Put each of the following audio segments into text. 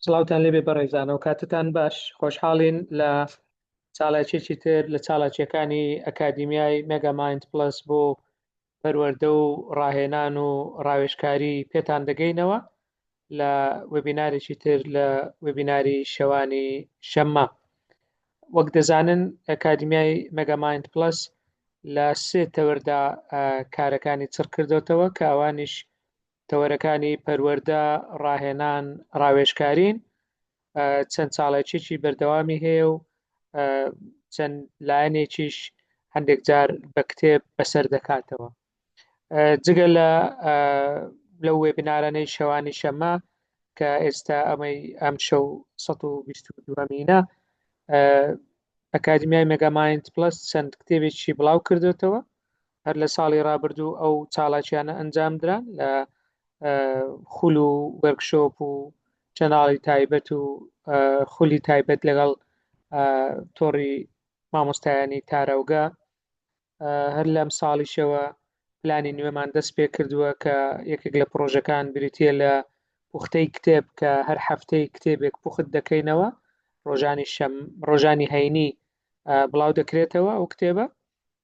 سڵاوتان لێبێ بەڕێزانەوە کاتتان باش خۆشحاڵین لە چالاکیەکی تر لە چالاکیەکانی ئەکادیمیای مێگامایند پڵەس بۆ پەروەردە و ڕاهێنان و ڕاوێژکاری پێتان دەگەینەوە لە وێبینارێکی تر لە وێبیناری شەوانی شەممە. وەک دەزانن ئەکادیمیای مێگامایند پڵەس لە سێ تەوەردا کارەکانی چڕ کردوتەوە کە ئەوانیش تەوەرەکانی پەروەردە، ڕاهێنان، ڕاوێژکارین، چەند چاڵێکیی بەردەوامی هەیە و چەند لایەنێکیش هەندێک جار بە کتێب بەسەر دەکاتەوە. جگە لە لەو وێبینارانەی شەوانی شەمە کە ئێستا ئەمەی ئەم شەو 122مینە ئەکادمیای مێگامایند پلس چەند کتێبێکی بڵاو کردوتەوە هەر لە ساڵی ڕابردوو ئەو چاڵاکیانە ئەنجام دران لە خول و وەرکشۆپ و channel ی تایبەت و خولی تایبەت لەگەڵ تۆڕی مامۆستایانی تاراوگە هەر لەم ساڵیشەوە پلانی نوێمان دەست پێ کردووە کە یەکێک لە پرۆژەکان بریتە لە پوختەی کتێب کە هەر هەفتەی کتێبێک پوخت دەکەینەوە ڕۆژانی شەم ڕۆژانی هەینی بڵاو دەکرێتەوە ئەو کتێبە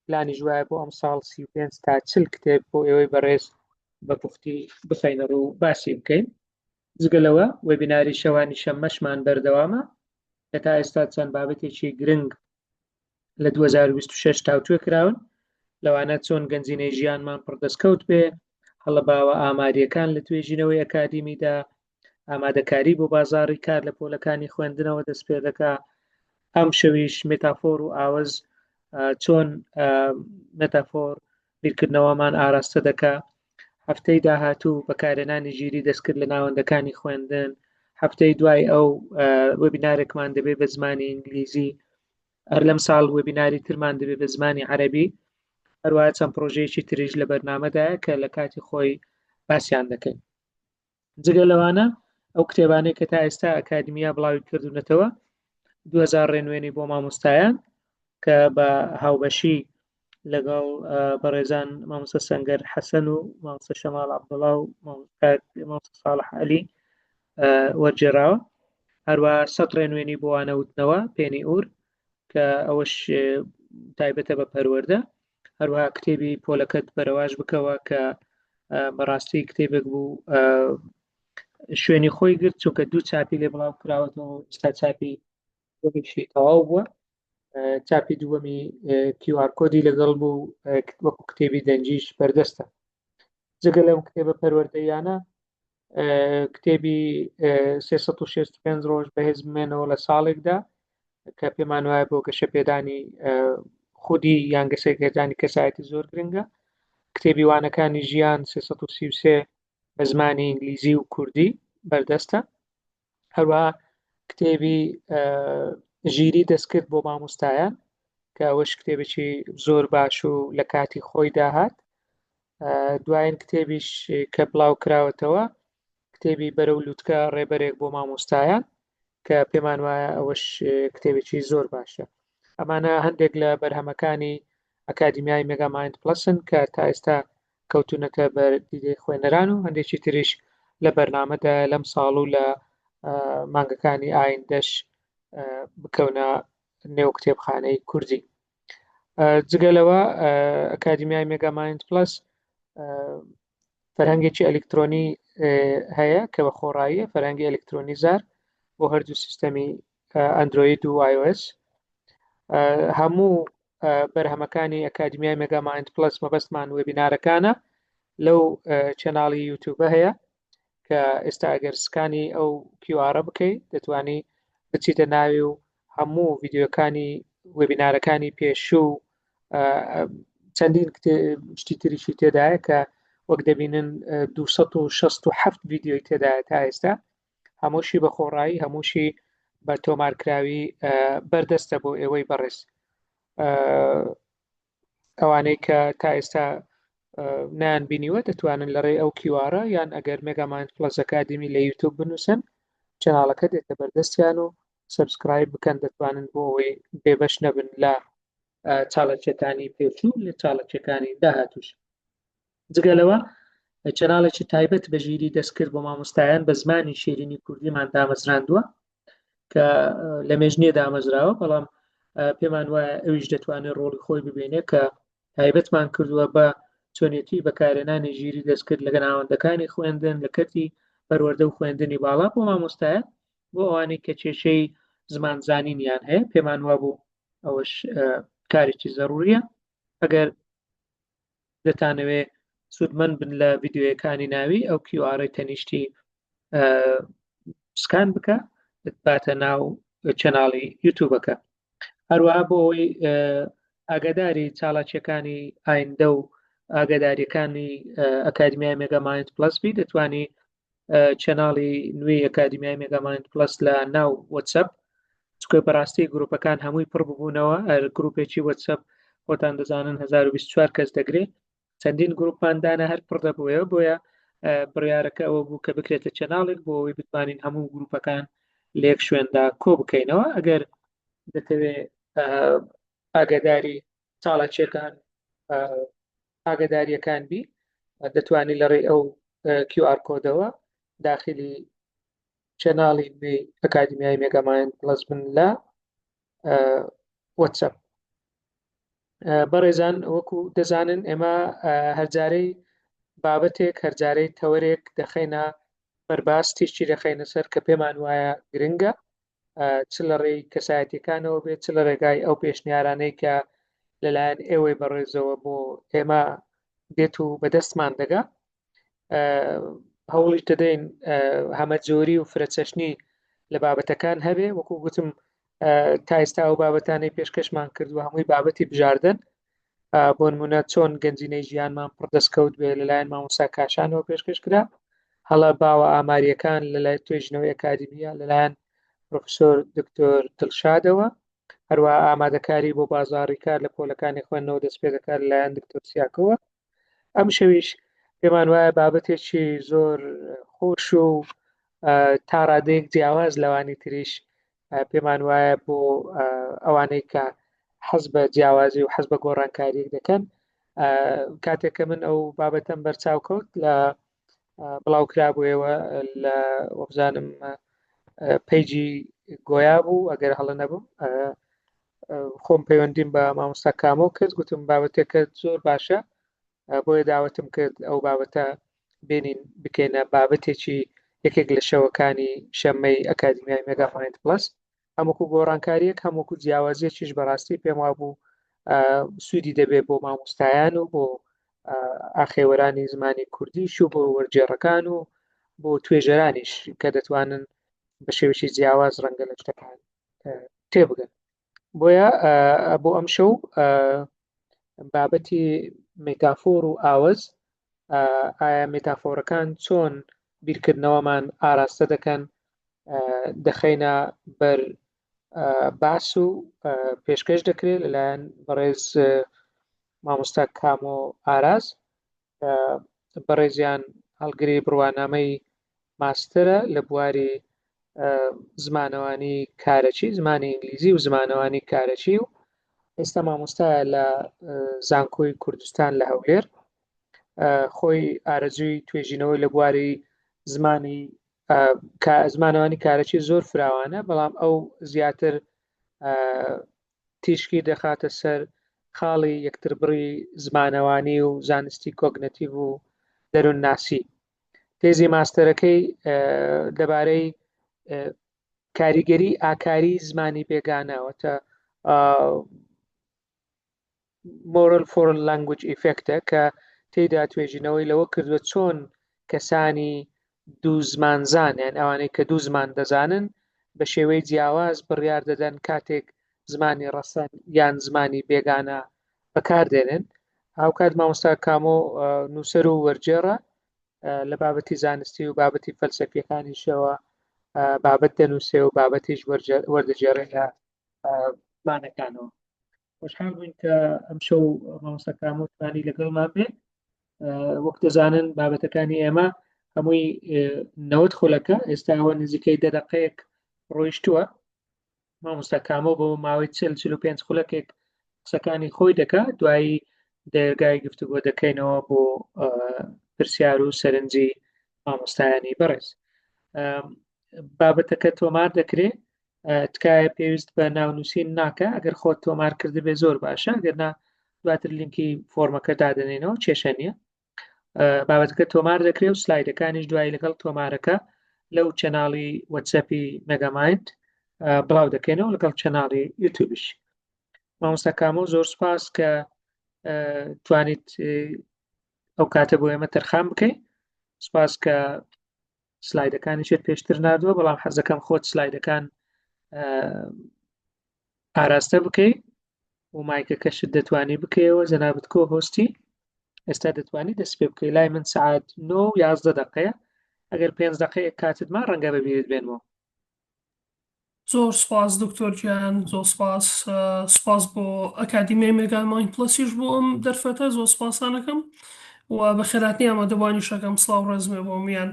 پلانیش وایە بۆ ئەمساڵ 35 تا 40 کتێب بۆ ئێوەی بەڕێز بە پوختی بخەینە ڕوو باسی بکەین. جگە لەوە وێبیناری شەوانی شەممەشمان بەردەوامە کە تا ئێستا چەند بابەتێکی گرنگ لە 2026 تاوتوێ کراون لەوانە چۆن گەنجینەی ژیانمان پڕدەستکەوت بێ هەڵە باوە ئاماریەکان لە توێژینەوەی ئەکادیمیدا ئامادەکاری بۆ بازاڕی کار لە پۆلەکانی خوێندنەوە دەست پێ دەکا ئەم شەویش مێتافۆر و ئاوەز چۆن مێتافۆر بیرکردنەوەمان ئاراستە دەکا هەفتەی داهاتوو بەکارهێنانی ژیری دەستکرد لە ناوەندەکانی خوێندن هەفتەی دوای ئەو وێبینارێکمان دەبێت بە زمانی ئینگلیزی هەر لەم ساڵ وێبیناری ترمان دەبێت بە زمانی عەربی هەروە چەند پرۆژەیەکی تریش لە بەرنامەدایە کە لە کاتی خۆی باسییان دەکەین جگە لەوانە ئەو کتێبانەی کە تا ئێستا ئەکادمیا بڵاوی کردوونەتەوە 2000 ڕێنوێنی بۆ مامۆستایان کە بە هاوبەشی لەگەڵ بەڕێزان مامۆستا سەنگەر حەسەن و مامۆستا شەماڵ عەبدوڵا و مامۆستا ساڵح عەلی وەرگێڕاوە هەروە سەد ڕێنوێنی بۆ وانەوتنەوە پێنی ئور کە ئەوەش تایبەتە بە پەروەردە هەروەها کتێبی پۆلەکەت بەرەواژ بکەوە کە بەڕاستی کتێبێک بوو شوێنی خۆی گرت چونکە دوو چاپی لێ بڵاو کراوەتەوە ئێستا چاپی دووەمیشی تەواو بووە چاپی دووەمی QR code ی لەگەڵ بوو وەکو کتێبی دەنگیش بەردەستە جگە لەم کتێبە پەروەردەیانە کتێبی 365 ڕۆژ بەهێز بمێنەوە لە ساڵێکدا کە پێمان وایە بۆ گەشە پێدانی خودی یان گەشەپێدانی کەسایەتی زۆر گرنگە کتێبی وانەکانی ژیان 333 بە زمانی ئینگلیزی و کوردی بەردەستە هەروەها کتێبی ژیری دەستکرد بۆ مامۆستایان کە ئەوەش کتێبێکی زۆر باش و لە کاتی خۆی داهات دوایین کتێبیش کە بڵاو کراوەتەوە کتێبی بەرەو لوتکە ڕێبەرێک بۆ مامۆستایان کە پێمان وایە ئەوەش کتێبێکی زۆر باشە ئەمانە هەندێک لە بەرهەمەکانی ئەکادیمیای مێگامایند پڵەسن کە تا ئێستا کەوتونەتە بەر دیدەی خوێنەران و هەندێکی تریش لە بەرنامەدا لەم ساڵ و لە مانگەکانی ئایندەش بکەونە نێو کتێبخانەی کوردی جگە لەوە ئەکادیمیای مێگامایند پلس فەرهەنگێکی ئەلکترۆنی هەیە کە بە خۆڕاییە فەرهەنگی ئەلکترۆنی زار بۆ هەردوو سیستەمی ئەندرۆید و iOS هەموو بەرهەمەکانی ئەکادمیای مێگامایند پلس مەبەستمان وێبینارەکانە لەو channel ی یوتیوبە هەیە کە ئێستا ئەگەر scan ی ئەو QR ە بکەیت دەتوانی بچیتە ناوی و هەموو ڤیددیوەکانی وێبینارەکانی پێشوو چەندین شتی تریشی تێدایە کە وەک دەبینن 267 ڤیددیۆی تێدایە تا ئێستا هەمووشی بە خۆڕایی هەمووشی بە تۆمارکراوی بەردەستە بۆ ئێوەی بەڕێز ئەوانەی کە تا ئێستا نان بینیوە دەتوانن لە ڕێی ئەو QR ە یان ئەگەر مێگامایند پڵەس ئەکادیمی لە یوتوب بنووسن channel ەکە دێتە بەردەستیان و subscribe بکەن دەتوانن بۆ ئەوەی بێبەش نەبن لە چاڵەکیەکانی پێچوو لە چاڵەکیەکانی داهاتوش جگە لەوە. channel ێکی تایبەت بە ژیری دەستکرد بۆ مامۆستایان بە زمانی شیرینی کوردیمان دامەزراندووە کە لە مێژ نییە دامەزراوە، بەڵام پێمان وایە ئەویش دەتوانێت ڕۆڵی خۆی ببینێت کە تایبەتمان کردووە بە چۆنیەتی بەکارهێنانی ژیری دەستکرد لە ناوەندەکانی خوێندن لە کەرتی پەروەردە و خوێندنی باڵا بۆ مامۆستایان، بۆ ئەوانەی کە کێشەی زمانزانینیان هەیە. پێمان وابوو ئەوەش کارێکی زەروریە. ئەگەر دەتانەوێ سوودمەند بن لە ڤیددیوەکانی ناوی، ئەو QR ی تەنیشتی سکان بکە، باتە ناو channel ی یوتوبەکە. هەروەها بۆ ئەوەی ئاگاداری چالاکیەکانی ئایندە و ئاگاداریەکانی ئەکادمیای مێگامایند پلس بی، دەتوانی channel ی نوێی ئەکادیمیای مێگامایند پلس لە ناو وەتسەپ، چکە بەڕاستی گروپەکان هەمووی پڕ ببوونەوە. هەر گروپێکی وەتسەپ خۆتان دەزانن 1024 کەس دەگرێت، چەندین گروپمان دانا هەر پڕ دەبووەوە. بۆیە بڕیارەکە ئەوە بوو کە بکرێتە channel ێک بۆ ئەوەی بتوانین هەموو گروپەکان لە یەک شوێندا کۆ بکەینەوە. ئەگەر دەتەوێت ئاگاداری چالاکیەکان ئاگاداریەکان بی، دەتوانانی لە ڕێی ئەو QR code ەوە داخلی channel ی نوێی ئەکادیمیای مێگامایند پلس بن لە وەتسەپ. بەڕێزان، وەکو دەزانن ئێمە هەرجارەی بابەتێک، هەرجارەی تەوەرێک دەخەینە بەرباس، تیشکی دەخەینە سەر کە پێمان وایە گرنگە، چ لە ڕێی کەسایەتەکانەوە بێت، چ لە ڕێگای ئەو پێشنیارانەی کە لەلایەن ئێوەی بەڕێزەوە بۆ ئێمە دێت و بەدەستمان دەگا. هەوڵیش دەدەین هەمەجۆری و فرەچەشنی لە بابەتەکان هەبێ. وەکو گوتم تا ئێستا ئەو بابەتانەی پێشکەشمان کردووە هەمووی بابەتی بژاردن، بۆ نمونە چۆن گەنجینەی ژیانمان پڕ دەستکەوت بێ لەلایەن مامۆستا کاشانەوە پێشکەش کرا، هەڵە باوە ئاماریەکان لەلای توێژینەوەی ئەکادیمیە لەلایەن پرۆفسۆر دکتۆر دڵشادەوە، هەروە ئامادەکاری بۆ بازاڕی کار لە پۆلەکانی خوێندنەوە دەست پێ دەکات لەلایەن دکتۆر سیاکەوە. ئەم شەویش پێمان وایە بابەتێکی زۆر خۆش و تا ڕادەیەک جیاواز لەوانی تریش پێمان وایە بۆ ئەوانەی کە حەز بە جیاوازی و حەز بە گۆڕانکاریەک دەکەن. کاتێک کە من ئەو بابەتەم بەرچاو کەوت لە بڵاو کرابوویەوە لە وەبزانم page ی گۆیا بوو ئەگەر هەڵە نەبووم، خۆم پەیوەندیم بە مامۆستا کامۆ کرد، گوتم بابەتێکە زۆر باشە، بۆیە داوەتم کرد ئەو بابەتە بێنین بکەینە بابەتێکی یەکێک لە شەوەکانی شەممەی ئەکادیمیای مێگامایند پلس. هەمووکو گۆڕانکاریەک، هەمووکو جیاوازیەکیش بەڕاستی پێم وابوو سوودی دەبێت بۆ مامۆستایان و بۆ ئاخێوەرانی زمانی کوردیش و بۆ وەرگێڕەکان و بۆ توێژەرانیش کە دەتوانن بە شێوەیەکی جیاواز ڕەنگە لە شتەکان تێبگەن. بۆیە بۆ ئەم شەو بابەتی مێتافۆر و ئاوەز، ئایا مێتافۆرەکان چۆن بیرکردنەوەمان ئاراستە دەکەن، دەخەینە بەر باس و پێشکەش دەکرێت لەلایەن بەڕێز مامۆستا کامۆ ئاراز. بەڕێزیان هەڵگری بڕوانامەی ماستەرە لە بواری زمانەوانی کارەکی، زمانی ئینگلیزی و زمانەوانی کارەکی و ئێستا مامۆستایە لە زانکۆی کوردستان لە هەولێر. خۆی ئارەزووی توێژینەوەی لە بواری زمانی زمانەوانی کارەکی زۆر فراوانە، بەڵام ئەو زیاتر تیشکی دەخاتە سەر خاڵی یەکتربڕی زمانەوانی و زانستی کۆگنەتیڤ و دەروونناسی. تێزی ماستەرەکەی لەبارەی کاریگەری ئاکاری زمانی بێگانە، واتە moral foreign language effect ە، کە تێیدا توێژینەوەی لەوە کردووە چۆن کەسانی دوو زمانزان، یان ئەوانەی کە دوو زمان دەزانن، بە شێوەی جیاواز بڕیار دەدەن کاتێک زمانی ڕەسەن یان زمانی بێگانە بەکاردێنن. هاوکات مامۆستا کامۆ نووسەر و وەرگێڕە، لە بابەتی زانستی و بابەتی فەلسەفیەکانیشەوە بابەت دەنووسێ و بابەتیش وەردەگێڕێ لە زمانەکانەوە. خۆشحاڵ بووین کە ئەمشەو مامۆستا کامۆ توانی لەگەڵمان بێ. وەک دەزانن بابەتەکانی ئێمە هەمووی 90 خولەکە، ئێستا ئەوە نزیکەی دە دەقەیەک ڕۆیشتووە. مامۆستا کامۆ بۆ ماوەی 40 45 خولەکێک قسەکانی خۆی دەکا، دوایی دەرگای گفتوگۆ دەکەینەوە بۆ. پرسیار و سەرنجی مامۆستایانی بەڕێز. بابەتەکە تۆمار دەکرێت تکایە پێویست بە ناونووسین ناکە ئەگەر خۆت تۆمار کردبێ زۆر باشە ئەگەر نا دواتر لینکی فۆرمەکە دادەنێنەوە کێشە نییە بابەتەکە تۆمار دەکرێت و سلایدەکانیش دوایی لەگەڵ تۆمارەکە لەو channel ی وەتسەپی مێگامایند بڵاو دەکەینەوە لەگەڵ channel ی یوتیوبش مامۆستا کامۆ زۆر سپاس کە توانیت ئەو کاتە بۆ ئێمە تەرخان بکەیت سپاس کە سلایدەکانیشت پێشتر نردووە بەڵام حەزەکەم خۆت سلایدەکان ئاراستە بکەی و مایکەکەشت دەتوانی بکەیەوە جەنابت co-host ی ئێستا دەتوانی دەست پێ بکەی لای من سعات 9 و 11 دقەیە ئەگەر پێنج دقەیەک کاتت ما ڕەنگە بەبیرت بێنمەوە. زۆر سپاس دکتۆر گیان زۆر سپاس سپاس بۆ ئەکادیمیای مێگا مایند پڵەسیش بۆ ئەم دەرفەتە زۆر سپاسانەکەم و بەخێرهاتنی ئامادەبووانیش ئەکەم سڵاو ڕێزمێ بۆ هەموویان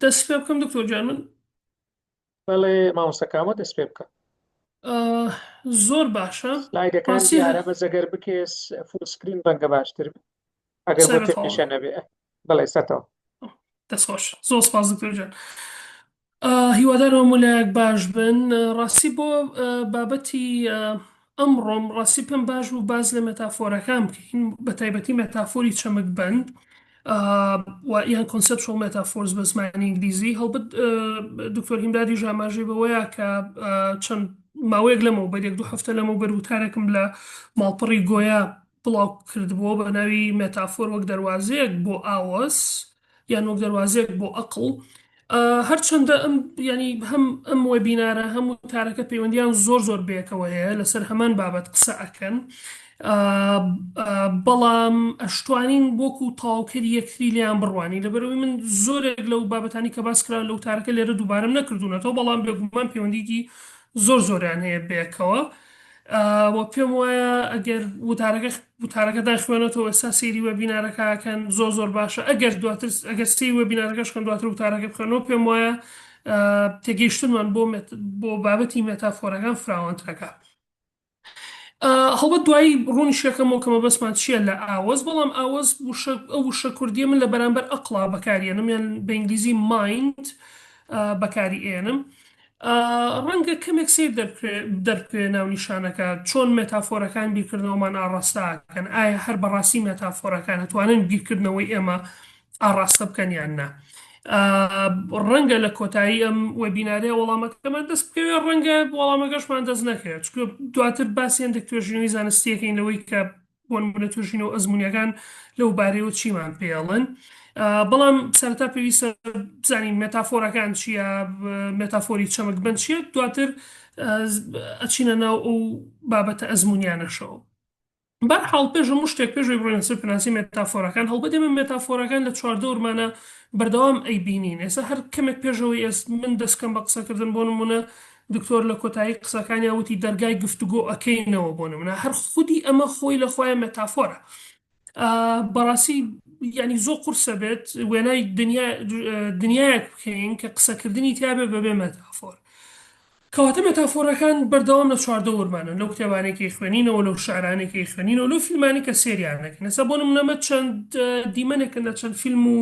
دەست پێ بکەم دکتۆر گیان من بەڵێ مامۆستا کامۆ دەست پێ بکە. زۆر باشە سلایدەکان ڕاستی دیارە بەس ئەگەر بکێس full screen ڕەنگە باشتر بێ ئەگەر بۆ سەرە تەواو تێکێشە نەبێ بەڵێ سەتەوە. دەست خۆش زۆر سپاس دکتۆر گیان هیوادارم هەموو لایەک باش بن ڕاستی بۆ بابەتی ئەمڕۆم ڕاستی پێم باش بوو باس لە مێتافۆرەکان بکەین بە تایبەتی مێتافۆری چەمکبەند و یان conceptual metaphors بە زمانی ئینگلیزی هەڵبەت دکتۆر هیمدادیش ئاماژەی بەوەیە کە چەند ماوەیەک لەمەوبەر یەک دوو هەفتە لەمەوبەر وتارێکم لە ماڵپەڕی گۆیا بڵاو کردبووە بە ناوی مێتافۆر وەک دەروازەیەک بۆ ئاوەز یان وەک دەروازەیەک بۆ ئەقڵ هەرچەندە ئەم یانی هەم ئەم وێبینارە هەم وتارەکە پەیوەندیان زۆر زۆر بەیەکەوە هەیە لەسەر هەمان بابەت قسە ئەکەن بەڵام ئەشتوانین وەکو تەواوکەری یەکتری لێیان بڕوانین لەبەرئەوەی من زۆرێک لەو بابەتانی کە باس کراون لە وتارەکە لێرە دووبارەم نەکردوونەتەوە بەڵام بێگومان پەیوەندیی زۆر زۆریان هەیە بەیەکەوە و پێم وایە ئەگەر وتارەکە وتارەکەتان خوێنێتەوە ئێستا سەیری وێبینارەکە ئەکەن زۆر زۆر باشە ئەگەر دواتر ئەگەر سەیری وێبینارەکەش کەن دواتر وتارەکە بخوێنەوە پێم وایە تێگەیشتنمان بۆ بۆ بابەتی مێتافۆرەکان فراوانترەکە. هەڵبەت دوایی ڕوونیشەکەمەوە کە مەبەستمان چییە لە ئاوەز بەڵام ئاوەز وشە ئەو وشە کوردیە من لە بەرامبەر ئەقڵا بەکاریێنم یان بە ئینگلیزی mind بەکاری ئێنم ڕەنگە کەمێک سەیر دەربکەوێ ناونیشانەکە، چۆن مێتافۆرەکان بیرکردنەوەمان ئاڕاستە ئەکەن؟ ئایا هەر بەڕاستی مێتافۆرەکان ئەتوانن بیرکردنەوەی ئێمە ئاڕاستە بکەن یان نا؟ ڕەنگە لە کۆتایی ئەم وێبینارەیە وەڵامەکەمان دەست بکەوێ، ڕەنگە وەڵامەکەشمان دەست نەکەوێت، چونکە دواتر باسی هەندێک توێژینەوەی زانستی ئەکەین لەوەی کە بۆ نمونە توێژینەوە ئەزموونیەکان لەو بارەیەوە چیمان پێڵن بەڵام سەرەتا پێویستە بزانین مێتافۆرەکان چییە مێتافۆری چەمک بەند چییە دواتر ئەچینە ناو ئەو بابەتە ئەزموونیانەشەوە بەرحاڵ پێش هەموو شتێک پێش ئەوەی بڕۆینە سەر پێناسی مێتافۆرەکان هەڵبەت ئێمە مێتافۆرەکان لە چواردەورمانە بەردەوام ئەیبینین ئێستا هەر کەمێک پێشەوەی ئێست من دەستکەم بە قسەکردن بۆ نمونە دکتۆر لە کۆتایی قسەکانیا وتی دەرگای گفتوگۆ ئەکەینەوە بۆ نمونە هەر خودی ئەمە خۆی لە خۆیان مێتافۆرە بەڕاستی یعنی زۆر قورسە بێت وێنای دنیا دنیایەک بکەین کە قسەکردنی تیابێ بەبێ مێتافۆر کەواتە مێتافۆرەکان بەردەوام لە چواردەورمانن لەو کتێبانەی کە ئەیخوێنینەوە لەو شعرانەی کە ئەیخوێنینەوە لەو فیلمانەی کە سێریان دەکەین ئێستا بۆ نمونە ئەمە چەند دیمەنێکن لە چەند فیلم و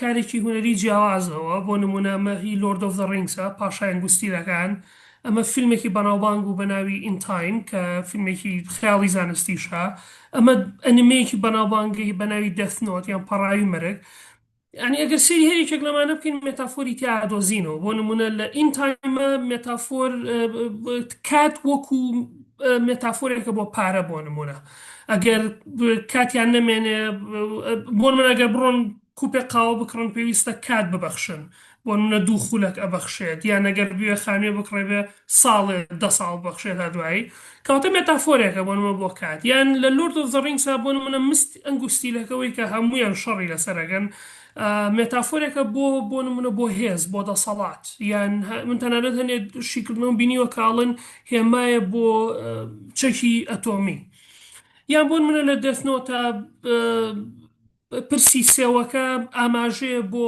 کارێکی هونەری جیاوازەوە بۆ نمونە ئەمە هی Lord of the Rings ە پاشای ئەنگوستیلەکان ئەمە فیلمێکی بەناوبانگ بوو بە ناوی In Time کە فیلمێکی خەیاڵی زانستیشە ئەمە ئەنیمەیەکی بەناوبانگی بە ناوی Death Note یان پەڕاوی مەرگ یانی ئەگەر سەیری هەر یەکێک لەمانە بکەین مێتافۆری تیا ئەدۆزینەوە بۆ نمونە لە In Time ە مێتافۆر کات وەکو مێتافۆرێکە بۆ پارە بۆ نمونە ئەگەر کاتیان نەمێنێ بۆ من ئەگەر بڕۆن کوپێک قاوە بکڕن پێویستە کات ببەخشن بۆ نمونە دوو خولەک ئەبەخشێت یان ئەگەر بوێ خانوێ بکڕێ بێ ساڵێ دە ساڵ ببەخشێت تا دوایی کەواتە مێتافۆرێکە بۆ نمونە بۆ کات یان لە Lord of the Rings ا بۆ نمونە مست ئەنگوستیلەکەوەی کە هەموویان شەڕی لەسەر ئەکەن مێتافۆرێکە بۆ بۆ نمونە بۆ هێز بۆ دەسەڵات یان من تەنانەت هەنێ شیکردنەوەم بینیوە کە ئەڵێن هێمایە بۆ چەکی ئەتۆمی یان بۆ نمونە لە Death Note ا پرسی سێوەکە ئاماژەیە بۆ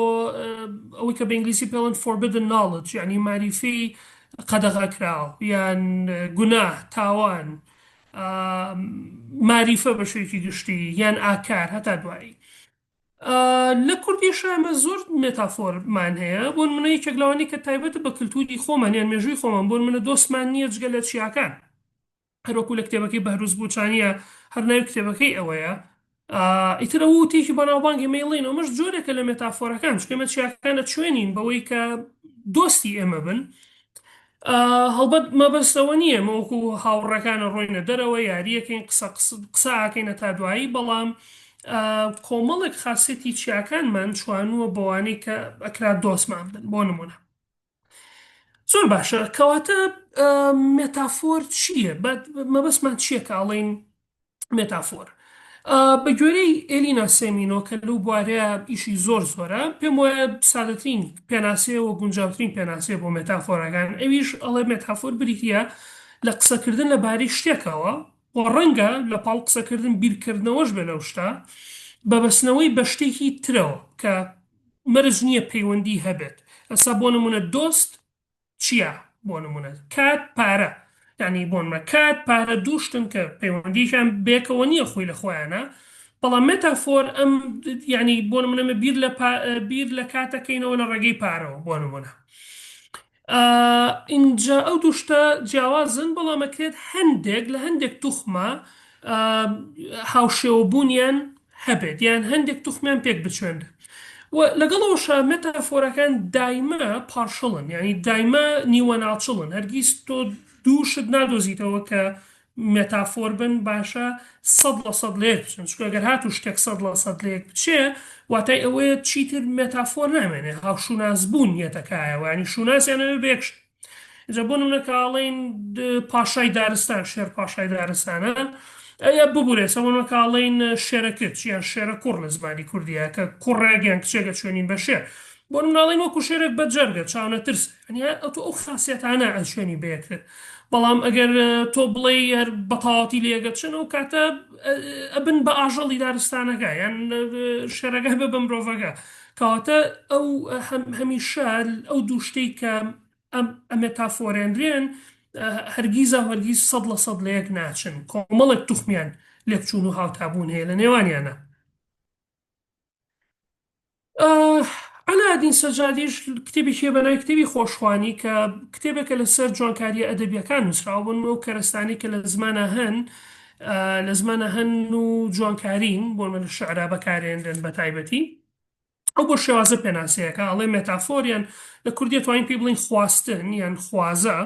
ئەوەی کە بە ئینگلیزی پێڵێن forbidden knowledge یعنی ماریفەی قەدەغەکراو یان گوناه تاوان ماریفە بە شێوەیەکی گشتی یان ئاکار هەتا دوایی. لە کوردیشا ئێمە زۆر مێتافۆرمان هەیە، بۆ نمونە یەکێک لەوانەی کە تایبەتە بە کلتوری خۆمان یان مێژووی خۆمان، بۆ نمونە دۆستمان نییە جگە لە چیاکان، هەروەکو لە کتێبەکەی بەهروز بوچانیە هەر ناوی کتێبەکەی ئەوەیە، ئیتر ئەو وتەیەکی بەناوبانگی مەیڵین، ئەمەش جۆرێکە لە مێتافۆرەکان، چونکە ئێمە چیاکان ئەچوێنین بەوەی کە دۆستی ئێمە بن. هەڵبەت مەبەست ئەوە نییە ئێمە وەکو هاوڕێکانە ڕۆینە دەرەوە یارییەکەین قسە قسە ئاکەین هەتا دوایی، بەڵام کۆمەڵێک خاسێتی چیاکانمان چوانووە بەوانەی کە ئەکرا دۆستمان بن بۆ نمونە. زۆر باشە کەواتە مێتافۆر چییە؟ مەبەستمان چییە کە ئەڵێین مێتافۆر؟ بە گوێرەی ئێلینا سێمینۆ کە لەو بوارەیە ئیشی زۆر زۆرە، پێم وایە سادەترین پێناسەیە و گونجاوترین پێناسەیە بۆ مێتافۆرەکان، ئەویش ئەڵێ مێتافۆر بریتییە لە قسەکردن لە بارەی شتێکەوە و ڕەنگە لە پاڵ قسەکردن بیرکردنەوەش بێ لەو شتە بە بەستنەوەی بە شتێکی ترەوە کە مەرج نییە پەیوەندی هەبێت ئەسا بۆ نمونە دۆست چیا بۆ نمونە کات پارە یعنی بۆ نمونە کات پارە دوو شتن کە پەیوەندیشان بێکەوە نییە خۆی لە خۆیانە بەڵام مێتافۆر ئەم یعنی بۆ نمونە مە بیر لە بیر لە کاتەکەینەوە لە ڕێگەی پارەوە بۆ نمونە ئینجا ئەو دوو شتە جیاوازن بەڵام ئەکرێت هەندێک لە هەندێک توخمە هاوشێوەبوونیان هەبێت یان هەندێک توخمیان پێک بچوێنرێت و لەگەڵ ئەوەشا مێتافۆرەکان دایمە partial ن یانی دایمە نیوەناچڵن هەرگیز تۆ دوو شت نادۆزیتەوە کە مێتافۆر بن باشە 100% لە یەک بچن چونکە گەر هاتوو شتێک 100% لە یەک بچێ واتای ئەوەیە چیتر مێتافۆر نامێنێ هاوشوناس بوون یەتە کایەوە یانی شوناسیان ئەبێ بە یەک شت ئینجا بۆ نمونە کە ئەڵێین پاشای دارستان شێر پاشای دارستانە ئەیا ببورێ سە بۆ نمونە کە ئەڵێین شێرە کچ یان شێرە کوڕ لە زمانی کوردیە کە کوڕێک یان کچێک ئەچوێنین بە شێر بۆ نمونە ئەڵێین وەکو شێرێک بە جەرگە چاونەترسە یانی ئەتۆ ئەو خاسیەتانە ئەچوێنی بە یەکتر بەڵام ئەگەر تۆ بڵێی هەر بەتەواوەتی لێگەچن ئەو کاتە ئەبن بە ئاژەڵی دارستانەکە یان شێرەکە بە بە مرۆڤەکە کەواتە ئەو هەمیشە ئەو دوو شتەی کە ئەمێتافۆرێنرێن هەرگیزا و هەرگیز 100% لە یەک ناچن کۆمەڵێک توخمیان لێکچوون و هاوتابوون هەیە لە نێوانیانە. عەلائەدین سەجادیش کتێبێکی هەیە بە ناوی کتێبی خۆشخوانی کە کتێبێکە لەسەر جوانکارییە ئەدەبییەکان نووسراوە، بۆ نموونە ئەو کەرەستانەی کە لە زمانا هەن لە زمانا هەن و جوانکارین، بۆ نموونە لە شعرا بەکارێنرێن بە تایبەتی. ئەو بۆ شێوازە پێناسەیەکە ئەڵێ مێتافۆر یان لە کوردی توانین پێی بڵێین خواستن یان خوازە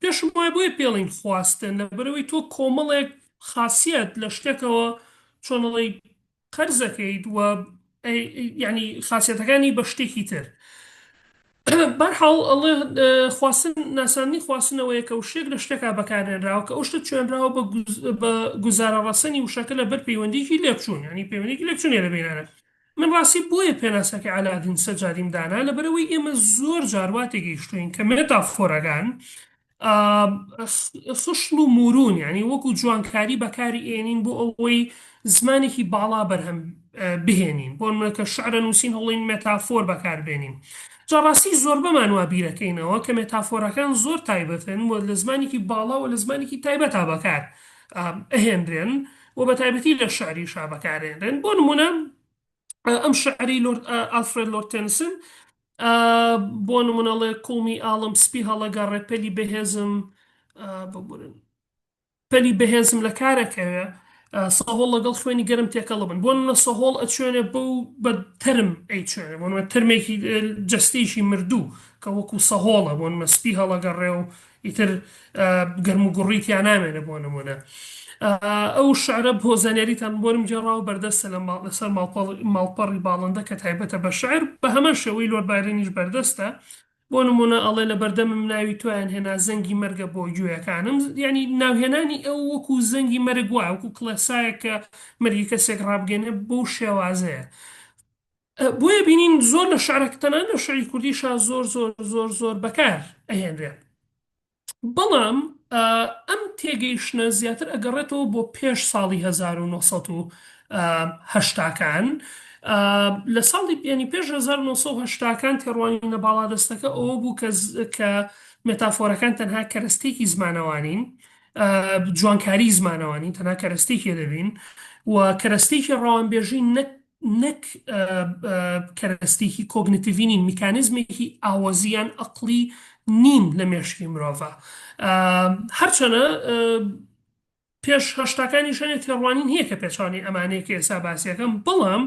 پێشم وایە بۆیە پێڵین خواستن لەبەرەوەی تۆ کۆمەڵێک خاصیت لە شتێکەوە چۆنەڵی قەرزەکەیت و یعنی خاصیەتەکانی بە شتێکی تر بەرحاڵ ئەڵێ خواستن ناساندنی خواستنەوەیە کە وشەیەک لە شتێکا بەکارهێنراوە کە ئەو شتە چوێنراوە بە گوزارە ڕەسەنی وشەکە لەبەر پەیوەندیی لێکچوون یانی پەیوەندیی لێکچوون هەیە لە بەینانە من ڕاستی بۆیە پێناسەکەی عەلادین سەجادیم دانا لەبەرئەوەی ئێمە زۆر جار وا تێگەیشتووین کە مێتافۆرەکان خشڵ و موروون یانی وەکو جوانکاری بەکاری ئێنین بۆ ئەوەی زمانێکی باڵا بەرهەم بهێنین بۆ نمونە کە شعرە نووسین هەوڵین مێتافۆر بەکار بێنین جا ڕاستی زۆربەمان وا بیرەکەینەوە کە مێتافۆرەکان زۆر تایبەتن و لە زمانێکی باڵا و لە زمانێکی تایبەتا بەکار ئەهێنرێن و بە تایبەتی لە شعریشا بەکارێنرێن بۆ نمونە ئەم شعری لۆرد ئالفرێد لۆرد تێنسن بۆ نمونەڵێ کوڵمی ئاڵم سپی هەڵەگەڕێ پەلی بەهێزم ببورن پەلی بەهێزم لە کارەکەوێ سەهۆڵ لەگەڵ خوێنی گەرم تێکەڵ بن بۆ نمونە سەهۆڵ ئەچوێنێ بەو بە تەرم ئەیچوێنێ بۆ نمونە تەرمێکی جەستەیەکی مردوو کە وەکو سەهۆڵە بۆ نمونە سپی هەڵەگەڕێ و ئیتر گەرم و گوڕی تیا نامێنێ بۆ نمونە ئەو شعرە بۆ زانیاریتان بۆرم گێڕاوە بەردەستە لە ماڵ لەسەر ماڵپەڕی باڵندە کە تایبەتە بە شعر بە هەمان شێوەی لۆرد بایرنیش بەردەستە بۆ نمونە ئەڵێ لە بەردەمم ناوی تۆیان هێنا زەنگی مەرگە بۆ گوێیەکانم یعنی ناوهێنانی ئەو وەکو زەنگی مەرگ وایە وەکو کڵێسایەک کە مەرگی کەسێک ڕابگەێنێ بەو شێوازەیە بۆیە بینین زۆر لە شعرە تەنانەت لە شعری کوردیشا زۆر زۆر زۆر زۆر بەکار ئەهێنرێ بەڵام ئەم تێگەیشتنە زیاتر ئەگەڕێتەوە بۆ پێش ساڵی 1970 کان لە ساڵی یعنی پێش 1970 کان تێڕوانینە باڵادەستەکە ئەوە بوو کە کە مێتافۆرەکان تەنها کەرەستێکی زمانەوانین. جوانکاری زمانەوانین، تەنها کەرەستەیەکی ئەدەبین و کەرەستەیەکی ڕەوانبێژین نەک نەک کەرەستەیەکی کۆگنیتیڤی نین، میکانیزمێکی ئاوەزی یان ئەقڵی نین لە مێشکی مرۆڤا. هەرچەنە پێش هەشتاکانیش هەنێ تێڕوانین هەیە کە پێچەوانەی ئەمانەیە کە ئێستا باسی ئەکەم، بەڵام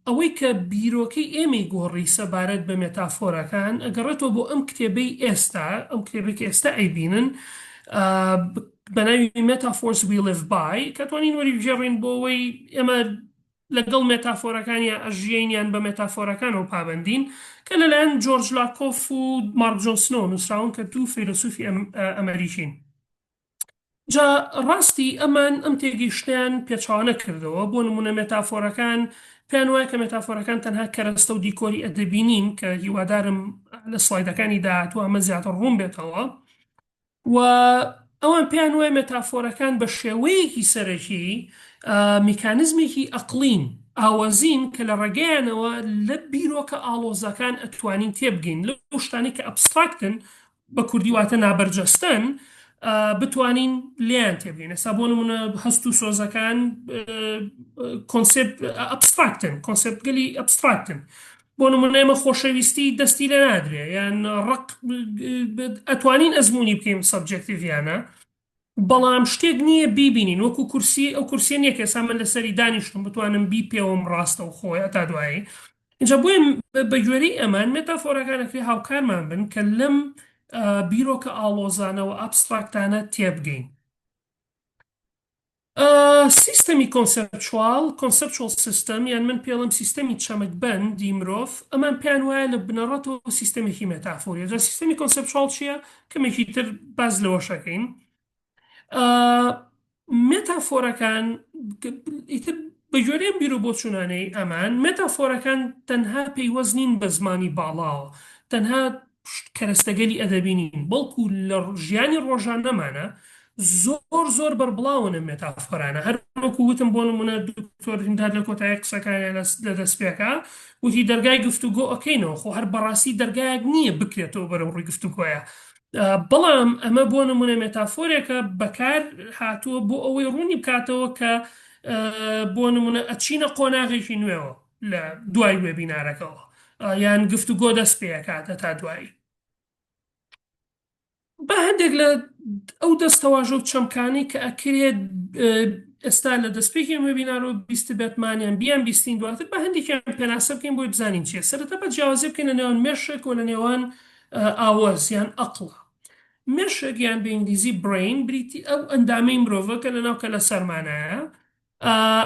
ئەوەی کە بیرۆکەی ئێمەی گۆڕی سەبارەت بە مێتافۆرەکان ئەگەڕێتەوە بۆ ئەم کتێبەی ئێستا، ئەم کتێبەی کە ئێستا ئەیبینن بە ناوی Metaphors We Live By کە توانین وەریبگێڕین بۆ ئەوەی ئێمە لەگەڵ مێتافۆرەکان یا ئەژیەین یان بە مێتافۆرەکانەوە پابەندین کە لەلایەن جۆرج لاکۆف و مارک جۆنسنەوە نووسراون کە دوو فەیلەسوفی ئەمەریکین. جا ڕاستی ئەمان ئەم تێگەیشتنەیان پێچەوانە کردەوە، بۆ نموونە مێتافۆرەکان پێیان وایە کە مێتافۆرەکان تەنها کەرەستە و دیکۆری ئەدەبی نین کە هیوادارم لە سڵایدەکانی داهاتوو ئەمە زیاتر ڕوون بێتەوە و ئەوان پێیان وایە مێتافۆرەکان بە شێوەیەکی سەرەکی میکانزمێکی ئەقڵین، ئاوەزین کە لە ڕێگەیانەوە لە بیرۆکە ئاڵۆزەکان ئەتوانین تێبگەین، لەو شتانەی کە abstract ن بە کوردی واتە نابەرجەستەن بتوانین لێیان تێبگەین. ئێستا بۆ نمونە هەست و سۆزەکان concept abstract ن، کۆنسێپتگەلی abstract ن. بۆ نمونە ئێمە خۆشەویستی دەستی لێ نادرێ یان ڕق ئەتوانین ئەزمموونی بکەین subjective یانە، بەڵام شتێک نییە بیبینین وەکو کورسی، ئەو کورسیە نییە کە ئێستا من لەسەری دانیشتوم بتوانم بیپێوم ڕاستەوخۆ هەتا دوایی. ئینجا بۆیە بە گوێرەی ئەمان مێتافۆرەکان ئەکرێ هاوکارمان بن کە لەم بیرۆکە ئاڵۆزانە و abstract انە تێبگەین. سیستەمی conceptual، Conceptual System، یان من پێڵێم سیستەمی چەمکبەندی مرۆڤ، ئەمان پێیان وایە لە بنەڕەتەوە سیستەمێکی مێتافۆریە. جا سیستەمی conceptual چییە؟ کەمێکی تر باس لەوەش ئەکەین. مێتافۆرەکان، ئیتر بە گوێرەی ئەم بیروبۆچوونانەی ئەمان، مێتافۆرەکان تەنها پەیوەست نین بە زمانی باڵاوە، تەنها کەرەستەگەلی ئەدەبی نین، بەڵکو لە ژیانی ڕۆژانەمانا زۆر زۆر بەربڵاون ئەم مێتافۆرانە. هەر وەکو وتم بۆ نموونە دکتۆر هیمداد لە کۆتایی قسەکانیا لە دەستپێکا وتی دەرگای گفتوگۆ ئەکەینەوە، خۆ هەر بەڕاستی دەرگایەک نییە بکرێتەوە بەرەو ڕووی گفتوگۆیا، بەڵام ئەمە بۆ نموونە مێتافۆرێکە بەکار هاتووە بۆ ئەوەی ڕوونی بکاتەوە کە بۆ نموونە ئەچینە قۆناغێکی نوێوە لە دوای وێبینارەکەوە یان گفتوگۆ دەست پێکات هەتا دوایی. با هەندێک لە ئەو دەستەواژە و چەمکانەی کە ئەکرێت ئێستا لە دەستپێکی ئەم وێبینارەوە بیستبێتمان یان بیان بیستین دواتر با هەندێکیان پێناسە بکەین بۆی بزانین چییە. سەرەتا با جیاوازی بکەین لە نێوان مێشک و لە نێوان ئاوەز یان ئەقڵە. مێشک یان بە ئینگلیزی Brain بریتی ئەو ئەندامەی مرۆڤە کە لەناو کەلەسەرمانایە،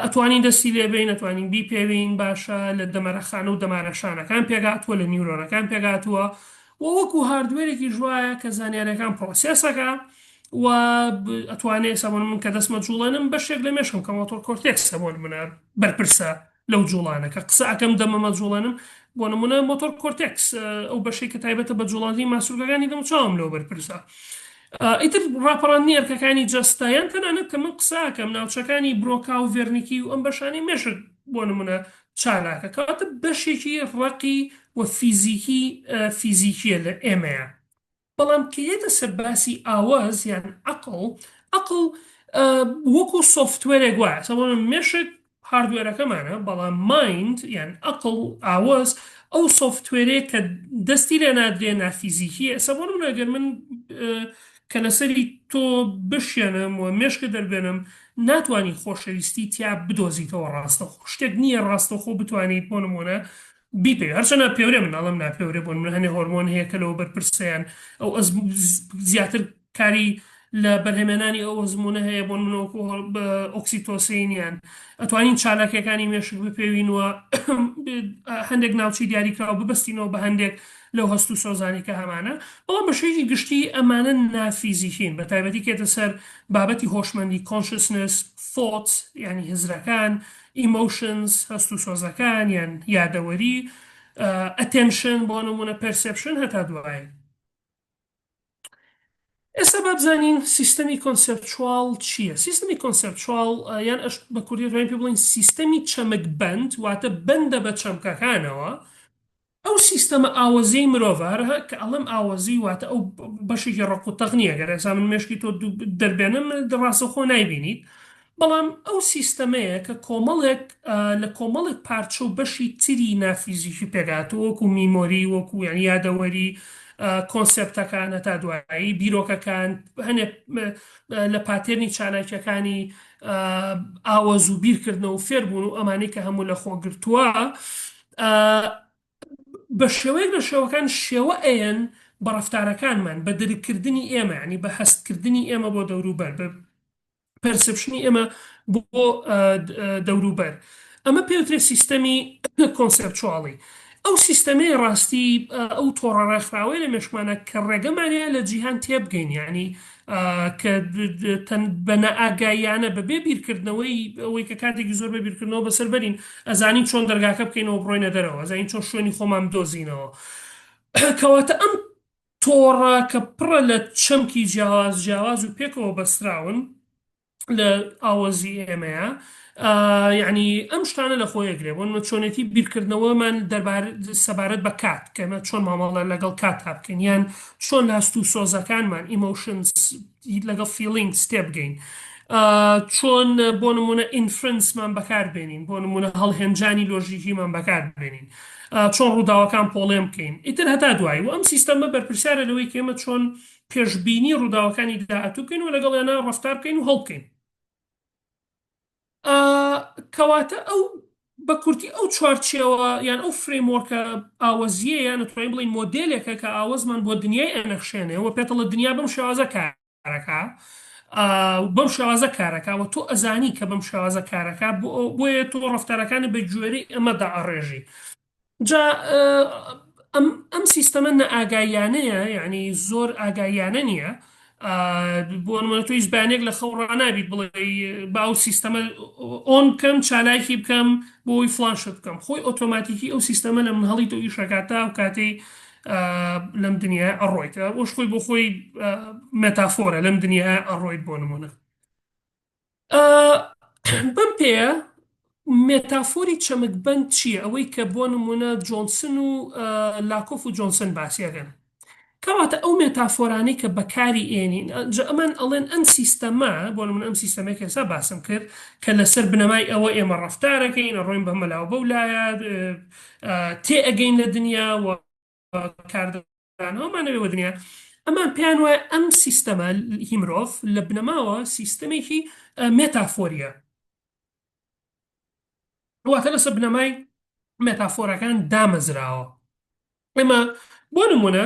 ئەتوانین دەستی لێ بەین، ئەتوانین بیپێوین، باشە لە دەمارەخانە و دەمارەشانەکان پێکهاتووە، لە نیورۆنەکان پێکهاتووە و وەکو hardware ێکیش وایە کە زانیاریەکان process ئەکا و ئەتوانێ ئێستا بۆ من کە دەستمە جوڵێنم بەشێک لە مێشکم کە motor cortex ە بۆ نمونە بەرپرسە لەو جوڵانە کە قسە ئەکەم دەمەمە جوڵێنم بۆ نمونە motor cortex ئەو بەشەی کە تایبەتە بە جوڵاندنی ماسولکەکانی دەموچاوم لەوە بەرپرسە. ئیتر ڕاپەڕاندنی ئەرکەکانی جەستە یان تەنانەت کە من قسە ئەکەم ناوچەکانی برۆکا و ڤێرنیکی و ئەم بەشانەی مێشک بۆ نمونە چالاکە کەواتە بەشێکی ڕەقی و فیزیکی فیزیکیە لە ئێمەیە بەڵام کە یەتە سەر باسی ئاوەز یان عەقڵ عەقڵ وەکو software ێک وایە سەبۆ مێشک hardware ەکەمانە، بەڵام mind یان ئەقڵ، ئاوەز، ئەو software ەیە کە دەستی لێ نادرێ، نافیزیکییە. ئێستا بۆ نموونە گەر من کەلەسەری تۆ بشێنم و مێشکت دەربێنم، ناتوانی خۆشەویستی تیا بدۆزیتەوە ڕاستەوخۆ. شتێک نییە ڕاستەوخۆ بتوانیت بۆ نموونە بیپێوی. هەرچەندە پێورێ من ئەڵێم ناپێورێ، بۆ نموونە هەنێ هۆرمۆن هەیە کە لەوە بەرپرسە یان ئەو زیاتر کاری لە بەرهەمێنانی ئەو ئەزموونە هەیە، بۆ نمونە وەکو ئۆکسیتۆسین یان ئەتوانین چالاکیەکانی مێشک بپێوین و هەندێک ناوچەی دیاریکراو ببەستینەوە بە هەندێک لەو هەست و سۆزانی کە هەمانە، بەڵام بە شێوەیەکی گشتی ئەمانە نافیزیکین، بە تایبەتی کێتە سەر بابەتی هۆشمەندی consciousness، thoughts یانی هزرەکان، emotions هەست و سۆزەکان یان یادەوەری، attention بۆ نمونە perception هەتا دوایی. ئێستا با بزانین سیستەمی conceptual چییە؟ سیستەمی conceptual یان ئەش بە کوردی دەتوانین پێ بڵێین سیستەمی چەمکبەند، واتە بەندە بە چەمکەکانەوە. ئەو سیستەمە ئاوەزیەی مرۆڤە، هەرها کە ئەڵێم ئاوەزی واتە ئەو بەشێکی ڕەق و تەق نییە، گەر ئێستا من مێشکی تۆ دەربێنم ڕاستەوخۆ نایبینیت، بەڵام ئەو سیستەمەیە کە کۆمەڵێک لە کۆمەڵێک پارچە و بەشی تری نافیزیکی پێکهاتووە وەکو memory، وەکو یانی یادەوەری، کۆنسێپتەکان هەتا دوایی، بیرۆکەکان، هەنێ لە pattern ی چالاکیەکانی ئاوەز و بیرکردنەوە و فێربوون و ئەمانەی کە هەموو لەخۆ گرتووە. بە شێوەیەک لە شێوەکان شێوە ئەیەن بە ڕەفتارەکانمان، بە درککردنی ئێمە، یانی بە هەستکردنی ئێمە بۆ دەوروبەر، بە perception ی ئێمە بۆ دەوروبەر. ئەمە پێوترێ سیستەمی conceptual ی. ئەو سیستەمەی ڕاستی ئەو تۆڕە ڕێکخراوەیە لە مێشکمانە کە ڕێگەمان هەیە لە جیهان تێبگەین، یانی کە بە نائاگاییانە بە بێ بیرکردنەوەی ئەوەی کە کاتێکی زۆر بە بیرکردنەوە بەسەر بەرین ئەزانین چۆن دەرگاکە بکەینەوە بڕۆینە دەرەوە ئەزانین چۆن شوێنی خۆمان بدۆزینەوە کەواتە ئەم تۆڕە کە پڕە لە چەمکی جیاواز جیاواز و پێکەوە بەستراون لە ئاوەزی ئێمەیە یعنی ئەم شتانە لە خۆی ئەگرێ بۆ نمونە چۆنێتی بیرکردنەوەمان دەربار سەبارەت بە کات کە ئێمە چۆن مامەڵە لەگەڵ کاتا بکەین یان چۆن لە هەست و سۆزەکانمان emotions لەگەڵ feelings تێبگەین چۆن بۆ نمونە inference مان بەکاربێنین بۆ نمونە هەڵهێنجانی لۆژیکیمان بەکاربێنین چۆن ڕووداوەکان پۆڵێن بکەین ئیتر هەتا دوایی و ئەم سیستەمە بەرپرسیارە لەوەی کە ئێمە چۆن پێشبینی ڕووداوەکانی داهاتوو بکەین و لەگەڵیانا ڕەفتار بکەین و هەڵبکەین. کەواتە ئەو بە کورتی ئەو چوارچێوە یان ئەو framework ە ئاوەزییە یان ئەتوانین بڵێین مۆدێلێکە کە ئاوەزمان بۆ دنیای ئەنەخشێنێ و پێتەڵە دنیا بەم شێوازە کارەکا بەم شێوازە کارەکا و تۆ ئەزانی کە بەم شێوازە کارەکا بۆیە تۆ ڕەفتارەکانت بە گوێرەی ئەمە دائەڕێژی. جا ئەم ئەم سیستەمە نائاگاییانەیە یعنی زۆر ئاگاییانە نییە بۆ نمونە تۆ هیچ بەیانێک لە خەو ڕانابیت بڵێ با ئەو سیستەمە on بکەم چالاکی بکەم بۆ ئەوی فڵان شت بکەم خۆی ئۆتۆماتیکی ئەو سیستەمە لە من هەڵیت و ئیشەکات تا ئەو کاتەی لەم دنیای ئەڕۆیت ئەوش خۆی بۆ خۆی مێتافۆرە لەم دنیای ئەڕۆیت بۆ نمونە بەم پێیە مێتافۆری چەمکبەند چییە؟ ئەوەی کە بۆ نموونە جۆنسن و لاکۆف و جۆنسن باسی ئەکەن. کەواتە ئەو مێتافۆرانەی کە بەکاری ئێنین، جا ئەمان ئەڵێن ئەم سیستەمە، بۆ نموونە ئەم سیستەمەی کە ئێستا باسم کرد، کە لەسەر بنەمای ئەوە ئێمە ڕەفتارەکەین، ئەڕۆین بە مەلاو بەو لایە، تێئەگەین لە دنیا و کاردانەوەمان هەبێ بۆ دنیا، ئەمان پێیان وایە ئەم سیستەمە هی مرۆڤ لە بنەماوە سیستەمێکی مێتافۆریە، واتە لەسەر بنەمای مێتافۆرەکان دامەزراوە. ئێمە بۆ نمونە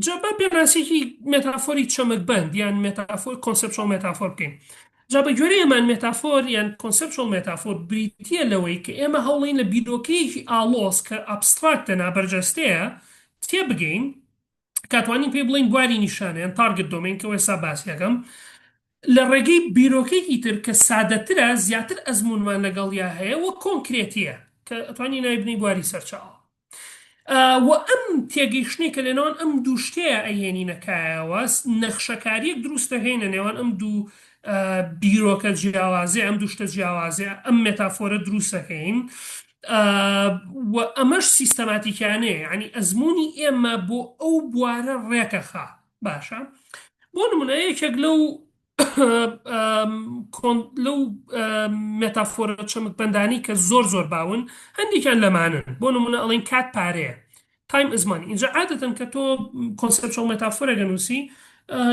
جا با پێناسەیەکی مێتافۆری چەمکبەند یان مێتافۆر conceptual metaphor بکەین. جا بە گوێرەی ئەمان مێتافۆر یان conceptual metaphor بریتییە لەوەی کە ئێمە هەوڵین لە بیرۆکەیەکی ئاڵۆز کە abstract ە نابەرجەستەیە تێبگەین کە توانین پێی بڵێین بواری نیشانە یان target domain کە ئێستا باسی ئەکەم لە ڕێگەی بیرۆکەیەکی تر کە سادەترە زیاتر ئەزموونمان لەگەڵیا هەیە و کۆنکرێتییە کە ئەتوانین ناوی بنێین بواری سەرچاوە. وە ئەم تێگەیشتنەی کە لەنێوان ئەم دوو شتەیە ئەیهێنینە کایەوە، نەخشەکارییەک دروست دەکەین لە نێوان ئەم دوو بیرۆکە جیاوازەیە، ئەم دوو شتە جیاوازەیە، ئەم مێتافۆرە دروست دەکەین و ئەمەش سیستەماتیکانەیە، یانی ئەزموونی ئێمە بۆ ئەو بوارە ڕێکەخا. باشە بۆ نمونە یەکێک لەو لەو مێتافۆرە چەمکبەندانەی کە زۆر زۆر باون هەندێکیان لەمانن بۆ نمونە ئەڵێن کات پارەیە time is money اینجا عادەتەن کە تۆ conceptual metaphor ێک ئەنووسی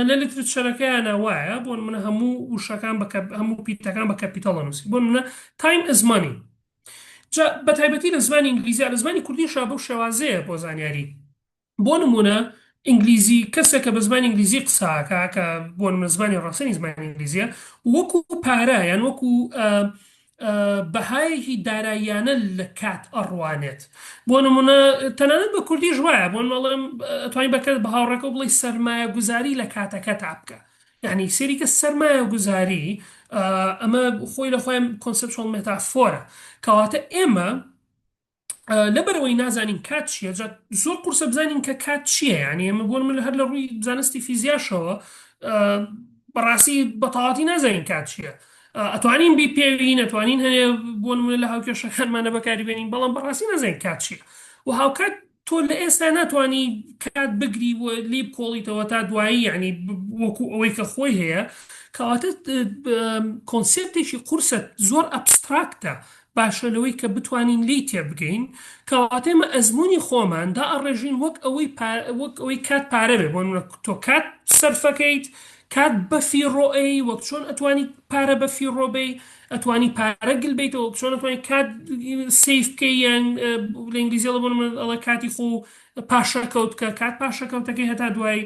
لە literature ەکەیانە وایە بۆ نمونە هەموو وشەکان بە هەموو پیتەکان بە capital ئەنووسی بۆ نمونە time is money جا بە تایبەتی لە زمانی ئینگلیزیا لە زمانی کوردیشا بەو شێوازەیە بۆ زانیاری بۆ نموونە ئینگلیزی کەسێک کە بە زمانی ئینگلیزی قسە ئەکا کە بۆ نموونە زمانی ڕەسەنی زمانی ئینگلیزیە وەکو پارە یان وەکو بەهایەکی داراییانە لە کات ئەڕوانێت بۆ نموونە تەنانەت بە کوردیش وایە بۆ نموونە ئەڵێم ئەتوانی بە کەس بە هاوڕێکە بڵێی سەرمایەگوزاری لە کاتەکەتا بکە یعنی سەیری کە سەرمایەگوزاری ئەمە خۆی لە خۆی conceptual metaphor ە کەواتە ئێمە لەبەرئەوەی نازانین کات چییە جا زۆر قورسە بزانین کە کات چییە یعنی ئێمە بۆ من هەر لە ڕووی زانستی فیزیاشەوە بەڕاستی بەتەواتی نازانین کات چییە ئەتوانین بیپێوین ئەتوانین هەنێ بۆ نمونە لە هاوکێشەکانمانە بەکاری بێنین بەڵام بەڕاستی نازانین کات چییە. و هاوکات تۆ لە ئێستا ناتوانی کات بگری و لێی بکۆڵیتەوە تا دوایی یعنی وەکو ئەوەی کە خۆی هەیە کەواتە concept ێکی قورسە زۆر abstract ە باشە لەوەی کە بتوانین لێی تێبگەین کەواتە ئێمە ئەزموونی خۆمان دائەڕێژین وەک ئەوەی وەک ئەوەی کات پارە بێ بۆ نمونە تۆ کات سەرفەکەیت کات بەفیڕۆ ئەی وەک چۆن ئەتوانی پارە بەفیڕۆ بەی ئەتوانی پارە گل بیتەوە وەک چۆن ئەتوانی کات save بکەی یان لە ئینگلیزیەڵە بۆ نمونە ئەڵێ کاتی خۆ پاشەکەوت بکە کات پاشەکەوتەکەی هەتا دوایی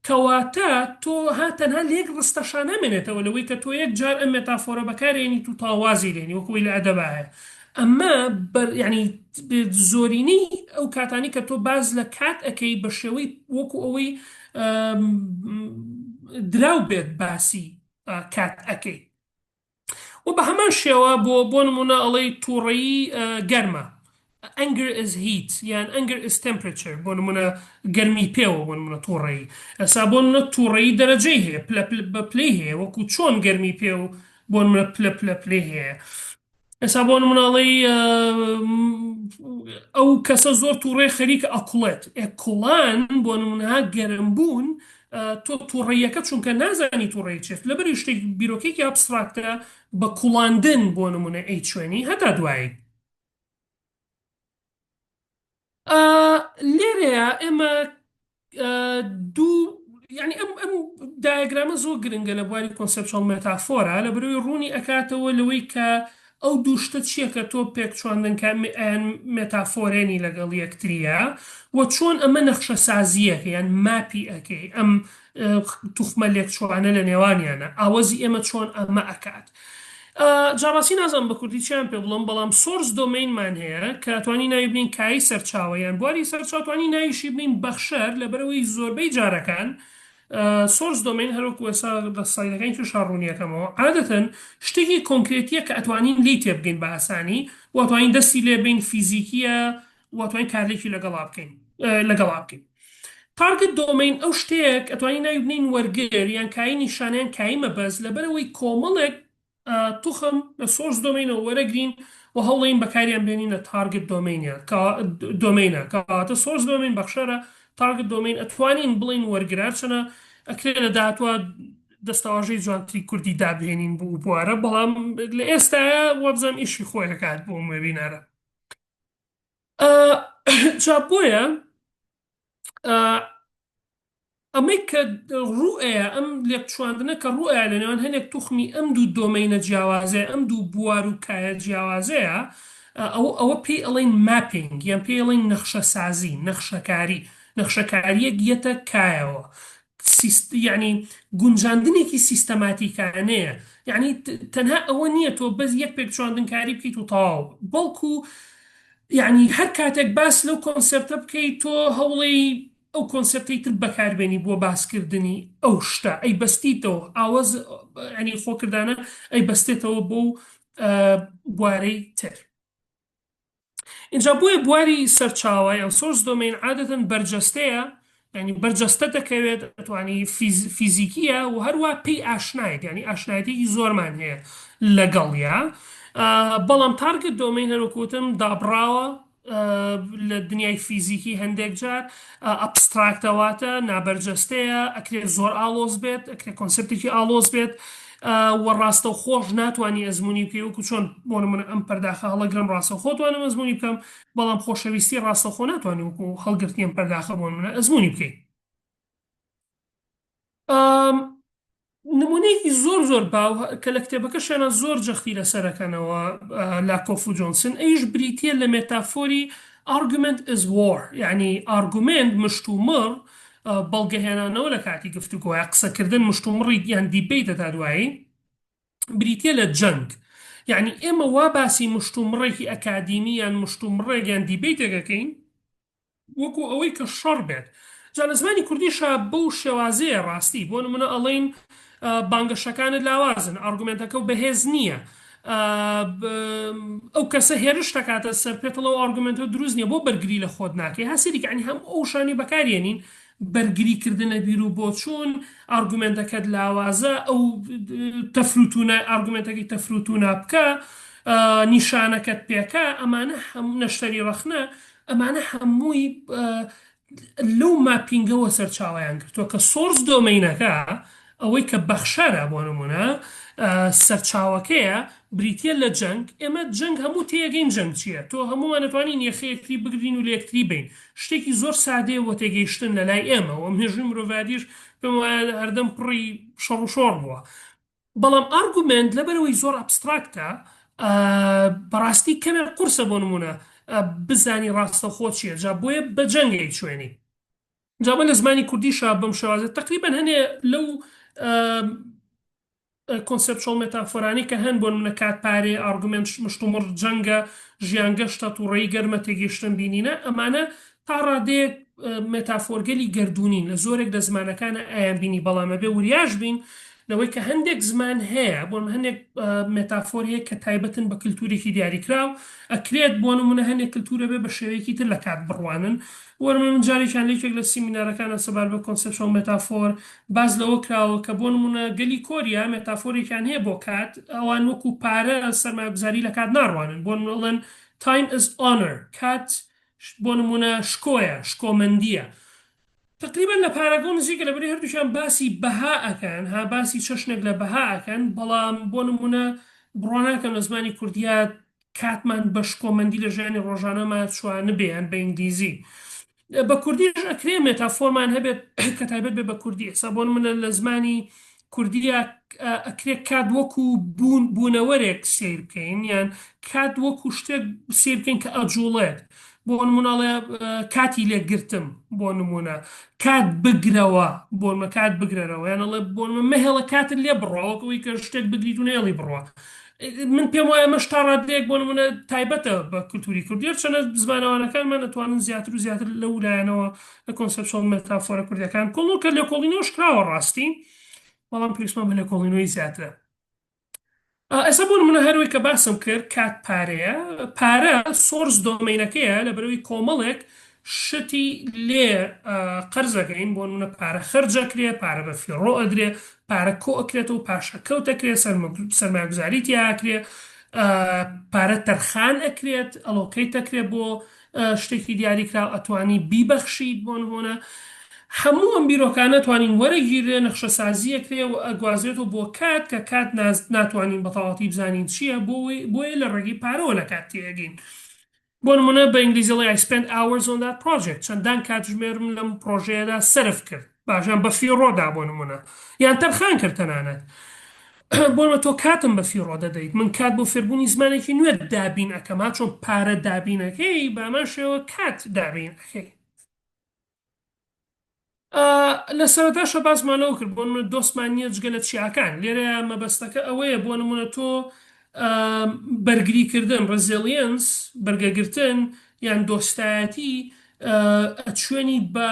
کەواتە تۆ ها تەنها لە یەک ڕستەشا نامێنێتەوە لەوەی کە تۆ یەک جار ئەم مێتافۆرە بەکارێنیت و تەواو وازی لێنی وەکو ئەوەی لە ئەدەبا هەیە ئەمە بەر یانی زۆرینەی ئەو کاتانەی کە تۆ باس لە کات ئەکەی بە شێوەی وەکو ئەوەی دراو بێت باسی کات ئەکەی و بە هەمان شێوە بۆ بۆ نمونە ئەڵێی توڕەیی گەرمە Anger is heat یان Anger is temperature بۆ نمونە گەرمی پێوە بۆ نمونە توڕەیی ئێستا بۆ نمونە توڕەیی دەرەجەی هەیە پلە پلە بە پلەی هەیە وەکو چۆن گەرمی پێ و بۆ نمونە پلە پلە پلەی هەیە ئێستا بۆ نمونە ئەڵێی ئەو کەسە زۆر توڕەیە خەریکە ئەکوڵێت ئێ کوڵان بۆ نمونە گەرم بوون تۆ توڕەییەکە چونکە نازانی توڕەیی چیە لەبەری شتێک بیرۆکەیەکی abstract ە بە کوڵاندن بۆ نمونە ئەیچوێنی هەتا دوایی. لێرەیە ئێمە دوو یعنی ئەم ئەم diagram ە زۆر گرنگە لە بواری conceptual metaphor ا لە بەرەوەی ڕوونی ئەکاتەوە لەوەی کە ئەو دوو شتە چییە کە تۆ پێکچواندن کە ئەیان مێتافۆرێنی لەگەڵ یەکتریە و چۆن ئەمە نەخشەسازییەکە یان map ی ئەکەی ئەم توخمە لێکچوانە لە نێوانیانە ئاوەزی ئێمە چۆن ئەمە ئەکات جا ڕاستی نازانم بە کوردی چیان پێ بڵێم بەڵام source domain مان هەیە کە توانی ناوی بنین کایەی سەرچاوە یان بواری سەرچاوە توانی ناویشی بنین بەخشەر لەبەرئەوەی زۆربەی جارەکان source domain هەروەکو ئێستا لە سڵایدەکانی تریشا ڕوونیەکەمەوە عادەتەن شتێکی کۆنکرێتیە کە ئەتوانین لێی تێبگەین بە ئاسانی و ئەتوانین دەستی لێ بەین فیزیکیە و ئەتوانین کارلێکی لەگەڵا بکەین لەگەڵا بکەین target domain ئەو شتەیە کە ئەتوانین ناوی بنێین وەرگر یان کایەی نیشانە یان کایەی مەبەست لەبەرئەوەی کۆمەڵێک توخم لە source domain ەوە وەرەگرین و هەوڵەین بەکاریان بێنین لە target domain دۆمەینە کەواتە source domain بەخشەرە target domain ئەتوانین بڵێین وەرگر هەرچەنە ئەکرێ لە داهاتوە دەستەواژەی جوانتری کوردی دابهێنین بۆ بوارە بەڵام لە ئێستایا وابزانم ئیشی خۆی ئەکات بۆ ئەم webinar ە جا بۆیە ئەمەی کە ڕووئەیا، ئەم لێکچواندنە کە ڕووئەیا لە نێوان هەنێک توخمی ئەم دوو دۆمەینە جیاوازەیە، ئەم دوو بوار و کایە جیاوازەیە، ئەوە ئەوە پێی ئەڵێین mapping یان پێی ئەڵێین نەخشەسازی، نەخشەکاری. نەخشەکارییەک یەتە کایەوە. سیست یەعنی گونجاندنێکی سیستەماتیکانەیە. یەعنی تەنها ئەوە نییە تۆ بەس یەک پێکچواندنکاری بکەیت و تەواو، بەڵکو یەعنی هەر کاتێک باس لەو concept ە بکەیت تۆ هەوڵی ئەو concept ەی تر بەکاربێنی بۆ باسکردنی ئەو شتە ئەی بەستیتەوە ئاوەز ینی خۆکردانە ئەی بەستێتەوە بۆ بوارەی تر اینجا بۆیە بواری سەرچاوە یان source domain عادەتەن بەرجەستەیە ینی بەرجەستە دەکەوێت ئەتوانی فیزیکیە و هەروە پێی ئاشنایت ینی ئاشنایەتێکی زۆرمان هەیە لەگەڵیا بەڵام target domain هەروەکوتم دابڕاوە لە دنیای فیزیکی هەندێک جار abstract ە واتە نابەرجەستەیە، ئەکرێت زۆر ئاڵۆز بێت، ئەکرێت concept ێکی ئاڵۆز بێت و ڕاستەوخۆش ناتوانی ئەزموونی بکەی وەکو چۆن بۆ نمونە ئەم پەرداخە هەڵەگرم ڕاستەوخۆ توانم ئەزموونی بکەم بەڵام خۆشەویستی ڕاستەوخۆ ناتوانی وەکو هەڵگرتنی ئەم پەرداخە بۆ نمونە ئەزموونی بکەی. نمونەیەکی زۆر زۆر باو کە لە کتێبەکەشیانە زۆر جەختی لەسەرەکەنەوە لاکۆف و جۆنسن ئەویش بریتییە لە مێتافۆری Argument is War یعنی argument مشتومڕ بەڵگەهێنانەوە لە کاتی گفتوگۆیا قسەکردن مشتومڕی یان debate هەتا دوایی بریتییە لە جەنگ یعنی ئێمە وا باسی مشتومڕێکی ئەکادیمی یان مشتومڕێک یان debate ێک ئەکەین وەکو ئەوەی کە شەڕ بێت. جا لە زمانی کوردیشا بەو شێوازەیە ڕاستی، بۆ نمونە ئەڵێین بانگەشەکانت لاوازن، argument ەکەو بەهێز نییە، ئەو کەسە هێرش دەکاتە سەر پێت ئەڵێ ئەو argument ە دروست نییە، بۆ بەرگری لە خۆت ناکەی؟ ها سەیری کە یانی هەموو ئەو وشانەی بەکارێنین بەرگری کردن لە بیر و بۆچوون، argument ەکەت لاوازە، ئەو تەفروتونا argument ەکەی تەفروتونا بکە، نیشانەکەت پێکا، ئەمانە هەموو نەشتەری ڕەخنە. ئەمانە هەمووی لەو mapping ەوە سەرچاوەیان گرتووە کە source domain ەکە ئەوەی کە بەخشەرە بۆ نموونە سەرچاوەکەیە بریتیە لە جەنگ ئێمە جەنگ هەموو تێگەین جەنگ چییە تۆ هەموومان ئەتوانین یەخە یەکتری بگرین و لە یەکتری بەین شتێکی زۆر سادەیە بۆ تێگەیشتن لە لای ئێمە و مێژووی مرۆڤایەتیش پێم وایە هەردەم پڕی شەڕ و شۆڕ بووە بەڵام argument لەبەرئەوەی زۆر abstract ە بەڕاستی کەمێک قورسە بۆ نمونە بزانی ڕاستەوخۆ چیە جا بۆیە بە جەنگ ئەیچوێنی جا بە لە زمانی کوردیشا بەم شێوازە تەقریبەن هەنێ لەو conceptual metaphor انەی کە هەن بۆ نمونە کات پارەیە argument مشتومڕ جەنگە ژیان گەشتە توڕەیی گەرمە تێگەیشتن بینینە ئەمانە تا ڕادەیەک مێتافۆرگەلی گەردوونین، لە زۆرێک لە زمانەکانا ئەیانبینی، بەڵام ئەبێ وریاش بین لەوەی کە هەندێک زمان هەیە، بۆ نموونە هەندێک مێتافۆر هەیە کە تایبەتن بە کلتوورێکی دیاریکراو، ئەکرێت بۆ نموونە هەندێک کلتوور ئەبێ بە شێوەیەکی تر لە کات بڕوانن. بۆ نموونە من جارێکیان لە یەکێک لە سیمینارەکانا سەبارەت بە conceptual metaphor باس لەوە کراوە کە بۆ نموونە گەلی کۆریا مێتافۆرێکیان هەیە بۆ کات، ئەوان وەکوو پارە سەرمایەگوزاری لە کات ناڕوانن، بۆ نموونە ئەڵێن Time is honor، کات بۆ نموونە شکۆیە، شکۆمەندییە. تەقریبەن لە پارەکەوە نزیکە لەبەرئەوەی هەردووکیان باسی بەها ئەکەن ها باسی چەشنێک لە بەها ئەکەن بەڵام بۆ نموونە بڕوا ناکەم لە زمانی کوردیا کاتمان بە شکۆمەندی لە ژیانی ڕۆژانەما چوانبێ یان بە ئینگلیزی بە کوردیش ئەکرێ مێتافۆرمان هەبێت کە تایبەت بێ بە کوردی ئێستا بۆ نمونە لە زمانی کوردیە ئەکرێ کات وەکو بوون بوونەوەرێک سەیر بکەین یان کات وەکو شتێک سەیر بکەین کە ئەجوڵێت بۆ نمونەڵێ کاتی لێگرتم بۆ نمونە کات بگرەوە بۆ نمە کات بگرەرەوە یان ئەڵێ بۆ نمە مەهێڵە کاتت لێ بڕوا وەک ئەوەی کە شتێک بگریت و نەیەڵی بڕوا من پێم وایە ئەمەش تا ڕادەیەک بۆ نمونە تایبەتە بە کولتوری کوردی هەرچەندە زمانەوانەکانمان ئەتوانن زیاتر و زیاتر لەو لایەنەوە لە conceptual metaphor ە کوردیەکان بکۆڵن کە لێکۆڵینەوەش کراوە ڕاستی بەڵام پێویستمان بە لێکۆڵینەوەی زیاترە. ئێستا بۆ نمونە هەروەی کە باسم کرد کات پارەیە پارە source domain ەکەیە لەبەرئەوەی کۆمەڵێک شتی لێ قەرزەکەین بۆ نمونە پارە خەرجەکرێ پارە بە فیڕۆ ئەدرێ پارە کۆ ئەکرێتەوە پاشەکەوت ئەکرێ سەرمایەگوزاری تیا ئەکرێ پارە تەرخان ئەکرێت allocate ئەکرێ بۆ شتێکی دیاریکراو ئەتوانی بیبەخشیت بۆ نمونە هەموو ئەم بیرۆکانە توانین وەرەگیرێ نەخشەسازی ئەکرێ و ئەگوازرێتەوە بۆ کات کە کات ناتوانین بەتەواوەتی بزانین چییە بۆیە لە ڕێگەی پارەوە لە کات تێئەگەین بۆ نمونە بە ئینگلیزی ئەڵێ I spent hours on that project چەندان کاتژمێرم لەم پڕۆژەیەدا سەرف کرد باش یان بە فیڕۆ دا بۆ نمونە یان تەرخان کرد تەنانەت بۆ نمونە تۆ کاتم بە فیڕۆ دەدەیت من کات بۆ فێربوونی زمانێکی نوێت دابین ئەکەم ها چۆن پارە دابین ئەکەی بە هەمان شێوە کات دابین ئەکەی. لە سەرەتاشە باسمان لەوە کرد بۆ نمونە دۆستمان نییە جگە لە چیاکان لێرە مەبەستەکە ئەوەیە بۆ نمونە تۆ بەرگریکردن resilience بەرگەگرتن یان دۆستایەتی ئەچوێنی بە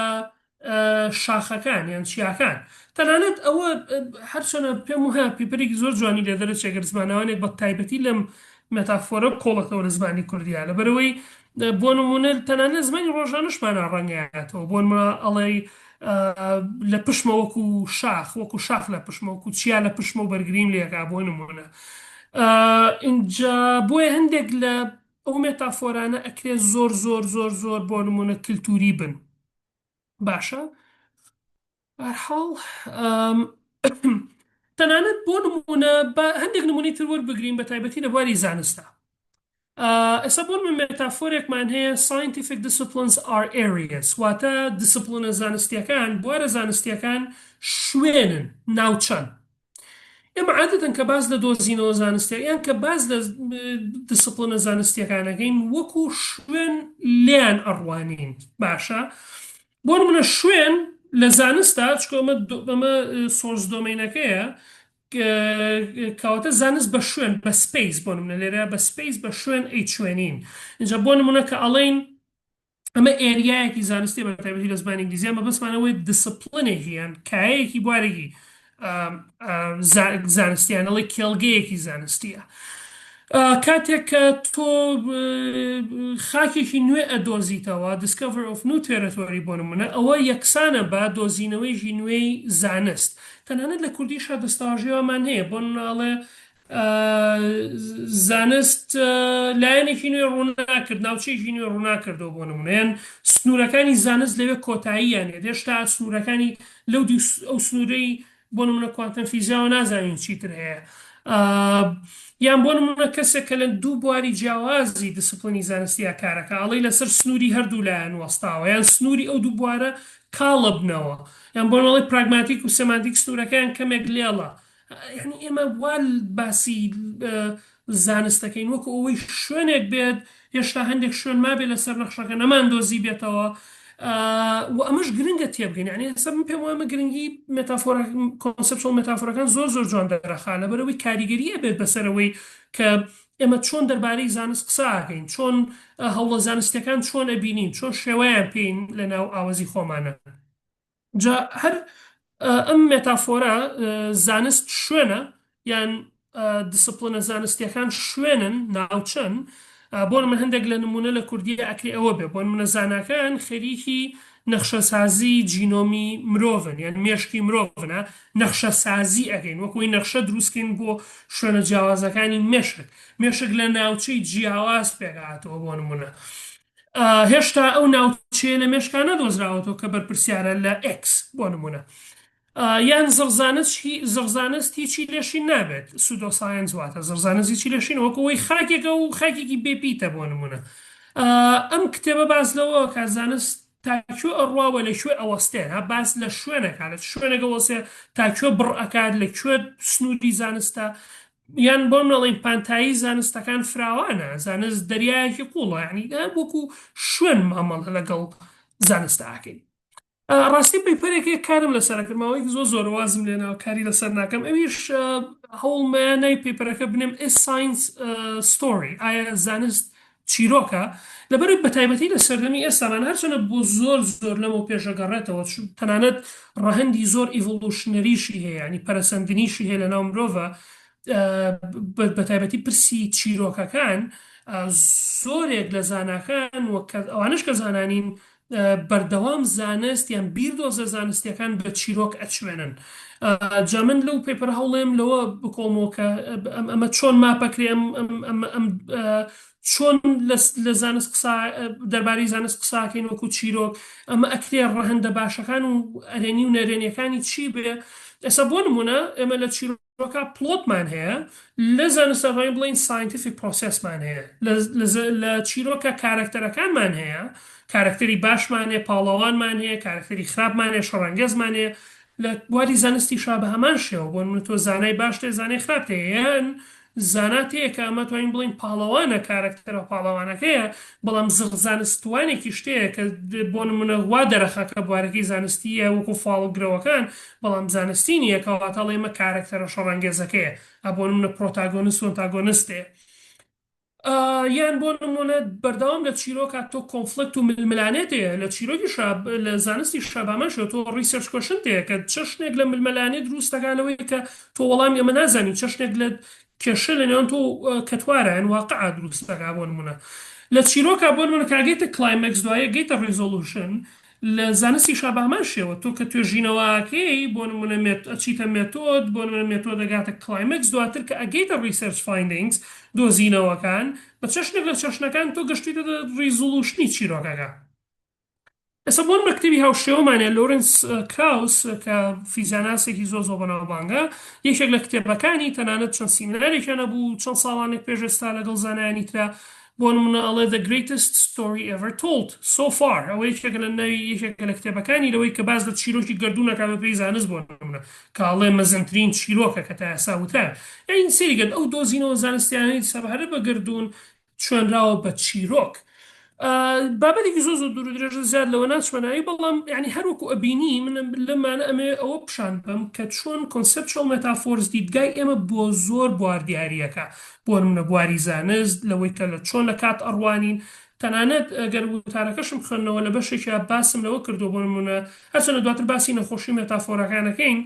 شاخەکان یان چیاکان تەنانەت ئەوە هەرچەنە پێم وایە paper ێکی زۆر جوانی لێ دەرەچێت گەر زمانەوانێک بە تایبەتی لەم metaphor ە بکۆڵێتەوە لە زمانی کوردیا لەبەرئەوەی بۆ نموونە تەنانەت زمانی ڕۆژانەشمانا ڕەنگایەتەوە بۆ نموونە ئەڵێی لە پشمە وەکو شاخ وەکو شاخ لە پشمە وەکو چیا لە پشمە و بەرگریم لێکا بۆ نموونە ئینجا بۆیە هەندێک لە ئەو metaphor انە ئەکرێ زۆر زۆر زۆر زۆر بۆ نموونە کلتوری بن باشە بەهەرحاڵ تەنانەت بۆ نموونە با هەندێک نموونەی تر وەربگرین بە تایبەتی لە بواری زانستا ئێستا بۆ نموونە metaphor ێکمان هەیە scientific disciplines are areas واتە discipline ە زانستیەکان بوارە زانستیەکان شوێنن ناوچەن ئێمە عادەتەن کە باس لە دۆزینەوە زانستیە یان کە باس لە discipline ە زانستیەکانەکەین وەکو شوێن لێیان ئەڕوانین باشە بۆ نمونە شوێن لە زانستا چکۆ ئەمە ئەمە source domain ەکەیە کەواتە زانست بە شوێن بە space بۆ نمونە لێرە بە space بە شوێن ئەیچوێنین اینجا بۆ نمونە کە ئەڵێین ئەمە area یەکی زانستیە بە تایبەتی لە زمانی ئینگلیزیە مەبەستمان ئەوەیە discipline ێکی یان کایەیەکی بوارێکی زانستیان ئەڵێ کێڵگەیەکی زانستیە کاتێک کە تۆ خاکێکی نوێ ئەدۆزیتەوە discover of new territory بۆ نمونە ئەوە یەکسانە بە دۆزینەوەیەکی نوێی زانست تەنانەت لە کوردیشا دەستەواژەی وامان هەیە بۆ نمونە ئەڵێ. زانست لایەنێکی نوێ ڕووناکرد، ناوچەیەکی نوێ ڕووناکردەوە بۆ نموونە، یان سنوورەکانی زانست لەوێ کۆتاییان یەت، هێشتا سنوورەکانی لەو دیو ئەو سنوورەی بۆ نموونە کوانتەم فیزیاوە نازانین چیتر هەیە. یان بۆ نموونە کەسێک کە لە دوو بواری جیاوازی دیسپلینی زانستیا کارەکا ئەڵێی لەسەر سنووری هەردوو لایەن وەستاوە یان سنووری ئەو دوو بوارە کاڵەبنەوە یان بۆ نموونە ئەڵێی پراگماتیک و سێمانتیک سنوورەکەیان کەمێک لێڵە یانی ئێمە وا باسی زانست دەکەین وەکو ئەوەی شوێنێک بێت هێشتا هەندێک شوێن مابێ لەسەر نەخشەکە نەماندۆزیبێتەوە و ئەمەش گرنگە تێبگەین یعنی ئێستا من پێم وایە گرنگی مێتافۆرە conceptual metaphor ەکان زۆر زۆر جوان دەرەخا لەبەرئەوەی کاریگەری ئەبێت بەسەرەوەی کە ئێمە چۆن دەربارەی زانست قسە ئەکەین چۆن هەوڵە زانستیەکان چۆن ئەبینین چۆن شێوەیان پێین لەناو ئاوەزی خۆمانە. جا هەر ئەم مێتافۆرە زانست شوێنە یان دیسپلینە زانستیەکان شوێنن ناوچەن بۆ من هەندێک لە نمونە لە کوردیە ئەکرێ ئەوە بێ بۆ نمونە زاناکان خەریکی نەخشەسازی جینۆمی مرۆڤن یان مێشکی مرۆڤنە نەخشەسازی ئەکەین وەکوی نەخشە دروستکەین بۆ شوێنە جیاوازەکانی مێشک مێشک لە ناوچەی جیاواز پێکهاتووە بۆ نمونە هێشتا ئەو ناوچەیە لە مێشکا نەدۆزراوەتەوە کە بەرپرسیارە لە ئێکس بۆ نمونە یان زڕزانست هیچی لێشین نابێت pseudoscience واتە زڕزانست هیچی لێشین وەکو ئەوەی خاکێکە و خاکێکی بێپیتە بۆ نمونە ئەم کتێبە باس لەوە کە زانست تا کوێ ئەڕوا و لە کوێ ئەوەستێ ها باس لە شوێنەکە لە شوێنەکە وەسێ تا کوێ بڕ ئەکات لە کوێ سنووری زانستە یان بۆ نەڵێین پانتایی زانستەکان فراوانە، زانست دەریایەکی قوڵە، یانی وەکو شوێن مامەڵە لەگەڵ زانستە ئەکەین. ڕاستی paper ێک هەیە کارم لەسەر ئەکرد ماوەیەکی زۆر زۆرە وازم لێناوە کاری لەسەر ناکەم ئەویش هەوڵمەیە ناوی paper ەکە بنێم Is Science a Story ئایا زانست چیرۆکە لەبەرئەوەی بەتایبەتی لە سەردەمی ئێستامان هەرچەندە بۆ زۆر زۆر لەمەو پێش ئەگەڕێتەوە تەنانەت ڕەهەندی زۆر evolutionary شی هەیە یانی پەرەسەندنیشی هەیە لەناو مرۆڤا بەتایبەتی پرسی چیرۆکەکان زۆرێک لە زاناکان وەک ئەوانش کە زانانین بەردەوام زانست یان بیردۆزە زانستیەکان بە چیرۆک ئەچوێنن. جا من لەو paper ە هەوڵێم لەوە بکۆڵمەوە کە ئەمە چۆن map ئەکرێ ئەم چۆن لە زانست قسە دەربارەی زانست قساکەین وەکو چیرۆک ئەمە ئەکرێ ڕەهەندە باشەکان و ئەرێنی و نەرێنیەکانی چی بێ ئێستا بۆ نمونە ئێمە لە چیرۆک کە plot مان هەیە لە زانستە ڕەنگ بڵێین scientific process مان هەیە لە چیرۆکە کارەکتەرەکانمان هەیە کارەکتەری باشمان هەیە پاڵەوانمان هەیە کارەکتەری خراپمان هەیە شەڕانگێزمان هەیە لە بواری زانستیشا بە هەمان شێوە بۆ نمونە تۆ زانای باشت هەیە زانای خراپت هەیە یان زانا تێیە کە ئەمە توانین بڵێین پاڵەوانە کارەکتەرە پاڵەوانەکەیە بەڵام زڕزانستوانێکیش تێیە کە بۆ نمونە وا دەرەخا کە بوارەکەی زانستییە وەکو فاڵگرەوەکان بەڵام زانستی نییە کەواتە ئەڵێ ئەمە کارەکتەرە شەڕانگێزەکەیە ئا بۆ نمونە protagonist و antagonist هەیە یان بۆ نمونە بەردەوام لە چیرۆکا تۆ conflict و ململانێت هەیە لە چیرۆکیشا لە زانستیشا بە هەمان شێوە تۆ research question هەیە کە چەشنێک لە ململانێ دروست دەکات لەوەی کە تۆ وەڵامی ئەمە نازانی چەشنێک لە کێشە لە نێوان تۆ و کەتوارە یان واقعا دروست دەکات بۆ نمونە لە چیرۆکا بۆ نمونە کە ئەگەیتە climax دوایە گەیتە resolution لە زانستیشا بە هەمان شێوە تۆ کە توێژینەوەکەی بۆ نمونە مێت ئەچیتە method بۆ نمونە method ئەگاتە climax دواتر کە ئەگەیتە research findings دۆزینەوەکان بە چەشنێک لە چەشنەکان تۆ گەشتویتە resolution ی چیرۆکەکە. ئێستا بۆ نمونە کتێبی هاوشێوەمان هەیە لۆرنس کراوس کە فیزیاناسێکی زۆر زۆر بەناوبانگە یەکێک لە کتێبەکانی تەنانەت چەند سیمینارێکیان هەبوو چەند ساڵانێک پێش ئێستا لەگەڵ زانایانی ترا بۆ نمونە ئەڵێ The Greatest Story Ever Told So Far ئەوە یەکێکە لە ناوی یەکێکە لە کتێبەکانی لەوەی کە باس لە چیرۆکی گەردوون ئەکات بە پێی زانست بۆ نمونە کە ئەڵێ مەزنترین چیرۆکە کە تا ئێستا وتراوە یانی سەیری کەن ئەو دۆزینەوە زانستیانەی سەبارەت بە گەردوون چوێنراوە بە چیرۆک. بابەتێکی زۆر زۆر دوور و درێژە زیاد لەوە ناچمە ناوی بەڵام یانی هەر وەکو ئەبینی من لەمانە ئەمەوێ ئەوە پیشان بەم کە چۆن conceptual metaphors دیدگای ئێمە بۆ زۆر بوار دیاریەکا بۆ نمونە بواری زانست لەوەی کە لە چۆن لە کات ئەڕوانین تەنانەت گەر وتارەکەشم خوێندنەوە لە بەشێکیا باسم لەوە کردووە بۆ نمونە هەرچەندە دواتر باسی نەخۆشی مێتافۆرەکان ئەکەین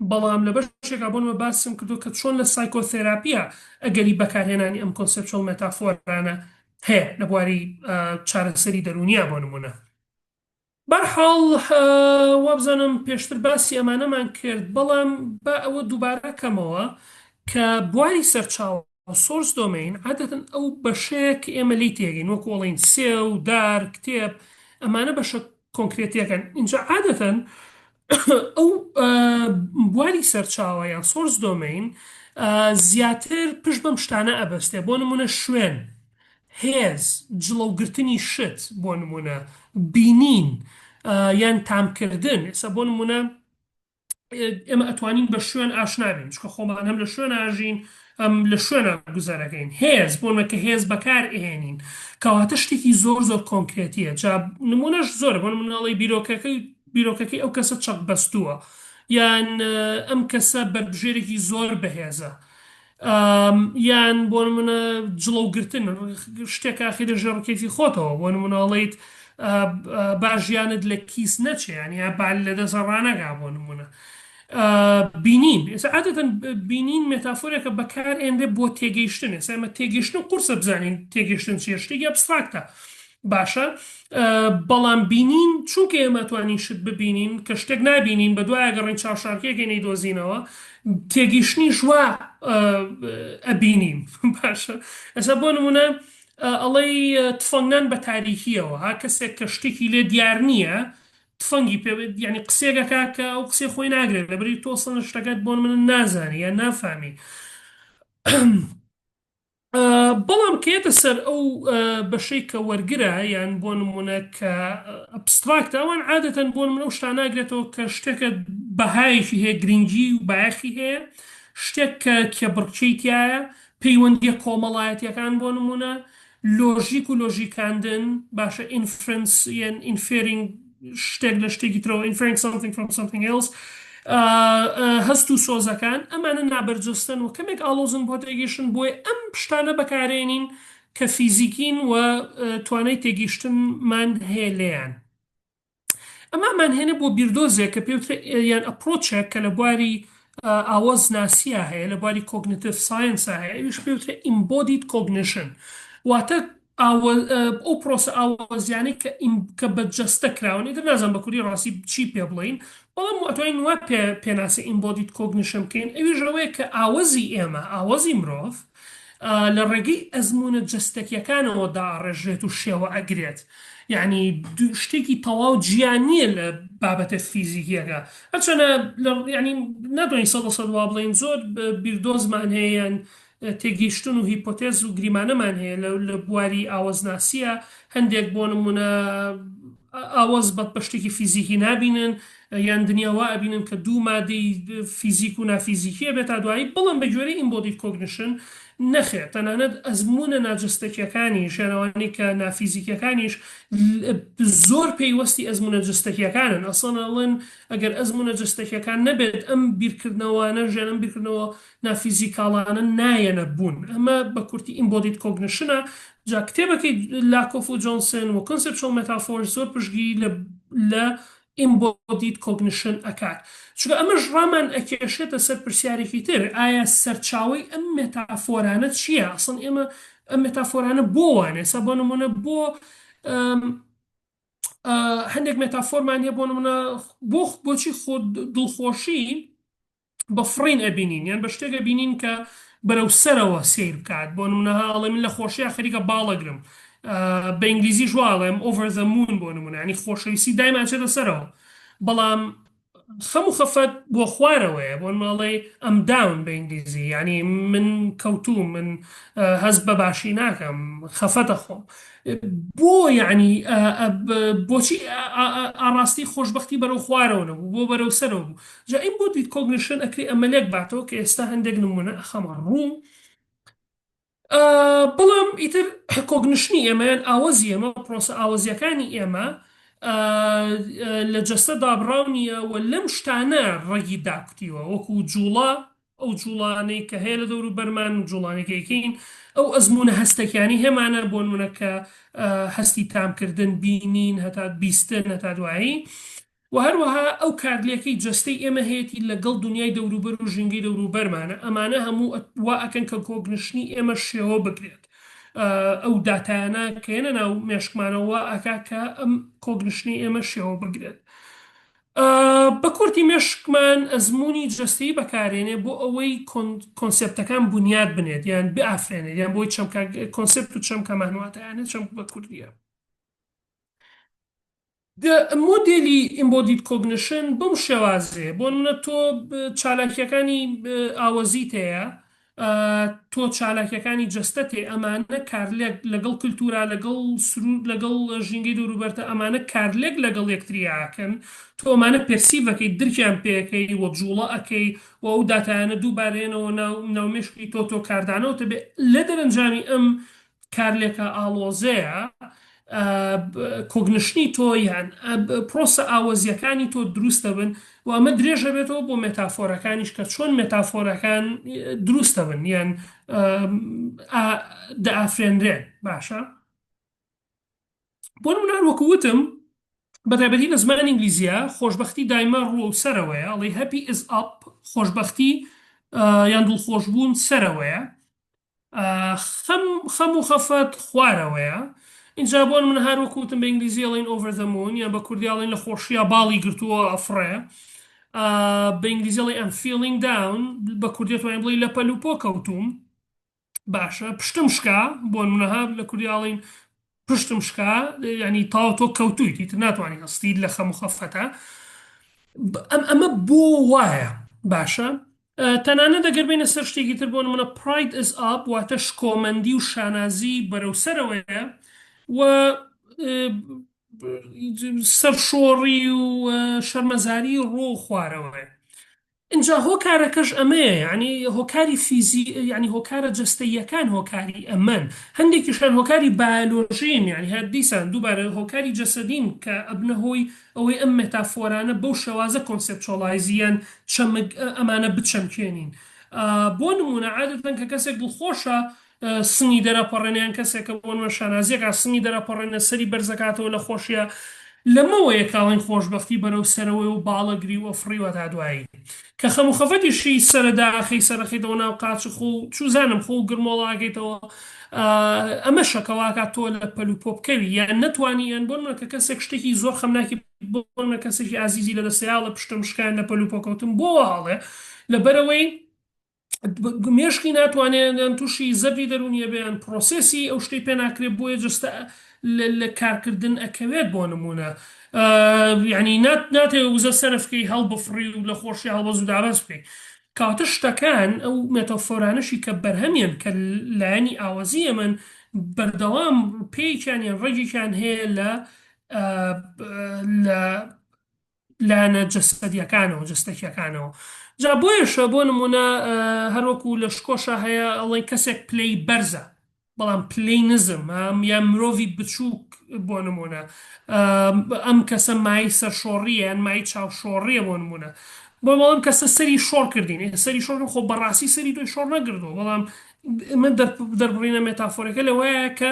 بەڵام لە بەشێکا بۆ نمونە باسم کردووە کە چۆن لە psychotherapy یا ئەگەری بەکارهێنانی ئەم conceptual metaphor انە هەیە لە بواری چارەسەری دەروونیا بۆ نمونە. بەرحاڵ وابزانم پێشتر باسی ئەمانەمان کرد، بەڵام با ئەوە دووبارە کەمەوە. کە بواری سەرچاوە، Source Domain، عادەتەن ئەو بەشەیە کە ئێمە لێی تێگەین، وەکو ئەڵێین سێو، دار، کتێب، ئەمانە بەشە کۆنکرێتییەکەن. ئینجا عادەتەن ئەو بواری سەرچاوە یان Source Domain زیاتر پشت بەم شتانە ئەبەستێ، بۆ نموونە شوێن، هێز، جڵەوگرتنی شت، بۆ نموونە بینین یان تامکردن، ئێستا بۆ نموونە ئێمە ئەتوانین بە شوێن ئاشنا بین چونکە خۆمان هەم لە شوێن ئاژین ئەم لە شوێنە گوزەرەکەین هێز بۆ نمونە کە هێز بەکار ئێنین کەواتە شتێکی زۆر زۆر کۆنکرێتیە جا نمونەش زۆرە بۆ نمونە ئەڵێی بیرۆکەکەی بیرۆکەکەی ئەو کەسە چەق بەستووە یان ئەم کەسە بەربژێرێکی زۆر بەهێزە یان بۆ نمونە جڵەوگرتن شتێک ئاخی لە ژێر ڕکێفی خۆتەوە بۆ نمونە ئەڵێیت با ژیانت لە کیس نەچێ یان یا با لە دەست ڕانەگا بۆ نمونە بینین ئێستا عادەتەن بینین مێتافۆرێکە بەکار ئێنرێ بۆ تێگەیشتن ئێستا ئێمە تێگەیشتن قورسە بزانین تێگەیشتن چیە شتێکی abstract ە باشە بەڵام بینین چونکە ئێمە توانین شت ببینین کە شتێک نابینین بە دوای گەڕین چاوشارکێکی نەیدۆزینەوە تێگەیشتنیش وا ئەبینین باشە ئێستا بۆ نمونە ئەڵێی تفەنگنان بە تاریکیەوە ها کەسێک کە شتێکی لێ دیار نییە تفەنگی پێ یعنی قسێک ئەکا کە ئەو قسەی خۆی ناگرێت لەبری تۆ سەنە شتەکەت بۆ من نازانی یان نافامی بەڵام کە یەتە سەر ئەو بەشەی کە وەرگرە یان بۆ نمونە کە abstract ە ئەوان عادەتەن بۆ نمونە ئەو شتانە ئەگرێتەوە کە شتێکە بەهایەکی هەیە گرنگی و بایەخی هەیە شتێک کە کێبڕکێی تایە پەیوەندییە کۆمەڵایەتییەکان بۆ نموونە لۆژیک و لۆژیکاندن، باشە inference یان inferring شتێک لە شتێکی ترەوە inferring something from something else، هەست و سۆزەکان، ئەمانە نابەرجەستەن و کەمێک ئاڵۆزن بۆ تێگەیشتن، بۆیە ئەم شتانە بەکارێنین کە فیزیکین و توانای تێگەیشتنمان هەیە لێیان. ئەمە ئەمانهێنێ بۆ بیردۆزێک کە پێوترێ یان approach ێک کە لە بواری ئاوەز ناسییا هەیە لە بواری cognitive science ا هەیە ئەویش پێوترێ embodied cognition واتە ئەو پرۆسە ئاوەزیانەی کە کە بە جەستە کراون ئیتر نازانم بە کوردی ڕاستی چی پێ بڵێین بەڵام ئەتوانین وا پێ پێناسی embodied cognition بکەین ئەویش ئەوەیە کە ئاوەزی ئێمە ئاوەزی مرۆڤ لە ڕێگەی ئەزموونە جەستەکیەکانەوە داڕێژرێت و شێوە ئەگرێت یەعنی شتێکی تەواو جیا نییە لە بابەتە فیزیکیەکە هەرچەنە یەعنی ناتوانین سەدە سەد وا بڵێین زۆر بیردۆزمان هەیە یان تێگەیشتن و هیپۆتێز و گریمانەمان هەیە لە بواری ئاوەزناسیە هەندێک بۆ نمونە ئاوەز بە بە شتێکی فیزیکی نابینن یان دنیا وا ئەبینن کە دوو مادەی فیزیک و نافیزیکیە بێت تا دوایی بەڵام بە گوێرەی embodied cognition نەخێر تەنانەت ئەزموونە ناجەستەکیەکانیش یان ئەوانەی کە نافیزیکیەکانیش زۆر پەیوەستی ئەزموونە جەستەکیەکانن ئەسڵەن ئەڵێن ئەگەر ئەزموونە جەستەکیەکان نەبێت ئەم بیرکردنەوانەش یان ئەم بیرکردنەوە نافیزیکاڵانە نایەنە بوون. ئەمە بە کورتی embodied cognition ە. جا کتێبەکەی لاکۆف و جۆنسن و Conceptual Metaphors زۆر پشتگیری لە لە embodied cognition ئەکات. چونکە ئەمەش ڕامان ئەکێشێتە سەر پرسیارێکی تر، ئایا سەرچاوەی ئەم مێتافۆرانە چییە؟ ئەسڵەن ئێمە ئەم مێتافۆرانە بۆ وان؟ ئێستا بۆ نموونە بۆ هەندێک مێتافۆرمان هەیە بۆ نموونە بۆ بۆچی خۆ دڵخۆشی بە فڕین ئەبینین یان بە شتێک ئەبینین کە بەرەو سەرەوە سەیر بکات بۆ نمونە ها ئەڵێ من لە خۆشییا خەریکە باڵەگرم بە ئینگلیزیش وا ئەڵێم over the moon بۆ نمونە ینی خۆشەویستی دایم ئەچێتە سەرەوە بەڵام خەم و خەفەت بۆ خوارەوەیە بۆ نمونە ئەڵێ I'm down بە ئینگلیزی یعنی من کەوتووم من هەست بە باشی ناکەم خەفەتە خۆم بۆ یعنی بۆچی ئاڕاستی خۆشببختی بەرەو خوارەوە نەبوو بۆ بەرەو سەرەوە بوو جا embodied cognition ئەکرێ ئەمە لێک باتەوە کە ئێستا هەندێک نمونە ئەخەمە ڕوو بەڵام ئیتر cognition ی ئێمە یان ئاوەزی ئێمە پرۆسە ئاوەزیەکانی ئێمە لە جەستە دابڕاو نییە و لەم شتانە ڕەگی داکوتیوە وەکو جوڵە ئەو جوڵانەی کە هەیە لە دەوروبەرمان و جوڵانەی کە ئەیکەین ئەو ئەزموونە هەستەکیانەی هەمانە بۆ نمونە کە هەستی تامکردن بینین هەتا بیستن هەتا دوایی وە هەروەها ئەو کارلێکەی جەستەی ئێمە هەیەتی لەگەڵ دونیای دەوروبەر و ژینگەی دەوروبەرمانە، ئەمانە هەموو وا ئەکەن کە cognition ی ئێمە شێوە بگرێت. ئەو داتایانە کە یەنە ناو مێشکمانەوە وا ئەکا کە ئەم cognition ی ئێمە شێوە بگرێت. بە کورتی مێشکمان ئەزموونی جەستەیی بەکارێنێ بۆ ئەوەی concept ەکان بونیاد بنێت یان بئافرێنێت یان بۆی چەمکە concept و چەمکەمان واتایانە چەمک بە کوردیە. مۆدێلی embodied cognition بەم شێوازەیە، بۆ نمونە تۆ چالاکیەکانی ئاوەزیت هەیە، تۆ چالاکیەکانی جەستەت هەیە، ئەمانە کارلێک لەگەڵ کلتورا، لەگەڵ سرود، لەگەڵ ژینگەی دەوروبەرتە، ئەمانە کارلێک لەگەڵ یەکتری ئەکەن، تۆ ئەمانە perceive ئەکەی، درکیان پێ ئەکەی و جوڵە ئەکەی و ئەو داتایانە دووبارە یەنەوە ناو ناو مێشکی تۆ، تۆ کاردانەوەت ئەبێ لە دەرەنجامی ئەم کارلێکە ئاڵۆزەیە cognition ی تۆ یان پرۆسە ئاوەزیەکانی تۆ دروست دەبن و ئەمە درێژ دەبێتەوە بۆ مێتافۆرەکانیش کە چۆن مێتافۆرەکان دروست دەبن یان دەئافرێنرێن باشە بۆ نمونە هەر وەکو وتم بە تایبەتی لە زمانی ئینگلیزیە خۆشبەختی دایمە ڕووە و سەرەوەیە ئەڵێی happy is up خۆشبەختی یان دڵخۆشبوون سەرەوەیە خەم خەم و خەفەت خوارەوەیە ئینجا بۆ نمونە هەر وەکو وتم بە ئینگلیزی ئەڵێن over the moon یان بە کوردی ئەڵێن لە خۆشییا باڵی گرتووە ئەفڕێ بە ئینگلیزی ئەڵێ I'm feeling down بە کوردی ئەتوانین بڵێی لە پەل و پۆ کەوتووم باشە پشتم شکا بۆ نمونە ها لە کوردی ئەڵێن پشتم شکا یعنی تاو تۆ کەوتویت ئیتر ناتوانانی هەستیت لە خەم و خەفەتە ئەم ئەمە بۆ وایە باشە تەنانەت ئەگەر بینە سەر شتێکی تر بۆ نمونە pride is up واتە شکۆمەندی و شانازی بەرەو سەرەوەیە و سەرشۆڕی و شەرمەزاری ڕۆ خوارەوەیە ئینجا هۆکارەکەش ئەمەیە یانی هۆکاری فیزی یانی هۆکارە جەستەییەکان هۆکاری ئەمەن هەندێکیشیان هۆکاری بایۆلۆژین یانی هەر دیسان دووبارە هۆکاری جەسەدین کە ئەبنە هۆی ئەوەی ئەم مێتافۆرانە بەو شێوازە conceptualize یان چەمک ئەمانە بچەمکێنین بۆ نموونە عادەتەن کە کەسێک دڵخۆشە سنگی دەرەپەڕێنێ یان کەسێک کە بۆ نمونە شانازیەکا سنگی دەرەپەڕێنێ سەری بەرزەکاتەوە لە خۆشیا لەمەوەیە کە ئەڵێن خۆشبەختی بەرەو سەرەوەی و باڵەگری و ئەفڕی و هەتا دوایی کە خەم و خەفەتیشی سەرە داخەی سەرەخەیتەوە ناو قاچ خۆ و چوزانم خۆ و گرمۆڵاکەیتەوە ئەمەشە کە واکات تۆ لە پەل و پۆ بکەوی یان نەتوانی یان بۆ نمونە کە کەسێک شتێکی زۆر خەمناکی بۆ نمونە کەسێکی ئازیزی لەدەستەیە ئەڵێ پشتم شکایان لە پەل و پۆ کەوتم بۆ وا ئەڵێ لەبەرئەوەی مێشکی ناتوانێت یان تووشی زەبری دەروونیە بێ یان process ی ئەو شتەی پێ ناکرێت بۆیە جەستە لە کارکردن ئەکەوێت بۆ نمونە یعنی ناتەوێت وزە سەرف بکەی هەڵبفڕی و لە خۆشی هەڵبەز و دابەز بکەی کەواتە شتەکان ئەو مێتافۆرانەشی کە بەرهەمیان کە لایەنی ئاوەزی ئەمن بەردەوام پێیان یان ڕەگێکیان هەیە لە لە لایەنە جەسەدیەکانەوە، جەستەکیەکانەوە. جا بۆیەشە بۆ نمونە هەروەکو لە شکۆشا هەیە ئەڵێن کەسێک پلەی بەرزە بەڵام پلەی نزم یان مرۆڤی بچووک بۆ نمونە ئەم کەسە مای سەرشۆڕیە یان مای چاوشۆڕیە بۆ نمونە بۆ بەڵام کەسە سەری شۆڕ کردین سەری شۆڕ خۆ بەڕاستی سەری تۆی شۆڕ نەگردووە بەڵام من دەربڕینە مێتافۆرەکە لەوەیە کە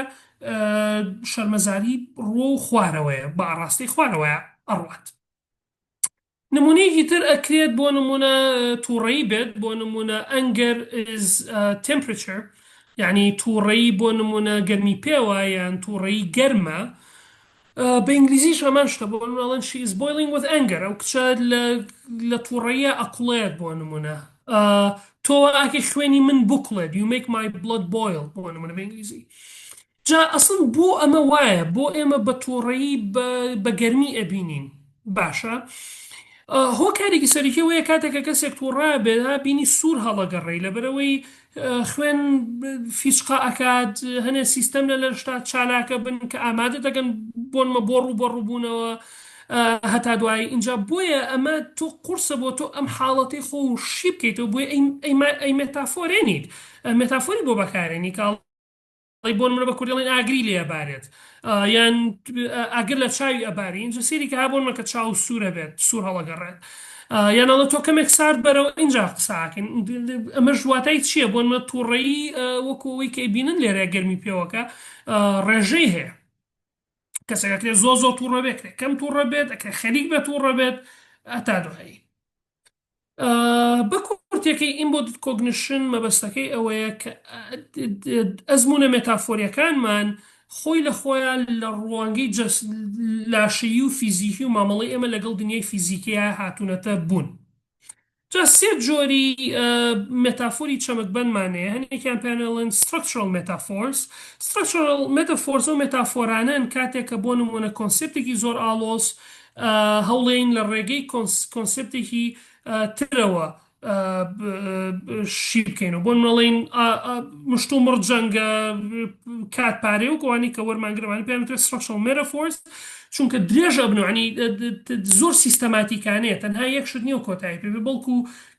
شەرمەزاری ڕووە و خوارەوەیە بە ئاڕاستەی خوارەوەیە ئەڕوات. نمونەیەکی تر ئەکرێت بۆ نمونە توڕەیی بێت بۆ نمونە anger is temperature یعنی توڕەیی بۆ نمونە گەرمی پێوە یان توڕەیی گەرمە بە ئینگلیزیش هەمان شتە بۆ نمونە ئەڵێن she is boiling with anger ئەو کچە لە توڕەیە ئەکوڵێت بۆ نمونە تۆ وا ئەکەی خوێنی من بکوڵێت you make my blood boil بۆ نمونە بە ئینگلیزی جا ئەسڵەن بۆ ئەمە وایە بۆ ئێمە بە توڕەیی بە گەرمی ئەبینین باشە هۆکارێکی سەرەکی ئەوەیە کاتێک کە کەسێک توڕە بێت ها بینی سوور هەڵەگەڕێی لەبەرئەوەی خوێن فیچقە ئەکات هەنێ سیستەم لە لەشتا چالاکە بن کە ئامادە دەکەن بۆنمە بۆ ڕووبەڕووبوونەوە هەتا دوایی ئینجا بۆیە ئەمە تۆ قورسە بۆ تۆ ئەم حاڵەتەی خۆ شی بکەیتەوە بۆیە ئەی مێتافۆرێنیت مێتافۆری بۆ بەکارێنی کاڵ ئەی بۆ نمونە بە کوردی ئەڵێن ئاگری لێ ئەبارێت یان ئاگر لە چاوی ئەباری ئینجا سەیری کە ها بۆ نمونە کە چاو سوورە بێت سوور هەڵەگەڕێت یان ئەڵێ تۆ کەمێک سارد بەرەوە ئینجا قسە ئەکەین ئەمەش واتای چییە بۆ نمونە تووڕەیی وەکو ئەوەی کە ئەیبینن لێرە گەرمی پێوەکە ڕێژەی هەیە کەسێک ئەکرێت زۆر زۆر تووڕە بێت ئەکرێت کەم تووڕە بێت ئەکرێت خەریک بێت تووڕە بێت هەتا دوایی بە کورتیەکەی embodied cognition مەبەستەکەی ئەوەیە کە ئەزموونە مێتافۆریەکانمان. خۆی لە خۆیان لە ڕوانگەی جەس لاشەیی و فیزیکی و مامەڵەی ئێمە لەگەڵ دنیای فیزیکییا هاتوونەتە بوون. جا سێ جۆری مێتافۆری چەمکبەندمان هەیە، هەنێکیان پێیان ئەڵێن Structural Metaphors. Structural Metaphors ئەو مێتافۆرانەن کاتێک کە بۆ نموونە concept ێکی زۆر ئاڵۆز هەوڵێین لە ڕێگەی concept ێکی ترەوە شی بکەینەوە بۆ نموونە ئەڵێین مشتومڕ جەنگە کات پارەیە وەکو ئەوانەی کە وەرمانگرن پێیان وترێت Structural Metaphors چونکە درێژ ئەبن و یانی زۆر سیستەماتیکانەیە تەنها یەک شت نییە و کۆتایی پێ بێ بەڵکو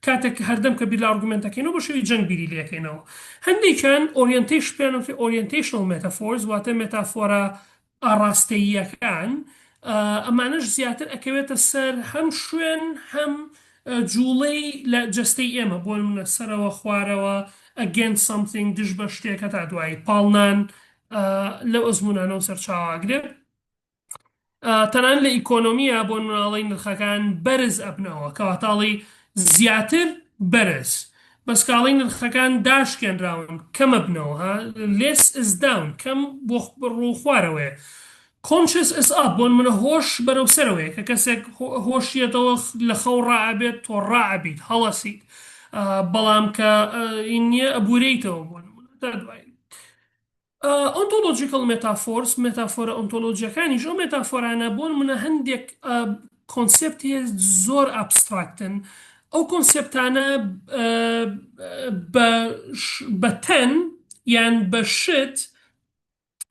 کاتێک هەردەم کە بیر لە argument ئەکەینەوە بە شێوەی جەنگ بیری لێکەینەوە هەندێکیان orientation پێیان وترێت Orientational Metaphors واتە مێتافۆرە ئاڕاستەییەکان ئەمانەش زیاتر ئەکەوێتە سەر هەم شوێن هەم جوڵەی لە جەستەی ئێمە بۆ نمونە سەرەوە خوارەوە against something دژ بە شتێک هەتا دوایی پاڵنان لەو ئەزموونانەوە سەرچاوە ئەگرێت. تەنانەت لە ئیکۆنۆمییا بۆ نمونە ئەڵێی نرخەکان بەرز ئەبنەوە کەواتە ئەڵێی زیاتر بەرز بەس کە ئەڵێی نرخەکان داشکێنراون کەم ئەبنەوە ها less is down کەم بۆ ڕوو خوارەوەیە conscious is up بۆ نمونە هۆش بەرەو سەرەوەیە کە کەسێک هۆشیەتەوە لە خەو ڕائەبێت تۆ ڕائەبیت هەڵەسیت بەڵام کە نییە ئەبورێیتەوە بۆ نمونە تا دوایی. Ontological metaphors، مێتافۆرە ئۆنتۆلۆجیەکانیش ئەو مێتافۆرانە بۆ نمونە هەندێک concept هەیە زۆر abstract ن ئەو concept انە بە تەن یان بە شت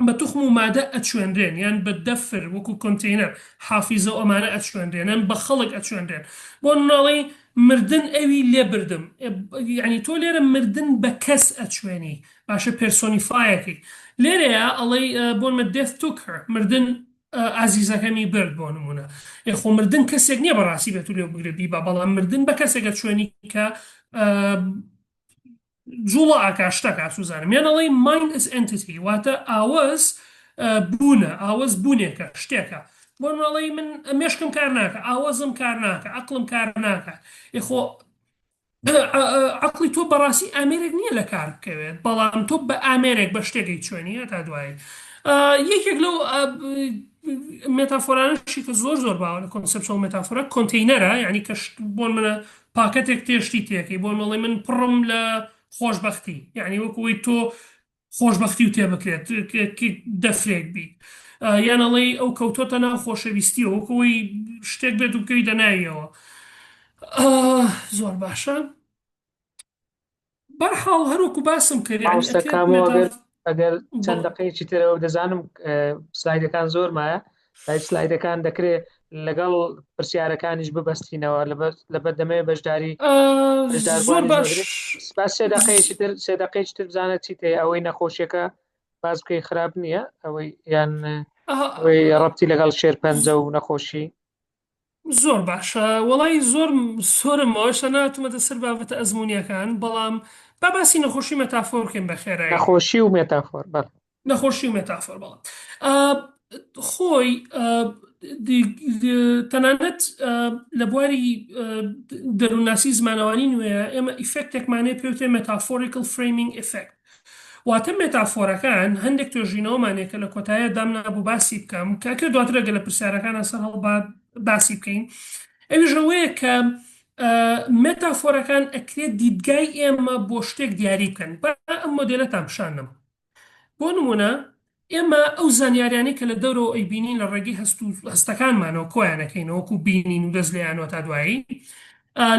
بە توخم و مادە ئەچوێنرێن یان بە دەفر وەکو کۆنتینەر حافیزە و ئەمانە ئەچوێنرێن یان بە خەڵک ئەچوێنرێن بۆ نمونە ئەڵێی مردن ئەوی لێ بردم یعنی تۆ لێرە مردن بە کەس ئەچوێنی باشە personify ئەکەی لێرەیا ئەڵێی بۆ نمونە death took her مردن ئازیزەکەمی برد بۆ نمونە ئێ خۆ مردن کەسێک نییە بەڕاستی بێت و لێ بگرێت بیبا بەڵام مردن بە کەسێک ئەچوێنی کە جوڵە ئەکا شتەکا سوزانم یان ئەڵێی mind is entity واتە ئاوەز بوونە ئاوەز بوونێکە شتێکە بۆ نمونە ئەڵێی من مێشکم کار ناکە ئاوەزم کار ناکە عەقڵم کار ناکات ئێ خۆ عەقڵی تۆ بەڕاستی ئامێرێک نییە لە کار بکەوێت بەڵام تۆ بە ئامێرێک بە شتێکی چۆنی هەتا دوایی یەکێک لەو مێتافۆرانەشی کە زۆر زۆر باوە لە conceptual metaphor ە container ە یعنی کە بۆ منە پاکەتێک تێشتی تێکەی بۆ مەڵی من پڕم لە خۆشببختی یعنی وەکەوەی تۆ خۆشبەختی و تێبکرێت دەفرێک بیت یان ئەڵێی ئەو کەوتۆتە ناو خۆشەویستیەوە وەک ئەوەی شتێک بێت و بکەویتە ناویەوە زۆر باشە بەرحاڵ هەروەکو باسم کرد یعنی مامۆستا ئەکرێت کامۆ مێتا ئەگەر ئەگەر چەند بەڵێ دقەیەکی ترەوە دەزانم سلایدەکان زۆر مایە لای سلایدەکان دەکرێت لەگەڵ پرسیارەکانیش ببەستینەوە لەبەر دەمەوێت بەشداری زۆر بەشداربووانیش باش وەگرێت باس سێ دقەیەکی تر سێ دقەیەکی تر بزانە چیت هەیە ئەوەی نەخۆشیەکە باس بکەی خراپ نییە ئەوەی یان ئەوەی ڕەبتی لەگەڵ شێرپەنجە و نەخۆشی زۆر باشە وەڵی زۆر زۆرم ماوەشە ناتومەتە سەر بابەتە ئەزمونیەکان بەڵام با باسی نەخۆشی مەتافۆر بکەین بە خێرایی نەخۆشی و مێتافۆر بەڵێ نەخۆشی و مێتافۆر بەڵێ خۆی تەنانەت لە بواری دەروونناسی زمانەوانی نوێیە ئێمە effect ێکمان هەیە پێی وترێ metaphorical framing effect واتە مێتافۆرەکان هەندێک توێژینەوەمان هەیە کە لە کۆتاییا دامنابوو باسی بکەم کە ئەکرێ دواتر ئەگەر لە پرسیارەکانا سەر هەڵبا باسی بکەین ئەویش ئەوەیە کە مێتافۆرەکان ئەکرێت دیدگای ئێمە بۆ شتێک دیاری بکەن با ئەم مۆدێلەتان پیشان دەم بۆ نموونە ئێمە ئەو زانیاریانەی کە لە دەورەوە ئەیبینین لە ڕێگەی هەست و هەستەکانمانەوە کۆیان ئەکەینەوە وەکو بینین و دەست لێیانەوە تا دوایی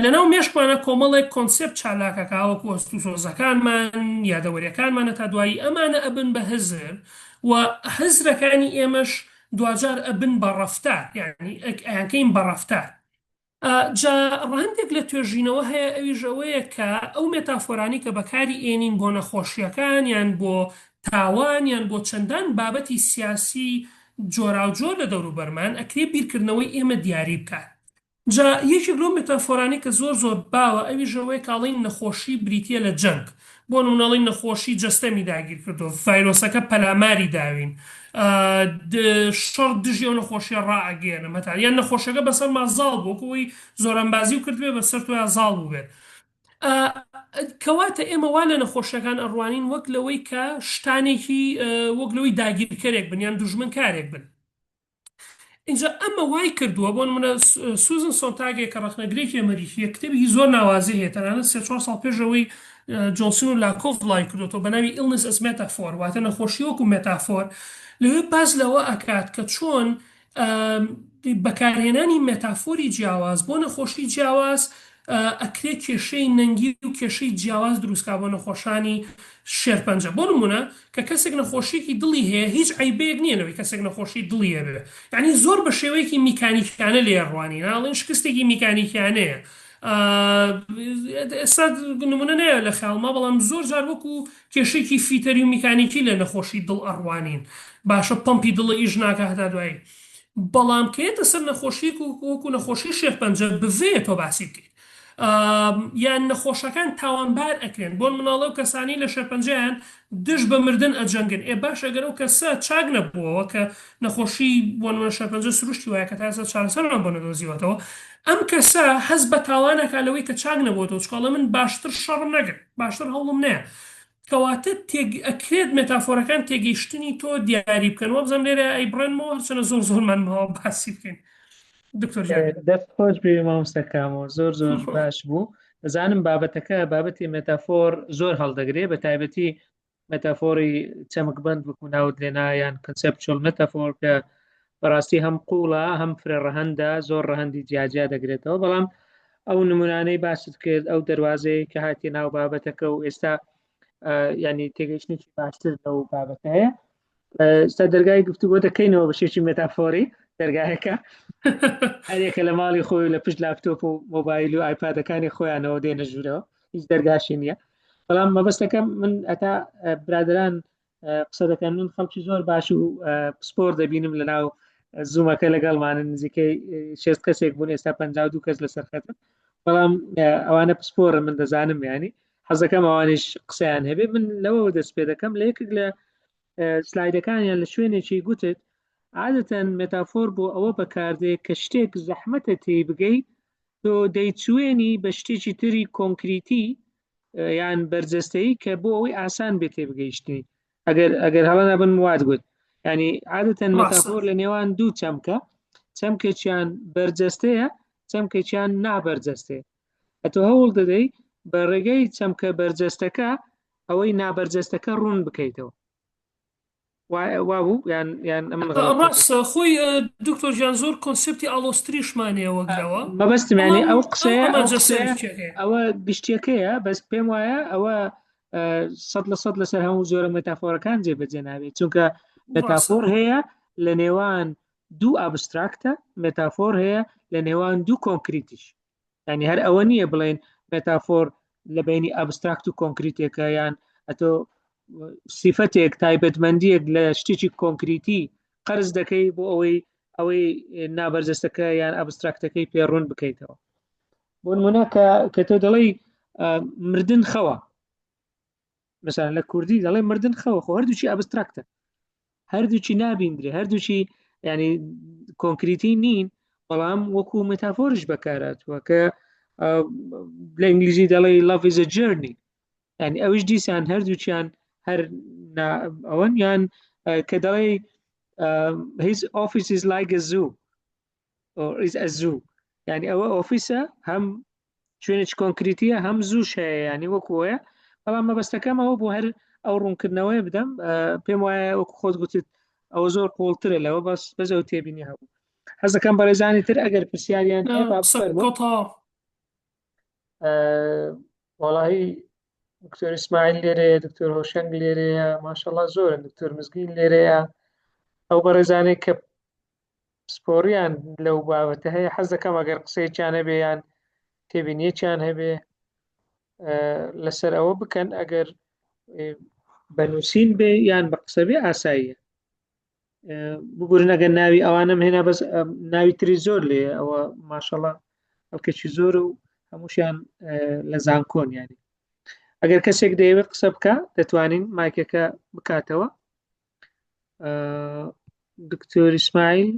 لەناو مێشکمانە کۆمەڵێک concept چالاک ئەکا وەکو هەست و سۆزەکانمان یادەوەریەکانمان هەتا دوایی ئەمانە ئەبن بە هزر و هزرەکانی ئێمەش دواجار ئەبن بە ڕەفتار یانی ئەیانکەین بە ڕەفتار. جا ڕەهەندێک لە توێژینەوە هەیە ئەویش ئەوەیە کە ئەو مێتافۆرانەی کە بەکاری ئێنین بۆ نەخۆشیەکان یان بۆ تاوان یان بۆ چەندان بابەتی سیاسی جۆراوجۆر لە دەوروبەرمان ئەکرێ بیرکردنەوەی ئێمە دیاری بکات. جا یەکێک لەو مێتافۆرانەی کە زۆر زۆر باوە ئەویش ئەوەیە کە ئەڵێین نەخۆشی بریتیە لە جەنگ بۆ نمونە ئەڵێن نەخۆشی جەستەمی داگیر کردووە، ڤایرۆسەکە پەلاماری داوین، شەڕ دژی ئەو نەخۆشیە ڕائەگەیەنم هەتا یان نەخۆشەکە بەسەرما زاڵ بوو وەکو ئەوەی زۆرانبازی و کردبێ بەسەر تۆیا زاڵ بووبێت. کەواتە ئێمە وا لە نەخۆشیەکان ئەڕوانین وەک لەوەی کە شتانێکی وەک لەوەی داگیرکەرێک بن یان دوژمنکارێک بن. ئینجا ئەمە وای کردووە بۆ نمونە سوزن سۆنتاگێ کە ڕەخنەگرێکی ئەمەریکییە کتێبێکی زۆر ناوازەی هەیە تەنانەت سێ چوار ساڵ پێش ئەوەی جۆنسن و لاکۆف بڵاوی کردۆتەوە بە ناوی Illness as Metaphor واتە نەخۆشی وەکو مێتافۆر لەوێ باس لەوە ئەکات کە چۆن بەکارهێنانی مێتافۆری جیاواز بۆ نەخۆشی جیاواز ئەکرێ کێشەی نەنگی و کێشەی جیاواز دروستکا بۆ نەخۆشانی شێرپەنجە. بۆ نموونە کە کەسێک نەخۆشیەکی دڵی هەیە هیچ عەیبەیەک نییە لەوەی کەسێک نەخۆشی دڵی هەبێ یانی زۆر بە شێوەیەکی میکانیکیانە لێی ئەڕوانین ئەڵێن شکستێکی میکانیکیانەیە ئێستا نمونە نایە لە خەیاڵما بەڵام زۆر جار وەکو کێشەیەکی فیتەری و میکانیکی لە نەخۆشی دڵ ئەڕوانین باشە پەمپی دڵە ئیش ناکا هەتا دوایی بەڵام کە یەتە سەر نەخۆشیەک وەکو نەخۆشی شێرپەنجە بڤەیە تۆ باسی بکەیت یان نەخۆشەکان تاوانبار ئەکرێن بۆن مناڵ ئەو کەسانەی لە شێرپەنجەیان دژ بە مردن ئەجەنگن ئێ باشە گەر ئەو کەسە چاک نەبووەوە کە نەخۆشی بۆ نمونە شێرپەنجە سروشتی وایە کە تا ئێستا چارەسەرمان بۆ نەدۆزیوەتەوە ئەم کەسە هەست بە تاوان ئەکا لەوەی کە چاک نەبووەتەوە چونکە ئەڵێ من باشتر شەڕم نەکرد باشتر هەوڵم نەیا کەواتە تێگ ئەکرێت مێتافۆرەکان تێگەیشتنی تۆ دیاری بکەن وابزانم لێرە ئەیبڕێنمەوە هەرچەنە زۆر زۆرمان ماوە باسی بکەین دکتۆر گیان. دەست خۆش بێ مامۆستا کامۆ زۆر زۆر باش بوو دەزانم بابەتەکە بابەتی مێتافۆر زۆر هەڵدەگرێ بە تایبەتی مێتافۆری چەمکبەند وەکو ناوت لێنا یان conceptual metaphor کە بەڕاستی هەم قوڵە هەم فرە ڕەهەندە زۆر ڕەهەندی جیاجیا دەگرێتەوە بەڵام ئەو نمونانەی باست کرد ئەو دەروازەیە کە هاتی ناو بابەتەکە و ئێستا ینی تێگەیشتێکی باشتر لەو بابەتە هەیە ئێستا دەرگای گفتوگۆ دەکەینەوە بە شێکی مێتافۆری دەرگایەکە هەرێکە لە ماڵی خۆی لە پشت لاپتۆپ و مۆبایل و ئایپادەکانی خۆیانەوە دێنە ژوورەوە هیچ دەرگاشی نییە بەڵام مەبەستەکەم من ئەتا برادران قسە دەکەن من خەڵکی زۆر باش و پسپۆر دەبینم لە ناو زوومەکە لەگەڵمانن نزیکەی شێست کەسێک بوون ئێستا 52 کەس لەسەر خەتن بەڵام ئەوانە پسپۆرە من دەزانم ینی حەزەکەم ئەوانیش قسەیان هەبێ من لەوەوە دەست پێ دەکەم لە یەکێک لە سلایدەکانیان لە شوێنێکی گوتت عادەتەن مێتافۆر بۆ ئەوە بەکاردێ کە شتێک زەحمەتە تێی بگەی تۆ دەیچوێنی بە شتێکی تری کۆنکریتی یان بەرجەستەیی کە بۆ ئەوەی ئاسان بێت تێبگەیشتنی ئەگەر ئەگەر هەڵە نەبن وات گوت ینی عادەتەن مێتافۆر لە نێوان دوو چەمکە چەمکێکیان بەرجەستەیە چەمکێکیان نابەرجەستەیە ئەتۆ هەوڵ دەدەی بە ڕێگەی چەمکە بەرجەستەکە ئەوەی نابەرجەستەکە ڕوون بکەیتەوە وابوو یان یان ئەمن غەڵەت کردم؟ ڕاستە خۆی دکتۆر گیان زۆر کۆنسێپتی ئاڵۆزتریشمان هەیە وەک لەوە مەبەستم ینی بەڵام ئەو ئەو قسەیە ئەو ئامانجە قسەیە سەرەکیەکەیە. ئەوە گشتیەکەیە بەس پێم وایە ئەوە 100% لەسەر هەموو جۆرە مێتافۆرەکان جێبەجێ نابێت چونکە ڕاستە. مێتافۆر هەیە لە نێوان دوو ئابستراکتە مێتافۆر هەیە لە نێوان دوو کۆنکریتیش ینی هەر ئەوە نییە بڵێن مێتافۆر لە بینی ئابستراکت و کۆنکریتێکە یان ئەتۆ سیفەتێک تایبەتمەندیەک لە شتێکی کۆنکریتی قەرز دەکەی بۆ ئەوەی ئەوەی نابەرجەستەکە یان ئابستراکتەکەی پێڕوون بکەیتەوە بۆ نمونە کە کە تۆ دەڵێی مردن خەوە مثلا لە کوردی دەڵێ مردن خەوە خۆ هەردووکی ئابستراکتە هەردووکی نابیندرێ هەردووکی ینی کۆنکریتی نین بەڵام وەکو متافۆرش بەکاراتوە کە لە ئینگلیزی دەڵێ love is a journey ینی ئەوش دیسان هەردووکیان هەر ئەوەن یان کە دەڵێ his office is like a zoo or is a zoo یعنی ئەوە ئۆفیسە هەم شوێنێکی کۆنکریتیە هەم زووش هەیە ینی وەکوەیە بەڵام مەبەستەکەم ئەوە بۆ هەر ئەو ڕوونکردنەوەی بدەم پێم وایە وەکو خۆت گوتت ئەوە زۆر قوڵترە لەوە بەس بەس ئەو تێبینی هەبوو حەزەکەم بەڕێزانی تر ئەگەر پرسیاریان هەیە با بفەرموون. وەڵاهی دکتۆر ئیسماعیل لێرەیە دکتۆر هۆشەنگ لێرەیە ماشەڵا زۆرن دکتۆر مزگین لێرەیە ئەو بەڕێزانەی کە پسپۆڕیان لەو بابەتە هەیە حەز دەکەم ئەگەر قسەیەکیان هەبێ یان تێبینیەکیان هەبێ لەسەر ئەوە بکەن ئەگەر بە نووسین بێ یان بە قسە بێ ئاساییە بگورن ئەگەر ناوی ئەوانم هێنا بەس ناوی تری زۆر لێ ئەوە ماشەڵە خەڵکێکی زۆر و هەمووشیان لە زانکۆن ینی ئەگەر کەسێک دەیەوێت قسە بکە دەتوانین مایکەکە بکاتەوە دکتۆر ئیسماعیل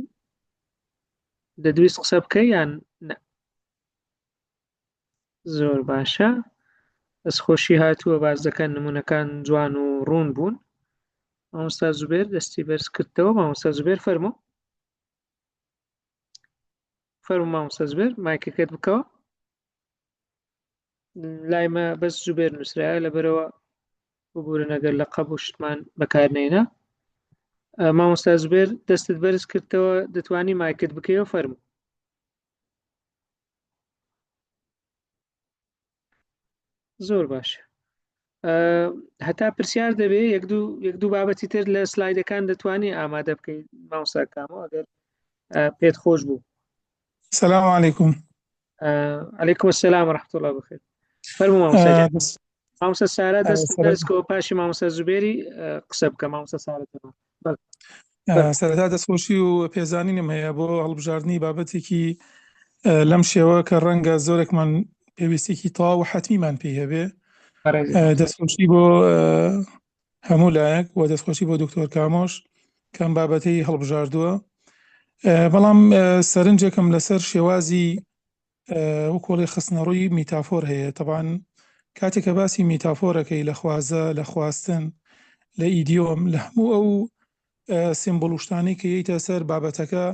دەدویست قسە بکە یان نە زۆر باشە. دەستخۆشی هاتووە باس دەکەن نمونەکان جوان و ڕوون بوون. مامۆستا زوبێر دەستی بەرز کردەوە. مامۆستا زوبێر فەرموو. فەرموو مامۆستا زوبێر مایکەکەت بکەوە. لای مە بەس زوبێر نووسرایە لەبەرەوە ببورن ئەگەر لە قەب و شتمان بەکارنێنە. مامۆستا زوبێر دەستت بەرز کردەوە دەتوانی مایکت بکەیەوە فەرموو. زۆر باش هەتا پرسیار دەبێ یەک دوو یەک دوو بابەتی تر لە سلایدەکان دەتوانی ئامادە بکەیت مامۆستا کامۆ ئەگەر پێت خۆش بوو. سلام علیکم. علیکم السلام ورحمة الله بخير. فەرموو مامۆستا گیان. مامۆستا سارا دەست بەرزکەوە پاشی مامۆستا زوبێری قسە بکە مامۆستا سارا تەمام. سەرەتا دەستخۆشی و پێزانینم هەیە بۆ هەڵبژاردنی بابەتێکی لەم شێوە کە ڕەنگە زۆرێکمان پێویستێکی تەواو و حەتمیمان پێی هەبێ. دەستخۆشی بۆ هەموو لایەک و دەستخۆشی بۆ دکتۆر کامۆش کەم بابەتی هەڵبژاردووە. بەڵام سەرنجێکم لەسەر شێوازی وەکۆڵی خستنەڕووی میتافۆر هەیە. تەبان کاتێک کە باسی میتافۆرەکەی لە خوازە، لە خواستن، لە ئیدیۆم، لە هەموو ئەو سیمبول و شتانەی کە یەیتە سەر بابەتەکە،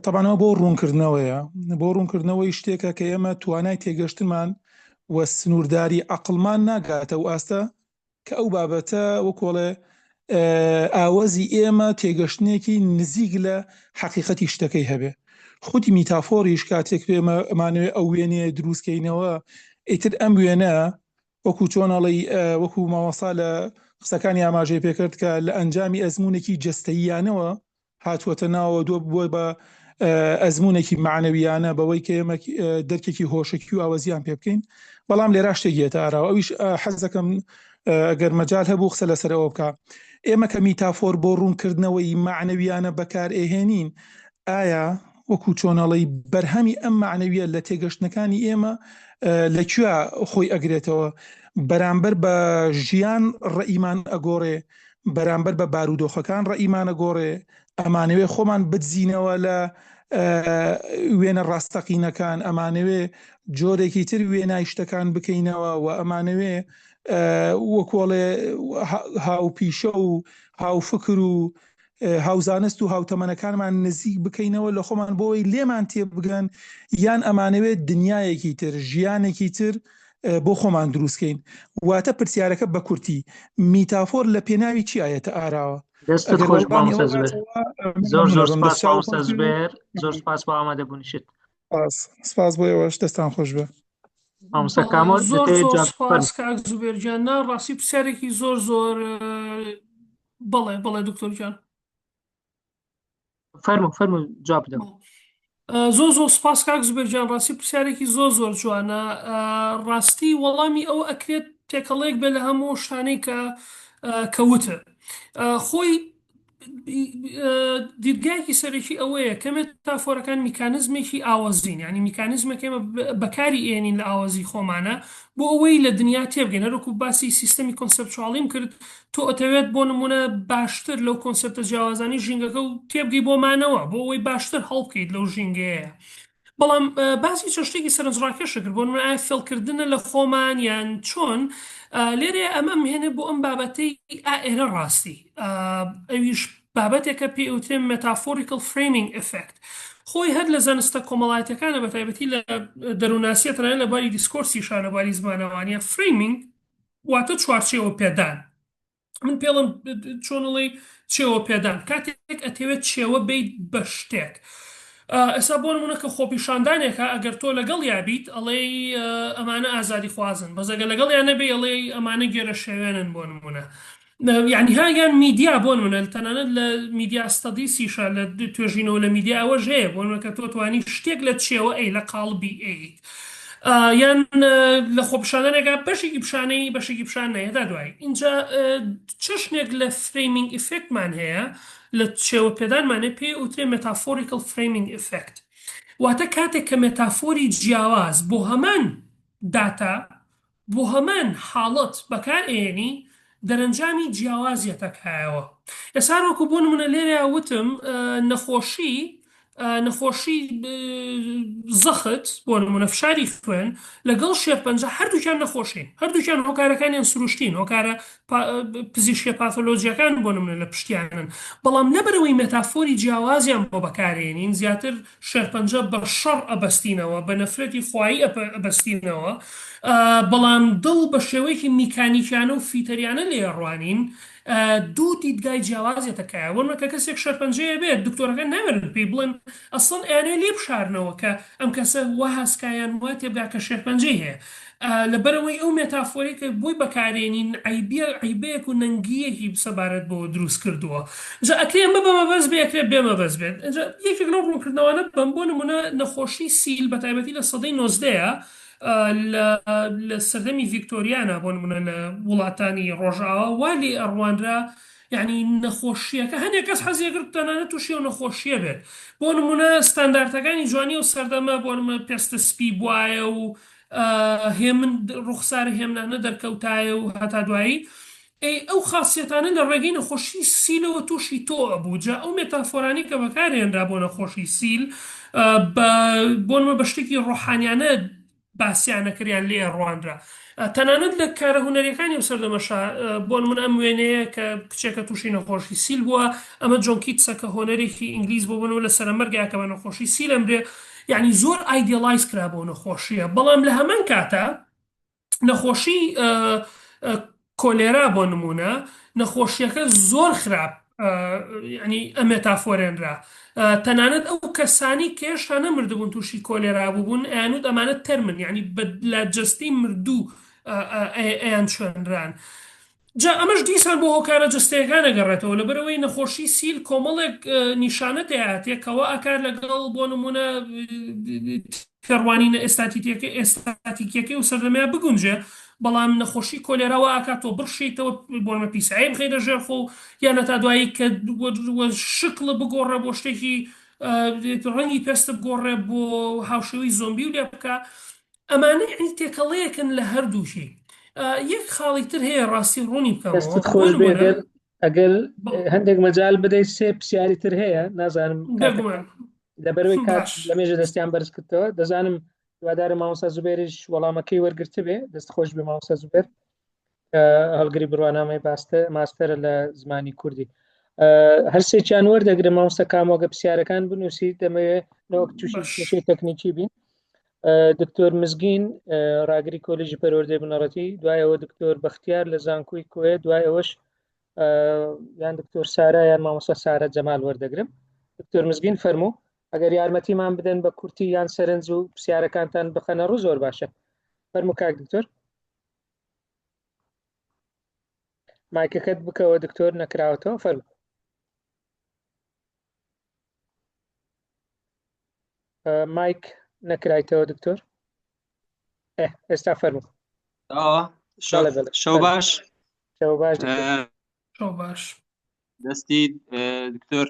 تەبانەوە بۆ ڕوونکردنەوەیە، بۆ ڕوونکردنەوەی شتێکە کە ئێمە توانای تێگەشتنمان و سنوورداری عەقڵمان ناگاتە ئەو ئاستە کە ئەو بابەتە وەکۆڵێ ئاوەزی ئێمە تێگەشتنێکی نزیک لە حەقیقەتی شتەکەی هەبێ. خودی میتافۆریش کاتێک ئێمە ئەمانەوێ ئەو وێنەیە دروستکەینەوە، ئیتر ئەم وێنە وەکو چۆن ئەڵێی وەکو مامۆستا لە قسەکانی ئاماژەی پێکرد کە لە ئەنجامی ئەزموونێکی جەستەییانەوە هاتووەتە ناوە دۆ بووە بە ئەزموونێکی مەعنەویانە بەوەی کە ئێمە دەرکێکی هۆشەکی و ئاوەزیان پێ بکەین. بەڵام لێرا شتێک یەتە ئاراوە، ئەویش حەز دەکەم ئەگەر مەجال هەبوو قسە لەسەر ئەوە بکا. ئێمە کە میتافۆر بۆ ڕوونکردنەوەی مەعنەویانە بەکار ئێهێنین، ئایا وەکو چۆن ئەڵێی بەرهەمی ئەم مەعنەویە لە تێگەشتنەکانی ئێمە لە کوێ خۆی ئەگرێتەوە؟ بەرامبەر بە ژیان ڕەئیمان ئەگۆڕێ، بەرامبەر بە بارودۆخەکان ڕەئیمان ئەگۆڕێ، ئەمانەوێ خۆمان بدزینەوە لە وێنە ڕاستەقینەکان، ئەمانەوێ جۆرێکی تر وێنای شتەکان بکەینەوە و ئەمانەوێ وەکۆڵێ هاوپیشە و هاوفکر و هاوزانست و هاوتەمەنەکانمان نزیک بکەینەوە لە خۆمان بۆ ئەوەی لێمان تێبگەن، یان ئەمانەوێت دنیایەکی تر، ژیانێکی تر بۆ خۆمان دروستکەین. واتە پرسیارەکە بە کورتی میتافۆر لە پێناوی چی ئایەتە ئاراوە؟ دەستت ئەگەر خۆش وەڵامی مامۆستا ئەوە زوبێر. باتەوە من زۆر مەمنون زۆر ئەبم. سپاس دەست چاو مامۆستا خۆش بێ و زوبێر، زۆر سپاس بۆ ئامادەبوونیشت. سپاس سپاس بۆ ئێوەش، دەستان خۆش بێ. مامۆستا بەڵێ کامۆ زۆر دەتەوێت زۆر جواب سپاس فەرموو. کاک زوبێر گیان. نا ڕاستی پرسیارێکی زۆر زۆر بەڵێ بەڵێ دکتۆر گیان. فەرموو فەرموو جواب بدەوە. زۆر زۆر سپاس کاک زوبێر گیان ڕاستی پرسیارێکی زۆر زۆر جوانە ڕاستی وەڵامی ئەوە ئەکرێت تێکەڵەیەک بێ لە هەموو ئەو شتانەی کە کە وتت خۆی دیدگایەکی سەرەکی ئەوەیە کە مێتافۆرەکان میکانزمێکی ئاوەزین، یانی میکانیزمێک ئێمە بەکاری ئێنین لە ئاوەزی خۆمانە بۆ ئەوەی لە دنیا تێبگەین. هەروەکو باسی سیستەمی conceptual یم کرد، تۆ ئەتەوێت بۆ نموونە باشتر لەو کۆنسێپتە جیاوازانەی ژینگەکە و تێبگەی بۆ مانەوە، بۆ ئەوەی باشتر هەڵبکەیت لەو ژینگەیە. بەڵام باسی چەند شتێکی سەرنجڕاکێشە کرد، بۆ نموونە ئایا فێڵکردنە لە خۆمان یان چۆن؟ لێرەیە ئەمە ئەمهێنێ بۆ ئەم بابەتەی ئا ئێرە ڕاستی ئەویش بابەتێکە پێی ئەوترێ Metaphorical Framing Effect خۆی هەر لە زانستە کۆمەڵایەتیەکانە بەتایبەتی لە دەروونناسیە تەنانەت لە بواری discourse یشا لە بواری زمانەوانیە framing واتە چوارچێوە پێدان من پێڵم چۆن ئەڵێی چێوە پێدان کاتێک ئەتەوێت چێوە بیت بە شتێک ئێستا بۆ نمونە کە خۆپیشاندانێکە ئەگەر تۆ لەگەڵ یا بیت ئەڵێی ئەمانە ئازادی خوازن بەس ئەگەر لەگەڵ یا نەبێ ئەڵێی ئەمانە گێرە شێوێنن بۆ نمونە یعنی ها یان میدیا بۆ نمونە تەنانەت لە media studies یشا لە توێژینەوە لە میدیا ئەوەش هەیە بۆ نمونە کە تۆ توانی شتێک لە چێوە ئەی لە قاڵبی ئەیت یان لە خۆپیشاندانێکا بەشێکی پیشانەی بەشێکی پیشان نەیە هەتا دوایی ئینجا چەشنێک لە framing effect مان هەیە لە چێوە پێدانمانێ پێی ئوترێ metaphorical framing effect واتە کاتێک کە مێتافۆری جیاواز بۆ هەمان داتا بۆ هەمان حاڵەت بەکار ئەیەنی دەرەنجامی جیاواز یەتە کایەوە. ئێستا هەر وەکو بۆ نمونە لێرەیا وتم نەخۆشی. نەخۆشی زەخت بۆ نمونە فشاری خوێن لەگەڵ شێرپەنجە هەردووکیان نەخۆشین، هەردووکیان هۆکارەکانیان سروشتین، هۆکارە پزیشکیە پاتۆلۆجیەکان بۆ نمونە لە پشتیانن، بەڵام لەبەرئەوەی مێتافۆری جیاوازیان بۆ بەکارێنین زیاتر شێرپەنجە بە شەڕ ئەبەستینەوە، بە نەفرەتی خوایی ئەبەستینەوە، بەڵام دڵ بە شێوەیەکی میکانیکیانە و فیتەریانە لێی ئەڕوانین، دوو دیدگای جیاواز یەتە کایە، بۆ نمونە کە کەسێک شێرپەنجەیە بێت دکتۆرەکان ناوێرن پێی بڵێن ئەسڵەن ئەیانەوێت لێی بشارنەوە کە ئەم کەسە وا هەست کا یان وا تێبگا کە شێرپەنجەی هەیە لەبەرئەوەی ئەو مێتافۆرەی کە بۆی بەکارێنین عەیبیە عەیبەیەک و نەنگییەکی سەبارەت بەوە دروست کردووە جا ئەکرێ ئەمە بە مەبەست بێ ئەکرێ بێ مەبەست بێت جا یەکێک لەو ڕوونکردنەوانە بەم بۆ نمونە نەخۆشی سیل بەتایبەتی لە سەدەی نۆزدەیە لە لە سەردەمی ڤیکتۆریانا بۆ نمونە لە وڵاتانی ڕۆژئاوا وا لێ ئەڕوانرا یانی نەخۆشییەکە هەندێک کەس حەزی ئەکرد تەنانەت تووشی ئەو نەخۆشییە بێت بۆ نمونە ستاندارتەکانی جوانی ئەو سەردەمە بۆ نمونە پێستە سپی بوایە و هێمن ڕوخسارە هێمنانە دەرکەوتایە و هەتا دوایی ئەی ئەو خاسیەتانە لە ڕێگەی نەخۆشی سیلەوە تووشی تۆ ئەبوو جا ئەو مێتافۆرانەی کە بەکارهێنرا بۆ نەخۆشی سیل بە بۆ نمونە بە شتێکی ڕۆحانیانە باسیان ئەکرد یان لێ ئەڕوانرا تەنانەت لە کارە هونەریەکانی ئەو سەردەمەشا بۆ نمونە ئەم وێنەیە کە کچێکە تووشی نەخۆشی سیل بووە ئەمە جۆن کیتسە کە هۆنەرێکی ئینگلیز بۆ بنەوە لە سەرەمەرگا کە بە نەخۆشی سیل ئەمرێ یعنی زۆر idealize کرا بۆ نەخۆشیە بەڵام لە هەمان کاتا نەخۆشی کۆلێرا بۆ نمونە نەخۆشیەکە زۆر خراپ یعنی ئەمێتافۆرێنرا تەنانەت ئەو کەسانی کە هێشتا نەمردبوون تووشی کۆلێرا بووبوون ئەیانوت ئەمانە تەرمن یعنی لە جەستەی مردوو ئەیان چوێنران جا ئەمەش دیسان بۆ هۆکارە جەستەیەکان ئەگەڕێتەوە، لەبەرئەوەی نەخۆشی سیل کۆمەڵێک نیشانە تێیاتێ کەوا ئەکات لەگەڵ بۆ نموونە تێڕوانینە ئێستاتیتیەکەی ئێستاتیکیەکەی ئەو سەردەمەیا بگونجێ، بەڵام نەخۆشی کۆلێرا وا ئەکات تۆ بڕشێیتەوە بۆ نموونە پیسایی بخەیتە ژێر خۆ و یان هەتا دوایی کە شکڵ بگۆڕێ بۆ شتێکی ڕەنگی پێست بگۆڕێ بۆ هاوشێوەی زۆمبی و لێ بکا. ئەمانە یەعنی تێکەڵەیەکن لە هەردووکی. یەک خاڵی تر هەیە ڕاستی ڕوونی بکەمەوە دەستت بۆ خۆش بێ نمونە گەر ئەگەر هەندێک مەجال بدەیت سێ پرسیاری تر هەیە نازانم کاتەکە بێگومان لەبەرەوەی کات باش لە مێژە دەستیان بەرز کردەوە دەزانم هیوادارم مامۆستا زوبێریش وەڵامەکەی وەرگرتبێ دەست خۆش بێ مامۆستا زوبێر کە هەڵگری بڕوانامەی ماستەرە لە زمانی کوردی هەرسێکیان وەردەگرم مامۆستا کامۆگە پرسیارەکان بنووسی دەمەوێت نەوەک تووشی باش کێشەی تەکنیکی بین دکتۆر مزگین ڕاگری کۆلیژی پەروەردەی بنەڕەتی دوایەوە دکتۆر بەختیار لە زانکۆی کۆیە دوای ئەوەش یان دکتۆر سارا یان مامۆستا سارە جەمال وەردەگرم دکتۆر مزگین فەرموو ئەگەر یارمەتیمان بدەن بە کورتی یان سەرنج و پرسیارەکانتان بخەنە ڕوو زۆر باشە فەرموو کاک دکتۆر مایکەکەت بکەوە دکتۆر نەکراوەتەوە فەرموو مایک نەکرایتەوە دکتۆر ئێستا فەرموو شەو باش شەو باش شەو باش دەستی دکتۆر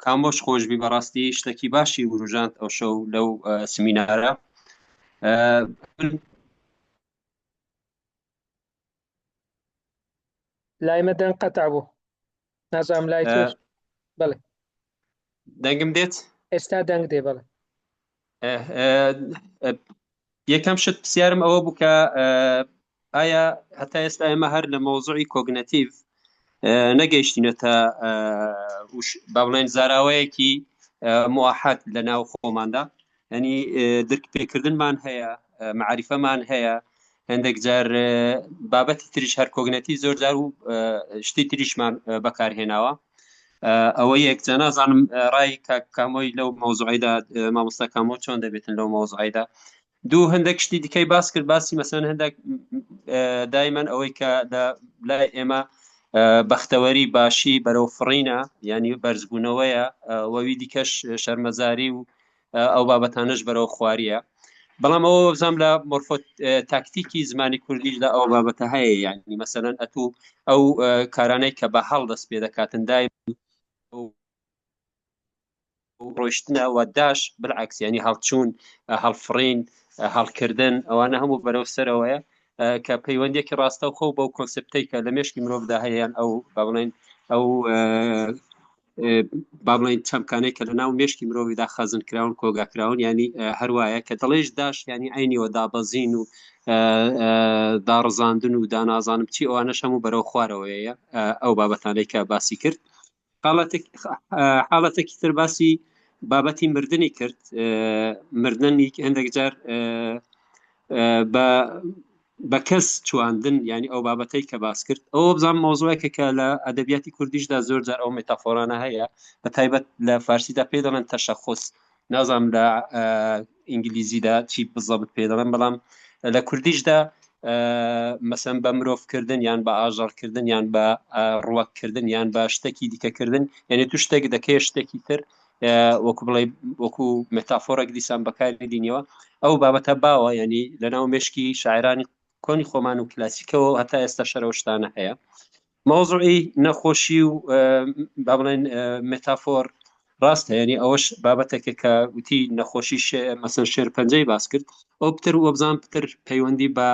کامۆش خۆشبی بەڕاستی شتێکی باشی وروژاند ئەو شەو لەو سمینارە لای مە دەنگ قەتع بوو نازانم لای تۆش بەڵێ دەنگم دێت ئێستا دەنگ دێ بەڵێ یەکەم شت پرسیارم ئەوە بوو کە ئایا هەتا ئێستا ئێمە هەر لە مەوزوعی کۆگنەتیڤ نەگەیشتینەتە با بڵێن زاراوەیەکی موحد لە ناو خۆماندا ینی درک پێکردنمان هەیە معریفەمان هەیە هەندێک جار بابەتی تریش هەر کۆگنەتی زۆر جار و شتی تریشمان بەکارهێناوە ئەوە یەک جا نازانم ڕای کاک کامۆی لەو مەوزوعیدا مامۆستا کامۆ چۆن دەبێتن لەو مەوزوعیدا دوو هەندێک شتی دیکەی باس کرد باسی مەسەن هەندێک دایمەن ئەوەی کە لە لای ئێمە بەختەوەری باشی بەرەو فڕینە ینی بەرزبوونەوەیە وەوی دیکەش شەرمەزاری و ئەو بابەتانەش بەرەو خواریە بەڵام ئەوە بزانام لە مۆرفۆ تاکتیکی زمانی کوردیش لە ئەو بابەتە هەیە یعنی مەسەلەن ئەتوو ئەو کارانەی کە بە هەڵ دەست پێ دەکاتن دای ڕۆیشتنە و داش بالعکس ینی هەڵچوون هەڵفڕین هەڵکردن ئەوانە هەموو بەرەو سەرەوەیە کە پەیوەندێکی ڕاستەوخۆ بەو کۆنسپتەی کە لە مێشکی مرۆڤدا هەیە یان ئەو با بڵێن ئەو. با بڵێین چەمکانەی کە لە ناو مێشکی مرۆڤیدا خەزن کراون کۆگا کراون ینی هەروایە کە دەڵێش داش ینی عینیەوە دابەزین و داڕزاندن و دانازانم چی ئەوانەش هەموو بەرەو خوارەوەیە ئەو بابەتانەی کە باسی کرد حاڵەتێکی تر باسی بابەتی مردنی کرد مردنی هەندێک جار بە بە کەس چواندن یانی ئەو بابەتەی کە باس کرد ئەوە بزانم مەوزوعێکە کە لە ئەدەبیاتی کوردیشدا زۆر جار ئەو مێتافۆرانە هەیە بە تایبەت لە فارسیدا پێی دەڵێن تەشەخص نازانم لە ئینگلیزیدا چی بزەبت پێ دەڵێن بەڵام لە کوردیشدا مەسەن بە مرۆڤکردن یان بە ئاژەڵکردن یان بە ڕوەککردن یان بە شتێکی دیکەکردن یعنی تو شتێک دەکەی شتێکی تر وەکو بڵێ وەکو مێتافۆرێک دیسان بەکاری دینیەوە ئەو بابەتە باوە ینی لەناو مشکی شاعرانی کۆنی خۆمان و کلاسیکەوە هەتا ئێستا شەرەوە شتانە هەیە مەوزوعی نەخۆشی و با بڵێن مێتافۆر ڕاستە ینی ئەوەش بابەتێکە کە وتی نەخۆشی مەسەن شێرپەنجەی باس کرد ئەو پتر وەبزان پتر پەیوەندی بە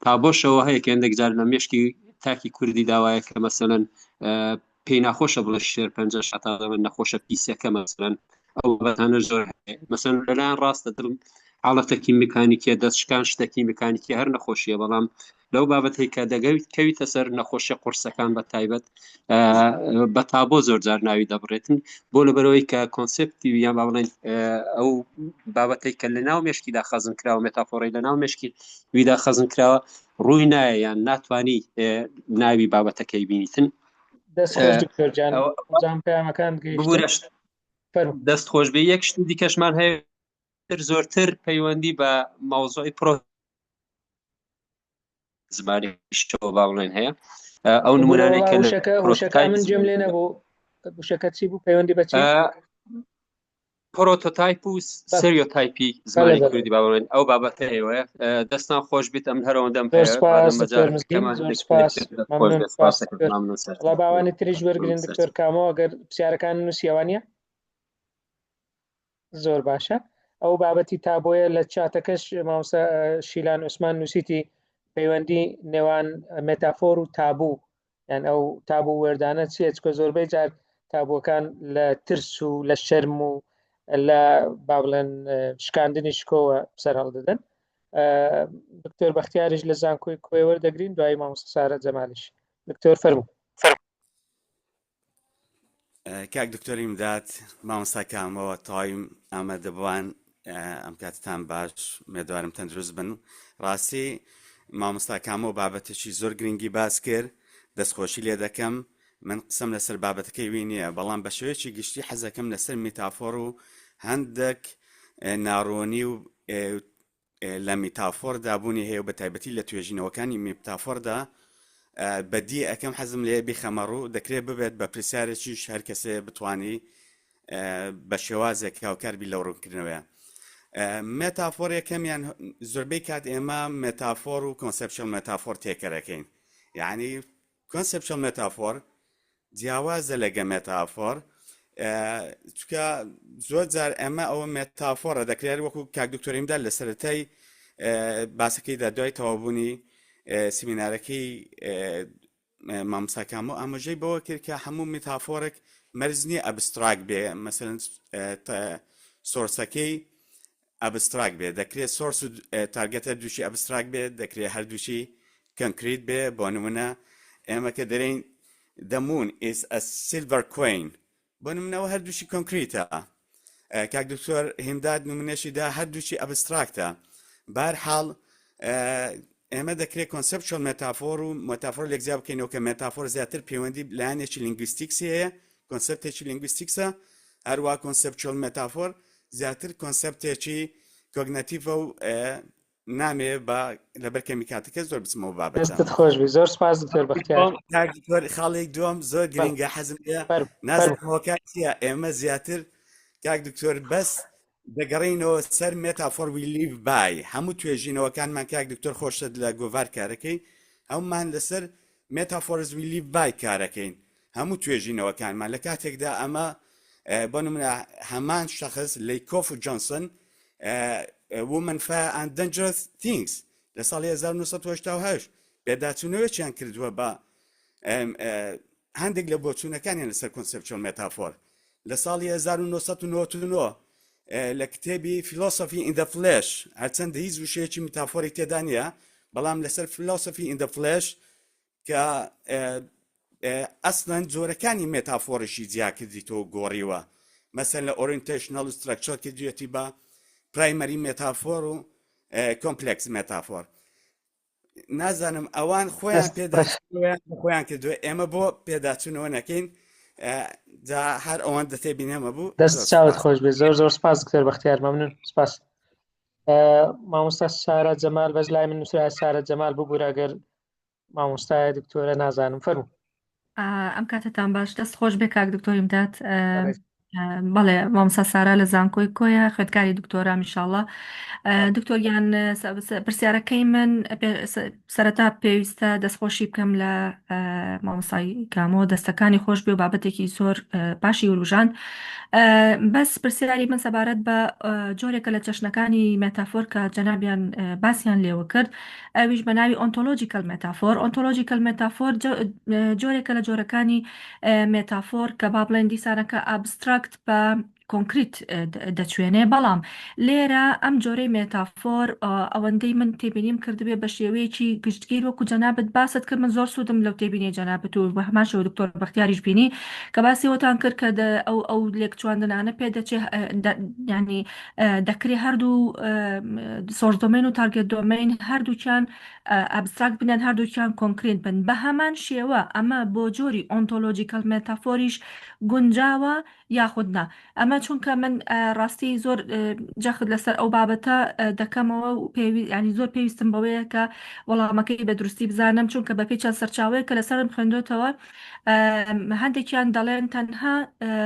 تابۆشەوە هەیە کە هەندێک جار لە مێشکی تاکی کوردی داوایە کە مەسەلەن پێی ناخۆشە بڵێ شێرپەنجەش هەتا دەڵێن نەخۆشە پیسەکە مەسەلەن ئەو بابەتانە زۆر هەیە مەسەلەن لەلایەن ڕاستە دڵم حاڵەتێکی میکانیکیە دەست شکان شتێکی میکانیکی هەر نەخۆشیە بەڵام لەو بابەتێک کە دەگەویت کەویتە سەر نەخۆشیە قورسەکان بە تایبەت بە تابۆ زۆر جار ناوی دەبرێتن بۆ لەبەرەوەی کە کۆنسپتی یان با بڵێن ئەو بابەتێک کە لە ناو مێشکیدا خەزن کراوە مێتافۆڕی لە ناو مێشکی ویدا خەزن کراوە ڕووی نایە یان ناتوانی ناوی بابەتەکەی بینیتن دەست خۆش دکتۆر جان جان پەیامەکان گەیشتن دەست خۆش بێ یەک شتی دیکەشمان هەیە زۆرتر پەیوەندی بە مەوزوعی پرۆ زمانی شەوە با بڵێن هەیە ئەو نمونانەی کە وشەکە من گوێم لێ نەبوو وشەکە چی بوو پەیوەندی بە چی پرۆتۆتایپ و سریۆتایپی زمانی کوردی با بڵێن ئەو بابەتە هەیە دەستان خۆش بێت ئەم هەرەوەندەم باوانی تریش وەرگن دکتۆر کامۆ ئەگەر پرسیارەکان نووسیەوانە زۆر باشە ئەو بابەتی تابۆیە لە چاتەکەش مامۆستا شیلان عوسمان نووسیتی پەیوەندی نێوان مێتافۆر و تابوو یان ئەو تابوو وێردانە چیە چکە زۆربەی جار تابووەکان لە ترس و لە شەرم و لە با بڵێن شکاندنی شکۆوە سەر هەڵدەدەن دکتۆر بەختیاریش لە زانکۆی کۆیە وەردەگرین دوایی مامۆستا سارە جەمالیش دکتۆر فەرموو. کاک دکتۆر ئیمداد مامۆستا کامەوە تەواوی ئامادەبووان ئەم کاتتان باش مێدوارم تەندروست بن ڕاستی مامۆستا کامۆ بابەتێکی زۆر گرنگی باس کرد دەستخۆشی لێ دەکەم من قسەم لەسەر بابەتەکەی وی نییە بەڵام بە شێوەیەکی گشتی حەزەکەم لەسەر میتافۆر و هەندێک ناڕۆنی و لە میتافۆردا بوونی هەیە و بە تایبەتی لە توێژینەوەکانی میتافۆردا بەدی ئەەکەم حەزم لێ بیخەمە ڕوو دەکرێت ببێت بە پرسیارێکیش هەر کەسێ بتانی بە شێوازێک هاوکار بی لەو ڕوونکردنەوەیە مێتافۆر یەکەمیان زۆربەی کات ئێمە مێتافۆر و conceptual metaphor تێکەرەکەین یعنی conceptual metaphor جیاوازە لەگە مێتافۆر چکە زۆر جار ئەمە ئەوە مێتافۆرە دەکرێت وەکو کاک دکتۆر ئیمداد لە سەرەتای باسەکەیدا دوای تەواوبوونی سیمینارەکەی مامۆستا کامۆ ئاماژەی بەوە کرد کە هەموو میتافۆرێک مەرج نییە abstract بێ مەسەلەن source ەکەی abstract بێ دەکرێت source و target هەردووشی abstract بێت دەکرێت هەردووشی concrete بێ بۆ نمونە ئێمە کە دەرێین The moon is a silver coin بۆ نمونەوە هەردووشی concrete ە کاک دکتۆر هیمداد نمونەشی دا هەردووشی abstract ە بارحاڵ ئێمە دەکرێت conceptual metaphor و مێتافۆر لێک جیا بکەینەوە کە مێتافۆر زیاتر پەیوەندی لایەنێکی linguistics ی هەیە concept ێکی linguistics ە هەروە conceptual metaphor زیاتر concept ێکی cognitive ە و نامێ بە لەبەر کەمی کاتەکە زۆر بچمەوە بابەتە دەستت خۆش بی زۆر سپاس دکتۆر بەختیار کاک دکتۆر خاڵێک دووەم زۆر گرنگە حەزم لێ نازانم هۆکار چییە ئێمە زیاتر کاک دکتۆر بەس دەگەڕینەوە سەر metaphor we live by هەموو توێژینەوەکانمان کاک دکتۆر خۆشت لە گۆڤار کارەکەی هەمومان لەسەر metaphors we live by کارەکەین هەموو توێژینەوەکانمان لە کاتێکدا ئەمە بۆ نمونە هەمان شخص لەیکۆف و جۆنسن Women Fire and Dangerous Things لە ساڵی 1988 پێداچوونەوەیان کردووە بە. هەندێک لە بۆچوونەکانیان لەسەر conceptual metaphor لە ساڵی 1999 لە کتێبی Philosophy in the Flesh هەرچەندە هیچ وشەیەکی میتافۆری تێدا نییە بەڵام لەسەر Philosophy in the Flesh کە ئەسڵەن جۆرەکانی مێتافۆڕیشی جیا کردیتەوە و گۆڕیوە مەسەن لە orientational و structure کردویەتی بە primary metaphor و complex metaphor نازانم ئەوان خۆیان پێداچوونەوەیان خۆیان کردووە ئێمە بۆ پێداچوونەوە نەکەین جا هەر ئەوەندە تێبینەمە بوو دەست چاوت خۆش بێ زۆر زۆر سپاس دکتۆر بەختیار مەمنون سپاس مامۆستا سارا جەمال بەس لای من نووسرا سارا جەمال ببوورە گەر مامۆستایە دکتۆرە نازانم فەرموو. ئەم کاتەتان باش دەست خۆش بێ کاک دکتۆر ئیمداد بەڵێ مامۆستا سارا لە زانکۆی کۆیە خوێندکاری دکتۆرام ئیشاڵڵا دکتۆر گیان پرسیارەکەی من سەرەتا پێویستە دەستخۆشی بکەم لە مامۆستای کامۆ دەستەکانی خۆش بێ و بابەتێکی زۆر باشی وروژاند بەس پرسیاری من سەبارەت بە جۆرێکە لە چەشنەکانی مێتافۆر کە جەنابیان باسیان لێوە کرد ئەویش بە ناوی ontological metaphor. Ontological metaphor جۆرێکە لە جۆرەکانی مێتافۆر کە با بڵێن دیسانەکە abstract بە concrete دەچوێنێ، بەڵام لێرە ئەم جۆرەی مێتافۆر ئەوەندەی من تێبینیم کردبێ بە شێوەیەکی گشتگیر وەکو جەنابت باست کرد من زۆر سوودم لەو تێبینی جەنابت و بە هەمان شێوە دکتۆر بەختیاریش بینی کە باسی ئەوەتان کرد کە ئەو ئەو لێکچواندنانە پێ دەچێ ینی دەکرێ هەردوو source domain و target domain هەردووکیان abstract بن یان هەردووکیان concrete بن. بە هەمان شێوە ئەمە بۆ جۆری ontological metaphor یش گونجاوە یاخود نا؟ ئەمە چونکە من ڕاستی زۆر جەخت لەسەر ئەو بابەتە دەکەمەوە و پێوی یانی زۆر پێویستم بەوەیە کە وەڵامەکەی بە دروستی بزانم چونکە بەپێی چەند سەرچاوەیەک کە لەسەرم خوێندۆتەوە هەندێکیان دەڵێن تەنها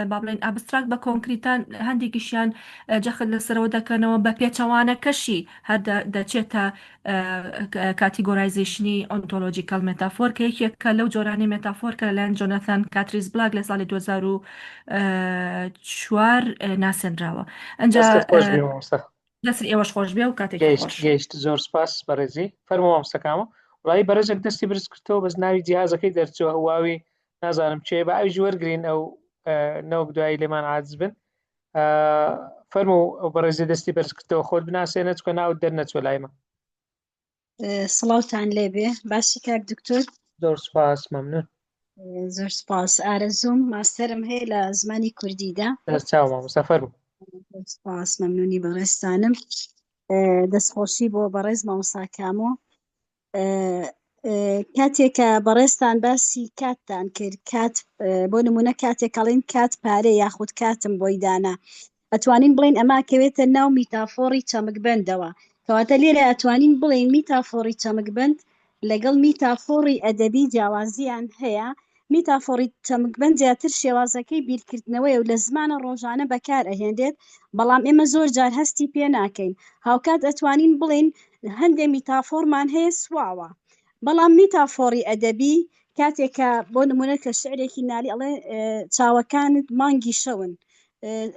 با بڵێن abstract بە concrete ان هەندێکیشیان جەخت لەسەرەوە دەکەنەوە بە پێچەوانەکەشی هەر دەچێتە categorization ی ontological metaphor کە یەکێکە لەو جۆرانەی مێتافۆر کە لەلایەن جۆناثان کاتریس بلاک لە ساڵی 2004 ناسێنراوە. ئەنجا دەستت خۆش بێ مامۆستا. دەست ئێوەش خۆش بێ و کاتێکی گەیشت خۆش. گەیشت زۆر سپاس بەڕێزی فەرموو مامۆستا کامۆ وڵی بەڕێزێک دەستی برز کردەوە بەس ناوی جیهازەکەی دەرچووە هواوی نازانم چێ بە ئەویش وەرگین ئەو نەوەک دوایی لێمان عاجز بن فەرموو ئەو بەڕێزی دەستی بەرز کردەوە خۆت بناسێنە چکە ناوت دەرنەچوە لای من سڵاوتان لێبێ باشی کاک دکتۆر زۆر سپاس مەمنون زۆر سپاس ئارەزووم ماستەرم هەیە لە زمانی کوردیدا دەست چاو مامۆستا فەرموو سپاس مەمنونی بەڕێزتانم دەستخۆشی بۆ بەڕێز مامۆستا کامۆ کاتێک کە بەڕێزتان باسی کاتتان کرد کات بۆ نمونە کاتێک کەڵین کات پارێ یاخود کاتم بۆی دانا ئەتوانین بڵێین ئەمە ئەکەوێتە ناو میتافۆڕی چەمکبەندەوە. کەواتە لێرە ئەتوانین بڵێین میتافۆڕی چەمکبەند لەگەڵ میتافۆڕی ئەدەبی جیاوازییان هەیە. میتافۆڕی چەمکبەند زیاتر شێوازەکەی بیرکردنەوەیە و لە زمانە ڕۆژانە بەکار ئەهێنرێت، بەڵام ئێمە زۆر جار هەستی پێ ناکەین. هاوکات ئەتوانین بڵێین هەندێ میتافۆڕمان هەیە سواوە. بەڵام میتافۆڕی ئەدەبی کاتێک کە بۆ نمونە کە شعرێکی نالی ئەڵێ چاوەکانت مانگی شەون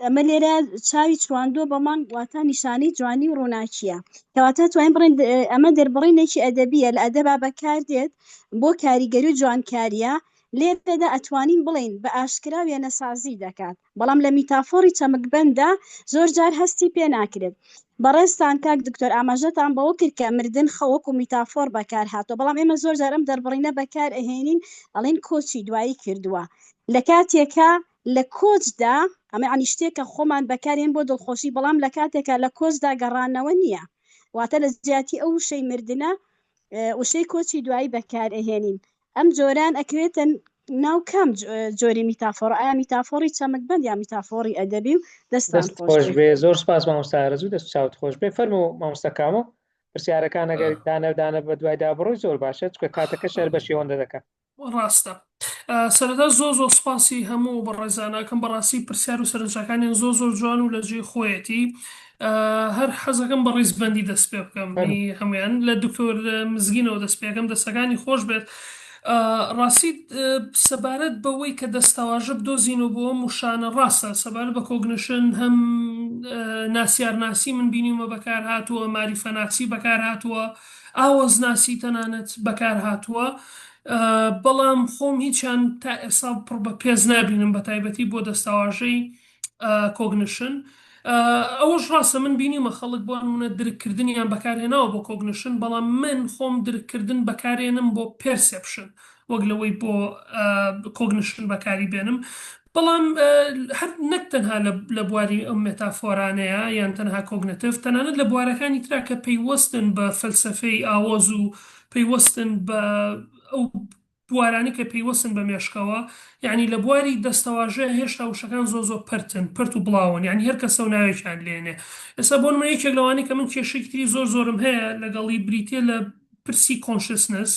ئەمە لێرە چاوی چواندووە بە مانگ واتە نیشانەی جوانی و ڕووناکیە کەواتە توانین بڵێن ئەمە دەربڕینێکی ئەدەبیە لە ئەدەبا بەکاردێت بۆ کاریگەری و جوانکاریە لێرەدا ئەتوانین بڵێین بە ئاشکرا وێنەسازی دەکات بەڵام لە میتافۆڕی چەمکبەنددا زۆر جار هەستی پێ ناکرێت. بەڕێزتان کاک دکتۆر ئاماژەتان بەوە کرد کە مردن خەو وەکو میتافۆر بەکار هاتووە بەڵام ئێمە زۆر جار ئەم دەربڕینە بەکار ئەهێنین ئەڵێین کۆچی دوایی کردووە لە کاتێکا لە کۆچدا ئەمە یانی شتێکە خۆمان بەکارێن بۆ دڵخۆشی بەڵام لە کاتێکا لە کۆچدا گەڕانەوە نییە واتە لە جیاتی ئەو وشەی مردنە وشەی کۆچی دوایی بەکار ئەهێنین ئەم جۆران ئەکەوێتە ناو کام جۆری میتافۆر ئایا میتافۆری چەمکبەند یا میتافۆری ئەدەبی و دەستان دەست خۆش بێ زۆر سپاس مامۆستا ئارەزوو دەست چاوت خۆش بێ فەرموو مامۆستا کامۆ پرسیارەکان ئەگەر دانە دانە بە دوایدا بڕۆی زۆر باشە چونکە کاتەکە شەر بەشی ئەوەندە دەکات ڕاستە سەرەتا زۆر زۆر سپاسی هەموو بەڕێزان ئەکەم بەڕاستی پرسیار و سەرنجەکانیان زۆر زۆر جوان و لە جێی خۆیەتی هەر حەزەکەم بە ڕیزبەندی دەست پێ بکەم فەرموو. هەمویان لە دکتۆر مزگینەوە دەست پێکەم دەستەکانی خۆش بێت ڕاستی سەبارەت بەوەی کە دەستەواژە بدۆزینەوە بۆ ئەم وشانە ڕاستە سەبارەت بە cognition هەم ناسیارناسی من بینیومە بەکار هاتووە ماریفەناسی بەکار هاتووە ئاوەزناسی تەنانەت بەکار هاتووە. بەڵام خۆم هیچیان تا ئێستا پڕ بە پێست نابینم بە تایبەتی بۆ دەستەواژەی cognition. ئەوەش ڕاستە من بینیومە خەڵک بۆ نمونە درککردنیان بەکارهێناوە بۆ cognition، بەڵام من خۆم درککردن بەکارێنم بۆ perception وەک لەوەی بۆ cognition بەکاری بێنم. بەڵام هەر نەک تەنها لە بواری ئەم مێتافۆرانەیە یان تەنها cognitive، تەنانەت لە بوارەکانی ترا کە پەیوەستن بە فەلسەفەی ئاوەز و پەیوەستن بە ئەو بوارانەی کە پەیوەستن بە مێشکەوە، یەعنی لە بواری دەستەواژە هێشتا وشەکان زۆر زۆر پەرتن، پەرت و بڵاون، یەعنی هەر کەسە و ناوێکیان لێنێ. ئێستا بۆ نمونە یەکێک لەوانەی کە من کێشەیەکی تری زۆر زۆرم هەیە لەگەڵی بریتییە لە پرسی consciousness،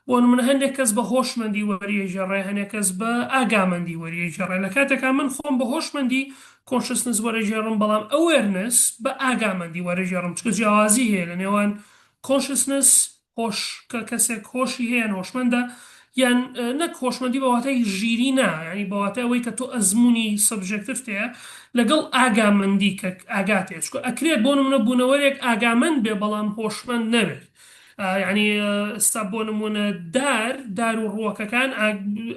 بۆ نمونە هەندێک کەس بە هۆشمەندی وەریەگێڕێ، هەنێک کەس بە ئاگامەندی وەریەگێڕێ، لە کاتێکا من خۆم بە هۆشمەندی consciousness وەرەگێڕم، بەڵام awareness بە ئاگامەندی وەرەگێڕم، چونکە جیاوازی هەیە لە نێوان consciousness هۆش کە کەسێک هۆشی هەیە یان هۆشمەندە یان نەک هۆشمەندی بە واتای ژیری نا یانی بە واتای ئەوەی کە تۆ ئەزموونی subjective ت هەیە لەگەڵ ئاگامەندی کە ئاگات هەیە چونکە ئەکرێت بۆ نمونە بوونەوەرێک ئاگامەند بێ بەڵام هۆشمەند نەبێت یعنی ئێستا بۆ نمونە دار دار و ڕووەکەکان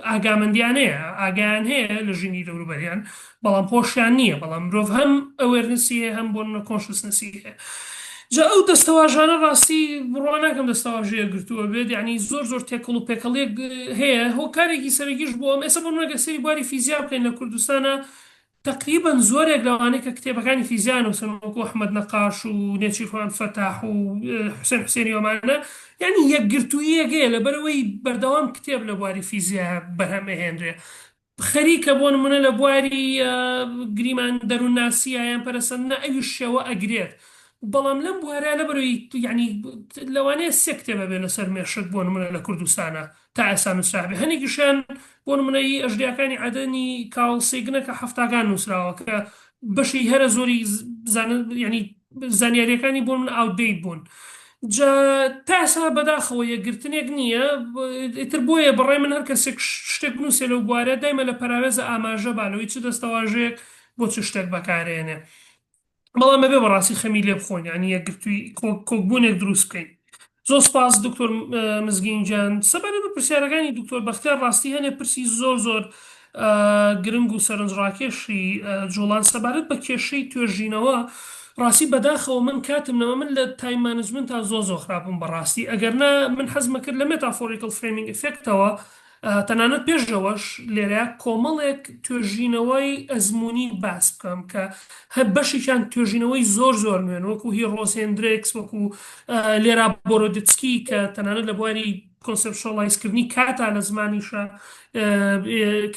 ئاگامەندیان هەیە ئاگایان هەیە لە ژینگەی دەوروبەریان بەڵام هۆشیان نییە، بەڵام مرۆڤ هەم awareness ی هەیە هەم بۆ نمونە consciousness ی هەیە. جا ئەو دەستەواژانە ڕاستی بڕوا ناکەم دەستەواژە یەکگرتووە بێت، یعنی زۆر زۆر تێکەڵ و پێکەڵیەک هەیە، هۆکارێکی سەرەکیش بۆ ئەم ئێستا بۆ نمونە گەر سەیری بواری فیزیا بکەین لە کوردستانا تەقریبەن زۆرێک لەوانەی کە کتێبەکانی فیزیا نووسن وەکو ئەحمەد نەقاش و نێچیرڤان فەتاح و حوسێن حوسێنی و ئەمانە یعنی یەکگرتووییەک هەیە لەبەرئەوەی بەردەوام کتێب لە بواری فیزیا بەرهەم ئەهێنرێ خەریکە بۆ نمونە لە بواری گریمان دەروونناسیە یان پەرەسەندنە ئەویش شێوە ئەگرێت بەڵام لەم بوارە لەبەرەوەی یعنی لەوانەیە سێ کتێب هەبێ لەسەر مێشک بۆ نمونە لە کوردستانە تا ئێستا نووسرابێ هەنێکیشیان بۆ نمونە ی ئەژدیاکانی عەدەنی کارل سیگنە کە حەفتاکان نووسراوە کە بەشی هەرە زۆری زانست یعنی زانیاریەکانی بۆ من outdate بوون جا تا ئێستا بەداخەوە یەکگرتنێک نییە ئیتر بۆیە بەڕای من هەر کەسێک شتێک بنووسێ لەو بوارە دایمە لە پەراوێزە ئاماژە با لەوەی چ دەستەواژەیەک بۆ چ شتێک بەکارێنێ بەڵام ئەبێ بەڕاستی خەمی لێ بخۆین یعنی یەکگرتووی کۆکبوونێک دروست بکەین زۆر سپاس دکتۆر مزگین گیان سەبارەت بە پرسیارەکانی دکتۆر بەختیار ڕاستی هەنێ پرسی زۆر زۆر گرنگ و سەرنجڕاکێشی جوڵان سەبارەت بە کێشەی توێژینەوە ڕاستی بەداخەوە من کاتم نەما من لە time management تا زۆر زۆر خراپم بەڕاستی ئەگەر نا من حەزمە کرد لە metaphorical framing effect ەوە تەنانەت پێش لەوەش لێرە کۆمەڵێک توێژینەوەی ئەزموونی باس بکەم کە هەر بەشێکیان توێژینەوەی زۆر زۆر نوێن وەکو هی ڕۆز هێندرێکس وەکو لێرا بۆرۆدتسکی کە تەنانەت لە بواری conceptualize کردنی کاتا لە زمانیشە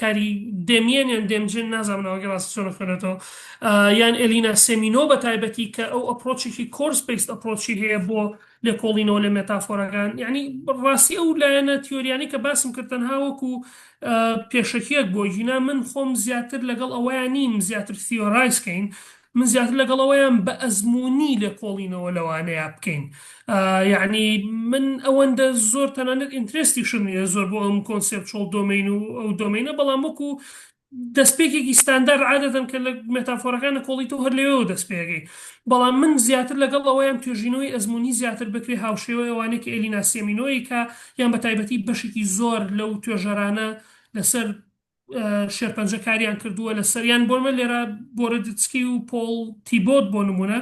کاری دێمیەن یان دێمجن نازانم ناوەکەی ڕاستی چۆن خوێنێتەوە یان ئێلینا سێمینۆ بە تایبەتی کە ئەو approach ێکی course based approach ی هەیە بۆ لێکۆڵینەوە لە مێتافۆرەکان یعنی ڕاستی ئەو لایەنە تیۆریانی کە باسم کرد تەنها وەکو پێشەکیەک بۆ گینا من خۆم زیاتر لەگەڵ ئەوەیان نیم زیاتر theorize کەین من زیاتر لەگەڵ ئەوەیان بە ئەزمموونی لێکۆڵینەوە لەوانەیە بکەین یعنی من ئەوەندە زۆر تەنانەت interest یشم نییە زۆر بۆ ئەم conceptual domain و ئەو domain ە بەڵام وەکو دەستپێکێکی ستاندارد عادەتەن کە لە مێتافۆرەکان ئەکۆڵیتەوە هەر لەوێوە دەست پێ ئەکەی بەڵام من زیاتر لەگەڵ ئەوەیام توێژینەوەی ئەزموونی زیاتر بکرێ هاوشێوەی ئەوانەی کە ئێلینا سێمینۆ ئەیکا یان بە تایبەتی بەشێکی زۆر لەو توێژەرانە لەسەر شێرپەنجە کاریان کردووە لەسەر یان بۆ نمونە لێرا بۆرۆدتسکی و پۆڵ تیبۆت بۆ نمونە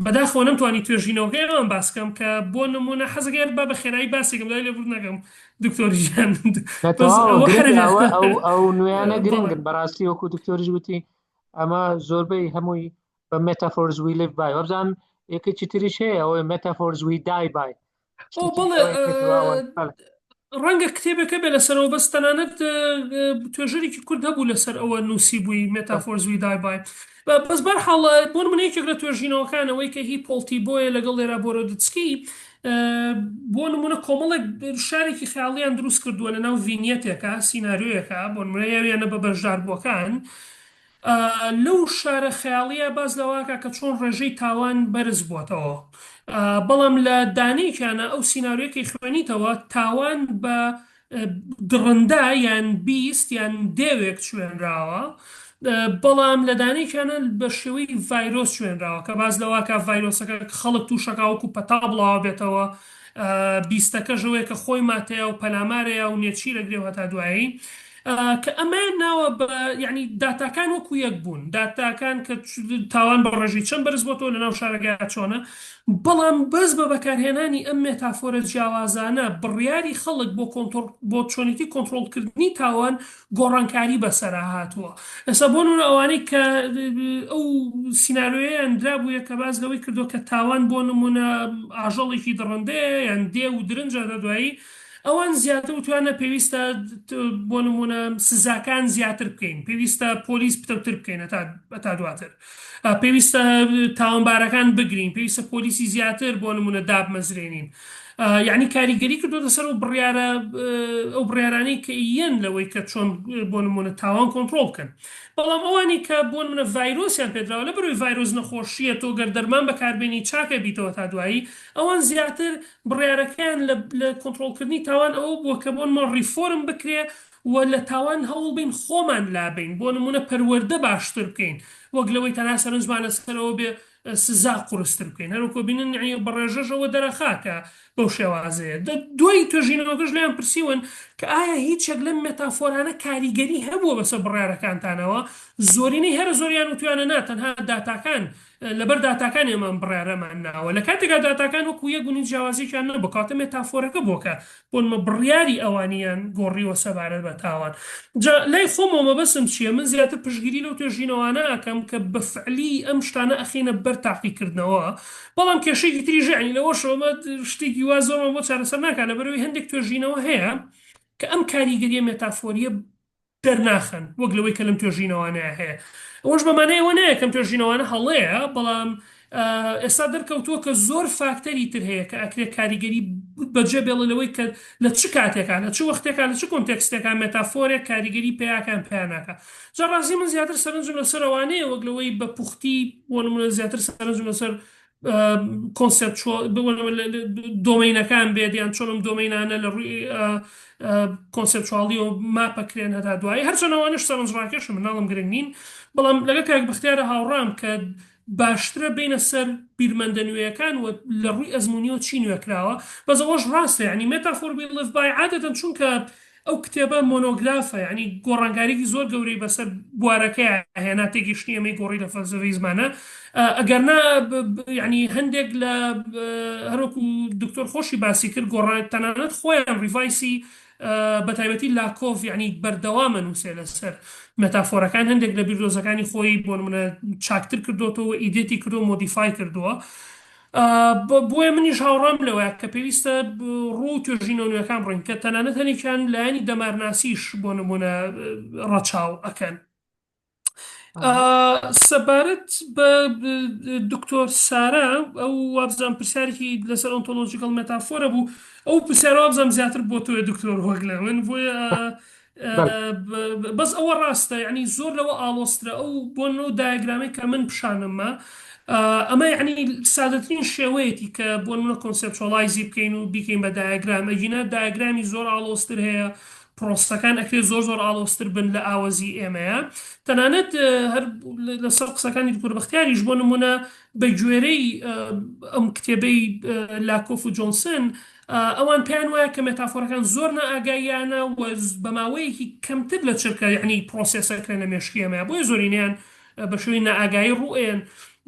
بەداخەوە نەمتوانی توێژینەوەکەی ئەوان باس کەم کە بۆ نمونە حەزەکەی هەر با بە خێرایی باسێکم دوای لێبوردن نەکەم دکتۆر گیان نە بەس تەواوە ئەوە گرنگە هەر ئەوە ئەو ئەو نوێیانە بەڵێ گرنگن بەڕاستی وەکو دکتۆریش وتی ئەمە زۆربەی هەمووی بە metaphors we live by وابزانم یەکێکی تریش هەیە ئەوەی metaphors we die by ئۆ شتێکی بەڵێ ئەوەی کردووە بەڵێ ڕەنگە کتێبێکە بێ لەسەرەوە بەس تەنانەت توێژەرێکی کورد هەبوو لەسەر ئەوە نووسی بووی metaphors we die by بەس بەرحاڵ بۆ نمونە یەکێک لە توێژینەوەکان ئەوەی کە هی پۆڵ تیبۆیە لەگەڵ لێرا بۆرۆدتسکی بۆ نمونە کۆمەڵێک شارێکی خەیاڵیان دروست کردووە لەناو vignette ێکە سیناریۆیەکە بۆ نمونە یاویانە بە بەشداربووەکان لەو شارە خەیاڵییە باس لەوەکا کە چۆن ڕێژەی تاوان بەرز بووەتەوە بەڵام لە دانەیەکیانە ئەو سیناریۆیە کەی خوێنیتەوە تاوان بە دڕندە یان beast یان دێوێک چوێنراوە بەڵام لە دانەیەکیانە بە شێوەی ڤایرۆس چوێنراوە کە باس لەوەکا ڤایرۆسەکە خەڵک تووشەکا وەکو پەتا بڵاوە بێتەوە. beast ەکەش ئەوەیە کە خۆی ماتەیە و پەلامارەیە و نێچیر ئەگرێ و هەتا دوایی کە ئەمەیان ناوە بە یانی داتاکان وەکو یەک بوون داتاکان کە تاوان بە ڕێژەی چەند بەرز بۆتەوە لەناو شارەکە چۆنە بەڵام بەس بە بەکارهێنانی ئەم مێتافۆرە جیاوازانە بڕیاری خەڵک بۆ کۆنتۆر بۆ چۆنێتی کۆنترۆڵکردنی تاوان گۆڕانکاری بەسەرا هاتووە. ئێستا بۆ نمونە ئەوانەی کە ئەو سیناریۆیەیان درابوویە کە باس لەوەی کردووە کە تاوان بۆ نمونە ئاژەڵێکی دڕندەیە یان دێو و درنجە هەتا دوایی ئەوان زیاتر وتویانە پێویستە بۆ نمونە سزاکان زیاتر بکەین پێویستە پۆلیس پتەوتر بکەین هەتا دواتر پێویستە تاوانبارەکان بگرین پێویستە پۆلیسی زیاتر بۆ نمونە دابمەزرێنین یعنی کاریگەری کردوتە سەر و بڕیارە ئەو بڕیارانەی کە یەن لەوەی کە چۆن بۆ نمونە تاوان کۆنترۆڵ بکەن بەڵام ئەوانی کە بۆ نمونە ڤایرۆسیان پێدراوە لە بەرەوەی ڤایرۆس نەخۆشیە تۆ گەر دەرمان بەکاربێنی چاکە بیتەوە تا دوایی ئەوان زیاتر بڕیارەکەیان لە کۆنترۆڵکردنی تاوان ئەوە بووە کە بۆ نمونە ڕیفۆرم بکرێ و لە تاوان هەوڵبەین خۆمان لابەین، بۆ نموونە پەروەردە باشتر بکەین، وەک لەوەی تەنها سەرنجمان لەسەر ئەوە بێ سزا قورستر بکەین، هەروەکو بینن یەعنی بە ڕێژەش ئەوە دەرەخا کە بەو شێوازەیە. دە دوای توێژینەوەکەش لێیان پرسیون کە ئایا هیچ یەک لەم مێتافۆرانە کاریگەری هەبووە بەسەر بڕیارەکانتانەوە؟ زۆرینەی هەرە زۆریان وتویانە نا، تەنها داتاکان لەبەر داتاکان ئێمە ئەم بڕیارەمان ناوە، لە کاتێکا داتاکان وەکو یەک بوون هیچ جیاوازیەکیان نەبوو، کەواتە مێتافۆرەکە بووە کە بۆنمە بڕیاری ئەوانیان گۆڕیوە سەبارەت بە تاوان. جا لای خۆمەوە مەبەستم چییە، من زیاتر پشتگیری لەو توێژینەوانە ئەکەم کە بە فعلی ئەم شتانە ئەخەینە بەر تاقیکردنەوە، بەڵام کێشەیەکی تریش یەعنی لەوەشەوە ئەمە شتێکی وا زۆرمان بۆ چارەسەر ناکات لەبەرئەوەی هەندێک توێژینەوە هەیە کە ئەم کاریگەریە مێتافۆریە دەرناخەن وەک لەوەی کە لەم توێژینەوانەیە هەیە. ئەوەش بە مانای ئەوە نایە کە ئەم توێژینەوانە هەڵەیە، بەڵام ئێستا دەرکەوتووە کە زۆر فاکتەری تر هەیە کە ئەکرێت کاریگەری بەجێ بێڵێ لەوەی کە لە چ کاتێکا، لە چ وەختێکا، لە چ کۆنتێکستێکا مێتافۆرێک کاریگەری پەیاکا یان پەیا ناکا. جا ڕاستی من زیاتر سەرنجم لەسەر ئەوانەیە وەک لەوەی بە پوختی بۆ نموونە زیاتر سەرنجم لەسەر conceptual domain ەکان بێت یان چۆن ئەم domain انە لە ڕووی conceptual یەوە map ئەکرێن هەتا دوایی هەرچەند ئەوانەش سەرنجڕاکێشن من ناڵێم گرنگ نین بەڵام لەگەڵ کاک بەختیارە هاوڕام کە باشترە بینە سەر بیرمەندە نوێیەکان و لە ڕووی ئەزموونیەوە چی نوێ کراوە بەس ئەوەش ڕاستە یعنی Metaphor We Live By عادەتەن چونکە ئەو کتێبە مۆنۆگرافە یانی گۆڕانکاریی زۆر گەورەی بەسەر بوارەکەیا هێنا تێگەیشتنی ئێمەی گۆڕی لە فەلسەفەی زمانە ئەگەرنا یانی هەندێک لە هەروەکو دکتۆر خۆشی باسی کرد گۆڕان تەنانەت خۆیان revise ی بە تایبەتی لاکۆف یانی بەردەوامە نووسێ لەسەر مێتافۆرەکان هەندێک لە بیردۆزەکانی خۆی بۆ نمونە چاکتر کردۆتەوە edit ی کردووە modify کردووە بۆیە منیش هاوڕام لەوەیا کە پێویستە ڕوو و توێژینەوە نوێکان بڕۆین کە تەنانەت هەنێکیان لایەنی دەمارناسیش بۆ نموونە ڕەچاو ئەکەن. سەبارەت بە دکتۆر سارا ئەو وابزانم پرسیارێکی لەسەر ontological metaphor ە بوو ئەو پرسیارە وابزانم زیاتر بۆ تۆیە دکتۆر وەک لە من بۆیە بەس ئەوە ڕاستە یعنی زۆر لەوە ئاڵۆزترە ئەو بۆ ئەو diagram ەی کە من پیشانمما ئەمە یعنی سادەترین شێوەیەتی کە بۆ نمونە conceptualize ی بکەین و بیکەین بە diagram ئەگینا diagram ی زۆر ئاڵۆزتر هەیە پرۆسەکان ئەکرێت زۆر زۆر ئاڵۆزتر بن لە ئاوەزی ئێمەیە تەنانەت هەر لەسەر قسەکانی دکتۆر بەختیاریش بۆ نمونە بە گوێرەی ئەم کتێبەی لاکۆف و جۆنسن ئەوان پێیان وایە کە مێتافۆرەکان زۆر نائاگاییانە و بە ماوەیەکی کەمتر لە چرکە یەعنی process ئەکرێن لە مێشکی ئێمەیا بۆیە زۆرینەیان بە شێوەی نائاگایی ڕووئەیەن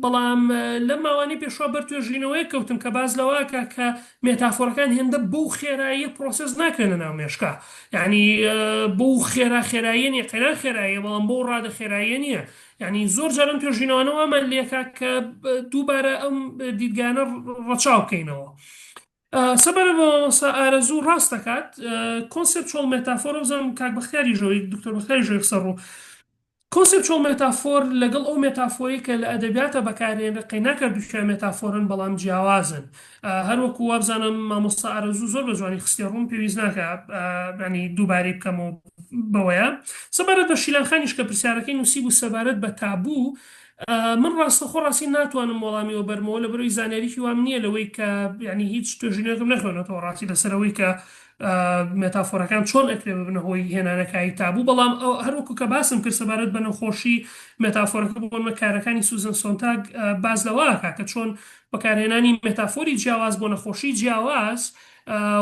بەڵام لەم ماوانەی پێشوە بەر توێژینەوەیەک کەوتم کە باس لەوە ئەکا کە مێتافۆرەکان هێندە بەو خێراییە process ناکرێن لە ناو مێشکا یەعنی بەو خێرا خێراییە نیە قەیران خێراییە بەڵام بەو ڕادە خێراییە نییە یەعنی زۆر جار ئەم توێژینەوانە وامان لێکا کە دووبارە ئەم دیدگانە ڕەچاو بکەینەوە. سەبارەت بە مامۆستا ئارەزوو ڕاست دەکات conceptual metaphor بزانم کاک بەختیاری ژۆی دکتۆر بەختیاری ژۆی قسە ڕوو conceptual metaphor لەگەڵ ئەو مێتافۆری کە لە ئەدەبیاتە بەکارێنرێت قەیناکە دووشیان مێتافۆرن بەڵام جیاوازن هەروەکو وابزانم مامۆستا ئارەزوو زۆر بە جوانی خستێ ڕووم پێویست ناکە ینی دووبارەی بکەمەوە بەوەیە سەبارەت بە شیلان خانیش کە پرسیارەکەی نووسیبوو سەبارەت بە تابوو من ڕاستەخۆ ڕاستی ناتوانم وەڵامی وەبەرمەوە لەبەرئەوەی زانیاریی وام نییە لەوەی کە یعنی هیچ توێژینەوەیەکم نەخوێنێتەوە ڕاستی لەسەر ئەوەی کە. مێتافۆرەکان چۆن ئەکرێ ببنە هۆی هێنانەکایی تابوو، بەڵام هەروەکو کە باسم کرد سەبارەت بە نەخۆشی مێتافۆرەکە بۆ نمونە کارەکانی سوزن سۆنتاگ باس لەوە ئەکا کە چۆن بەکارهێنانی مێتافۆری جیاواز بۆ نەخۆشی جیاواز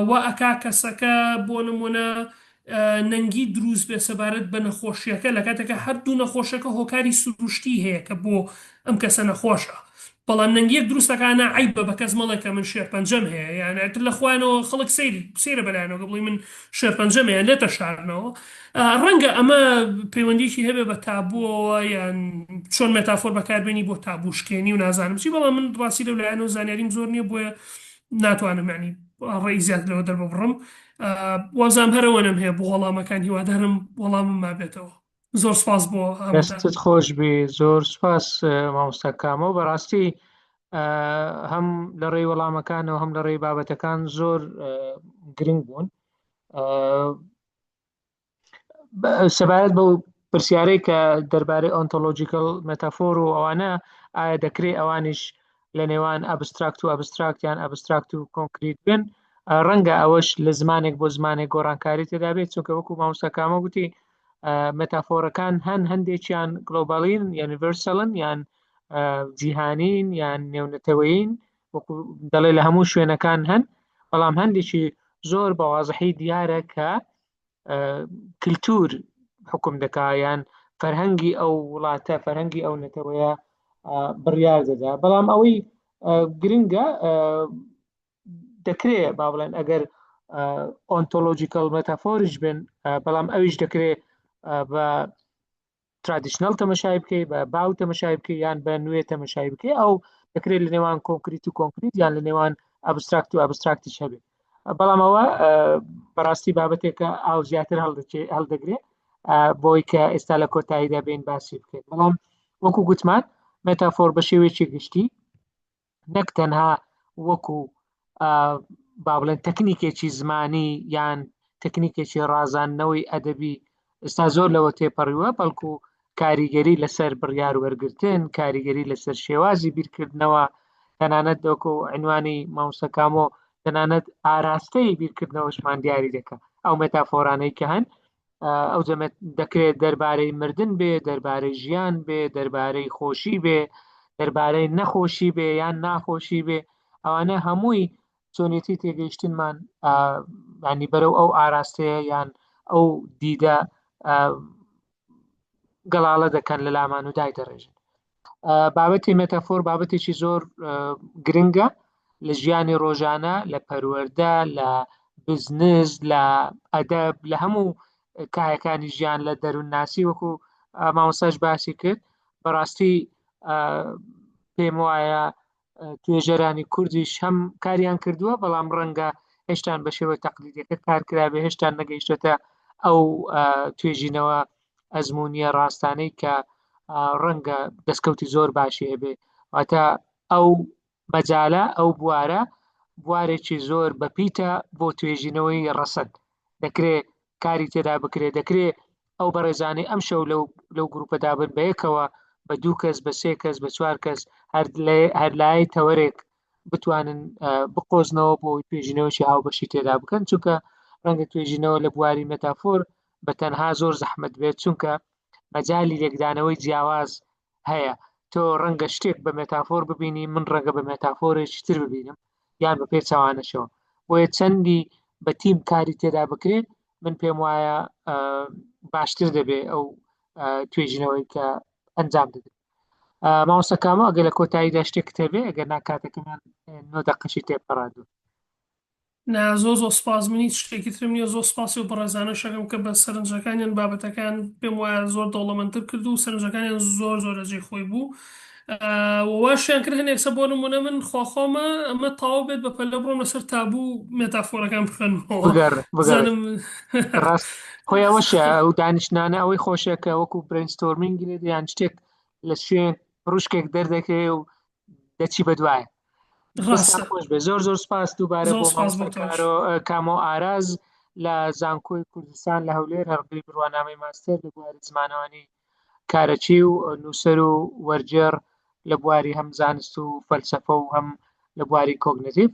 وا ئەکا کەسەکە بۆ نمونە نەنگی دروست بێت سەبارەت بە نەخۆشیەکە لە کاتێکا هەردوو نەخۆشەکە هۆکاری سروشتی هەیە کە بۆ ئەم کەسە نەخۆشە بەڵام نەنگیەک دروست ئەکا نا عەیبە بە کەس مەڵێ کە من شێرپەنجەم هەیە یان ئیتر لە خۆیانەوە خەڵک سەیر سەیرە بەلایانەوە کە بڵێی من شێرپەنجەم هەیە لێتە شارنەوە ڕەنگە ئەمە پەیوەندیەکی هەبێ بە تابووەوە یان چۆن مێتافۆر بەکاربێنی بۆ تابوو شکێنی و نازانم چی بەڵام من ڕاستی لەو لایەنەوە زانیاریم زۆر نییە بۆیە ناتوانم یانی ڕێی زیاتر لەوە دەرببڕم وازام هەر ئەوەنەم هەیە بۆ وەڵامەکان هیوادارم وەڵامم مابێتەوە زۆر سپاس بۆ هەمووتان. دەستت خۆش بی زۆر سپاس مامۆستا کامۆ بەڕاستی هەم لە ڕێی وەڵامەکانەوە هەم لە ڕێی بابەتەکان زۆر گرنگ بوون سەبارەت بەو پرسیارەی کە دەربارەی ontological metaphor و ئەوانە ئایا دەکرێت ئەوانیش لە نێوان abstract و abstract یان abstract و concrete بن ڕەنگە ئەوەش لە زمانێک بۆ زمانێک گۆڕانکاری تێدا بێت چونکە وەکو مامۆستا کامۆ گوتی مێتافۆرەکان هەن هەندێکیان global ین universal ن یان جیهانین یان نێونەتەوەین وەکو دەڵێ لە هەموو شوێنەکان هەن بەڵام هەندێکی زۆر بە وازحی دیارە کە کللتور حکوم دەکا یان فەرهەنگی ئەو وڵاتە فەرهەنگی ئەو نەتەوەیە بڕیار دەدا بەڵام ئەوەی گرنگە دەکرێ با بڵێن ئەگەر ontological metaphor یش بن بەڵام ئەویش دەکرێ بە traditional تەمەشای بکەی بە باو تەمەشای بکەی یان بە نوێ تەمەشای بکەی ئەو دەکرێت لە نێوان concrete و concrete یان لە نێوان abstract و abstract یش هەبێت بەڵام ئەوە بەڕاستی بابەتێکە ئاو زیاتر هەڵدەگرێت بۆی کە ئێستا لە کۆتاییدا بین باسی بکەین بەڵام وەکو گوتمان مێتافۆر بە شێوەیەکی گشتی نەک تەنها وەکو با بڵێن تەکنیکێکی زمانی یان تەکنیکێکی ڕازاندنەوەی ئەدەبی ئێستا زۆر لەوە تێپەڕیوە بەڵکو کاریگەری لەسەر بڕیار وەرگتن کاریگەری لەسەر شێوازی بیرکردنەوە تەنانەت دۆکو عنوانی مامۆستا کامۆ تەنانەت ئاراستەی بیرکردنەوەشمان دیاری دەکە ئەو مێتافۆرانەی کە هەن ئەو جەمە دەکرێت دەربارەی مردن بێ دەربارەی ژیان بێ دەربارەی خۆشی بێ دەربارەی نەخۆشی بێ یان ناخۆشی بێ ئەوانە هەمووی چۆنیەتی تێگەیشتنمان ینی بەرەو ئەو ئاراستەیە یان ئەو دیدە گەڵاڵە دەکەن لە لامان و دای دەڕێژن بابەتی مێتافۆر بابەتێکی زۆر گرنگە لە ژیانی ڕۆژانە لە پەروەردە لە بزنس لە ئەدەب لە هەموو کایەکانی ژیان لە دەروونناسی وەکو مامۆستاش باسی کرد بەڕاستی پێم وایە توێژەرانی کوردیش هەم کاریان کردووە بەڵام ڕەنگە هێشتان بە شێوە تەقلیدیەکە کار کرابێ هێشتان نەگەیشتۆتە ئەو توێژینەوە ئەزمموونیە ڕاستانەی کە ڕەنگە دەستکەوتی زۆر باشی هەبێ واتە ئەو مەجالە ئەو بوارە بوارێکی زۆر بەپیتە بۆ توێژینەوەی ڕەسەن دەکرێ کاری تێدا بکرێت دەکرێ ئەو بەڕێزانەی ئەم شەو لەو لەو گروپەدا بن بە یەکەوە بە دوو کەس بە سێ کەس بە چوار کەس هەر لای تەوەرێک بتوانن بقۆزنەوە بۆ توێژینەوەی هاوبەشی تێدا بکەن چونکە ڕەنگە توێژینەوە لە بواری مێتافۆر بە تەنها زۆر زەحمت بێت چونکە مەجای لێکدانەوەی جیاواز هەیە تۆ ڕەنگە شتێک بە مێتافۆر ببینی من ڕەنگە بە مێتافۆرێکی تر ببینم یان بە پێچەوانەشەوە بۆیە چەندی بە تیم کاری تێدا بکرێت من پێم وایە باشتر دەبێ ئەو توێژینەوەی کە ئەنجام دەدرێت مامۆستا کامۆ ئەگەر لە کۆتاییدا شتێک هەبێ ئەگەر نا کاتەکەمان نۆ دەقەشی تێپەڕاندووە نا زۆر زۆر سپاس من هیچ شتێکی ترم نییە زۆر سپاسی ئەو بەڕێزانەش ئەکەم کە بە سەرنجەکانیان بابەتەکان پێم وایە زۆر دەوڵەمەندتر کرد و سەرنجەکانیان زۆر زۆر لە جێی خۆی بوو و واشیان کرد هەنێک سە بۆ نمونە من خواخوامە ئەمە تەواو بێت بە پەلە بڕۆم لەسەر تابوو مێتافۆرەکان بخوێنمەوە بگەڕ بگەڕێ بزانم ڕاست خۆی ئەوەشە ئەو دانیشتنانە ئەوەی خۆشە کە وەکو brainstorming لێ یان شتێک لە شوێن ڕوشکێک دەردەکەوێ و دەچی بەدوایە ڕاستە خۆش بێ زۆر زۆر سپاس دووبارە زۆر بۆ سپاس بۆ مامۆستا تۆش کارۆ کامۆ ئاراز لە زانکۆی کوردستان لە هەولێر هەڵگری بڕوانامەی ماستەر لە بواری زمانەوانی کارەکی و نووسەر و وەرگێڕ لە بواری هەم زانست و فەلسەفە و هەم لە بواری کۆگنتیڤ.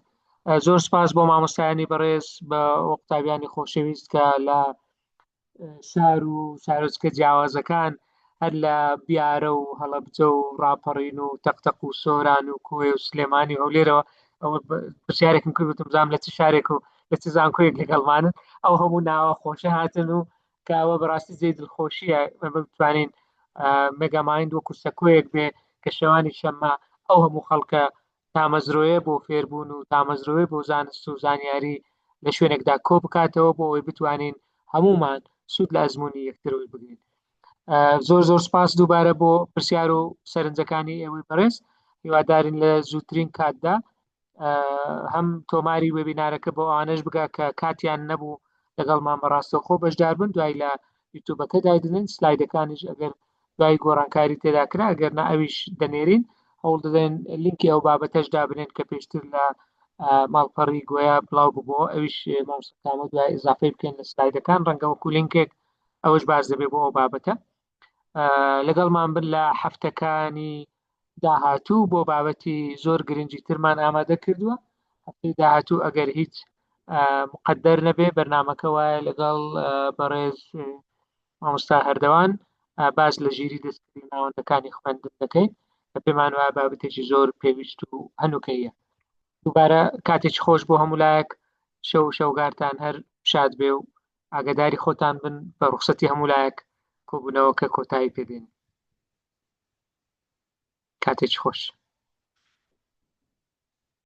زۆر سپاس بۆ مامۆستایانی بەڕێز بە قوتابیانی خۆشەویست کە لە شار و شارۆچکە جیاوازەکان هەر لە بیارە و هەڵەبجە و ڕاپەڕین و تەقتەق و سۆران و کۆیە و سلێمانی و هەولێرەوە ئەوە پرسیارێکم کرد وتم زام لە چ شارێک و لە چ زانکۆیەک لەگەڵمانن ئەو هەموو ناوە خۆشە هاتن و کە ئەوە بەڕاستی جێی دڵخۆشیە بتوانین مێگامایند وەکو سەکۆیەک بێ کە شەوانی شەممە ئەو هەموو خەڵکە تامەزرۆیە بۆ فێربوون و تامەزرۆیە بۆ زانست و زانیاری لە شوێنێکدا کۆ بکاتەوە بۆ ئەوەی بتوانین هەمومان سوود لە ئەزمموی یەکتر بگرین زۆر زۆر سپاس دووبارە بۆ پرسیار و سەرنجەکانی ئێوەی بەڕێز هیوادارین لە زووترین کاتدا هەم تۆماری وێبینارەکە بۆ ئەوانەش بگا کە کاتیان نەبوو لەگەڵمان بە ڕاستەوخۆ بەشدار بن دوای لە یوتوبەکە دایدنن سلایدەکانیش ئەگەر دوای گۆڕانکاری تێدا کرا ئەگەر نا ئەویش دەنێرین هەوڵ دەدەین لینکی ئەو بابەتەش دابنێن کە پێشتر لە ماڵپەڕی گۆیا بڵاو ببووە ئەویش مامۆستا دوای ئیزافەی بکەین لە سلایدەکان ڕەنگە وەکو لینکێک ئەوەش باش دەبێت بۆ ئەو بابەتە لەگەڵمان بن لە هەفتەکانی داهاتوو بۆ بابەتی زۆر گرنگی ترمان ئامادە کردووە هەفتەی داهاتوو ئەگەر هیچ مقدر نەبێ بەرنمەکە وایە لەگەڵ بەڕێز مامۆستا هەردەوان باس لە ژیری دەستکردی ناوەندەکانی خوێندن دەکەین کە پێمان وایە بابەتێکی زۆر پێویست و هەنوکەیە دووبارە کاتێکی خۆش بۆ هەموو لایەک شەو شەوگارتان هەر شاد بێ و ئاگداری خۆتان بن بە ڕوخسەتی هەموو لایەک کۆبوونەوەکە کۆتایی پێدێن کاتێکی خۆش.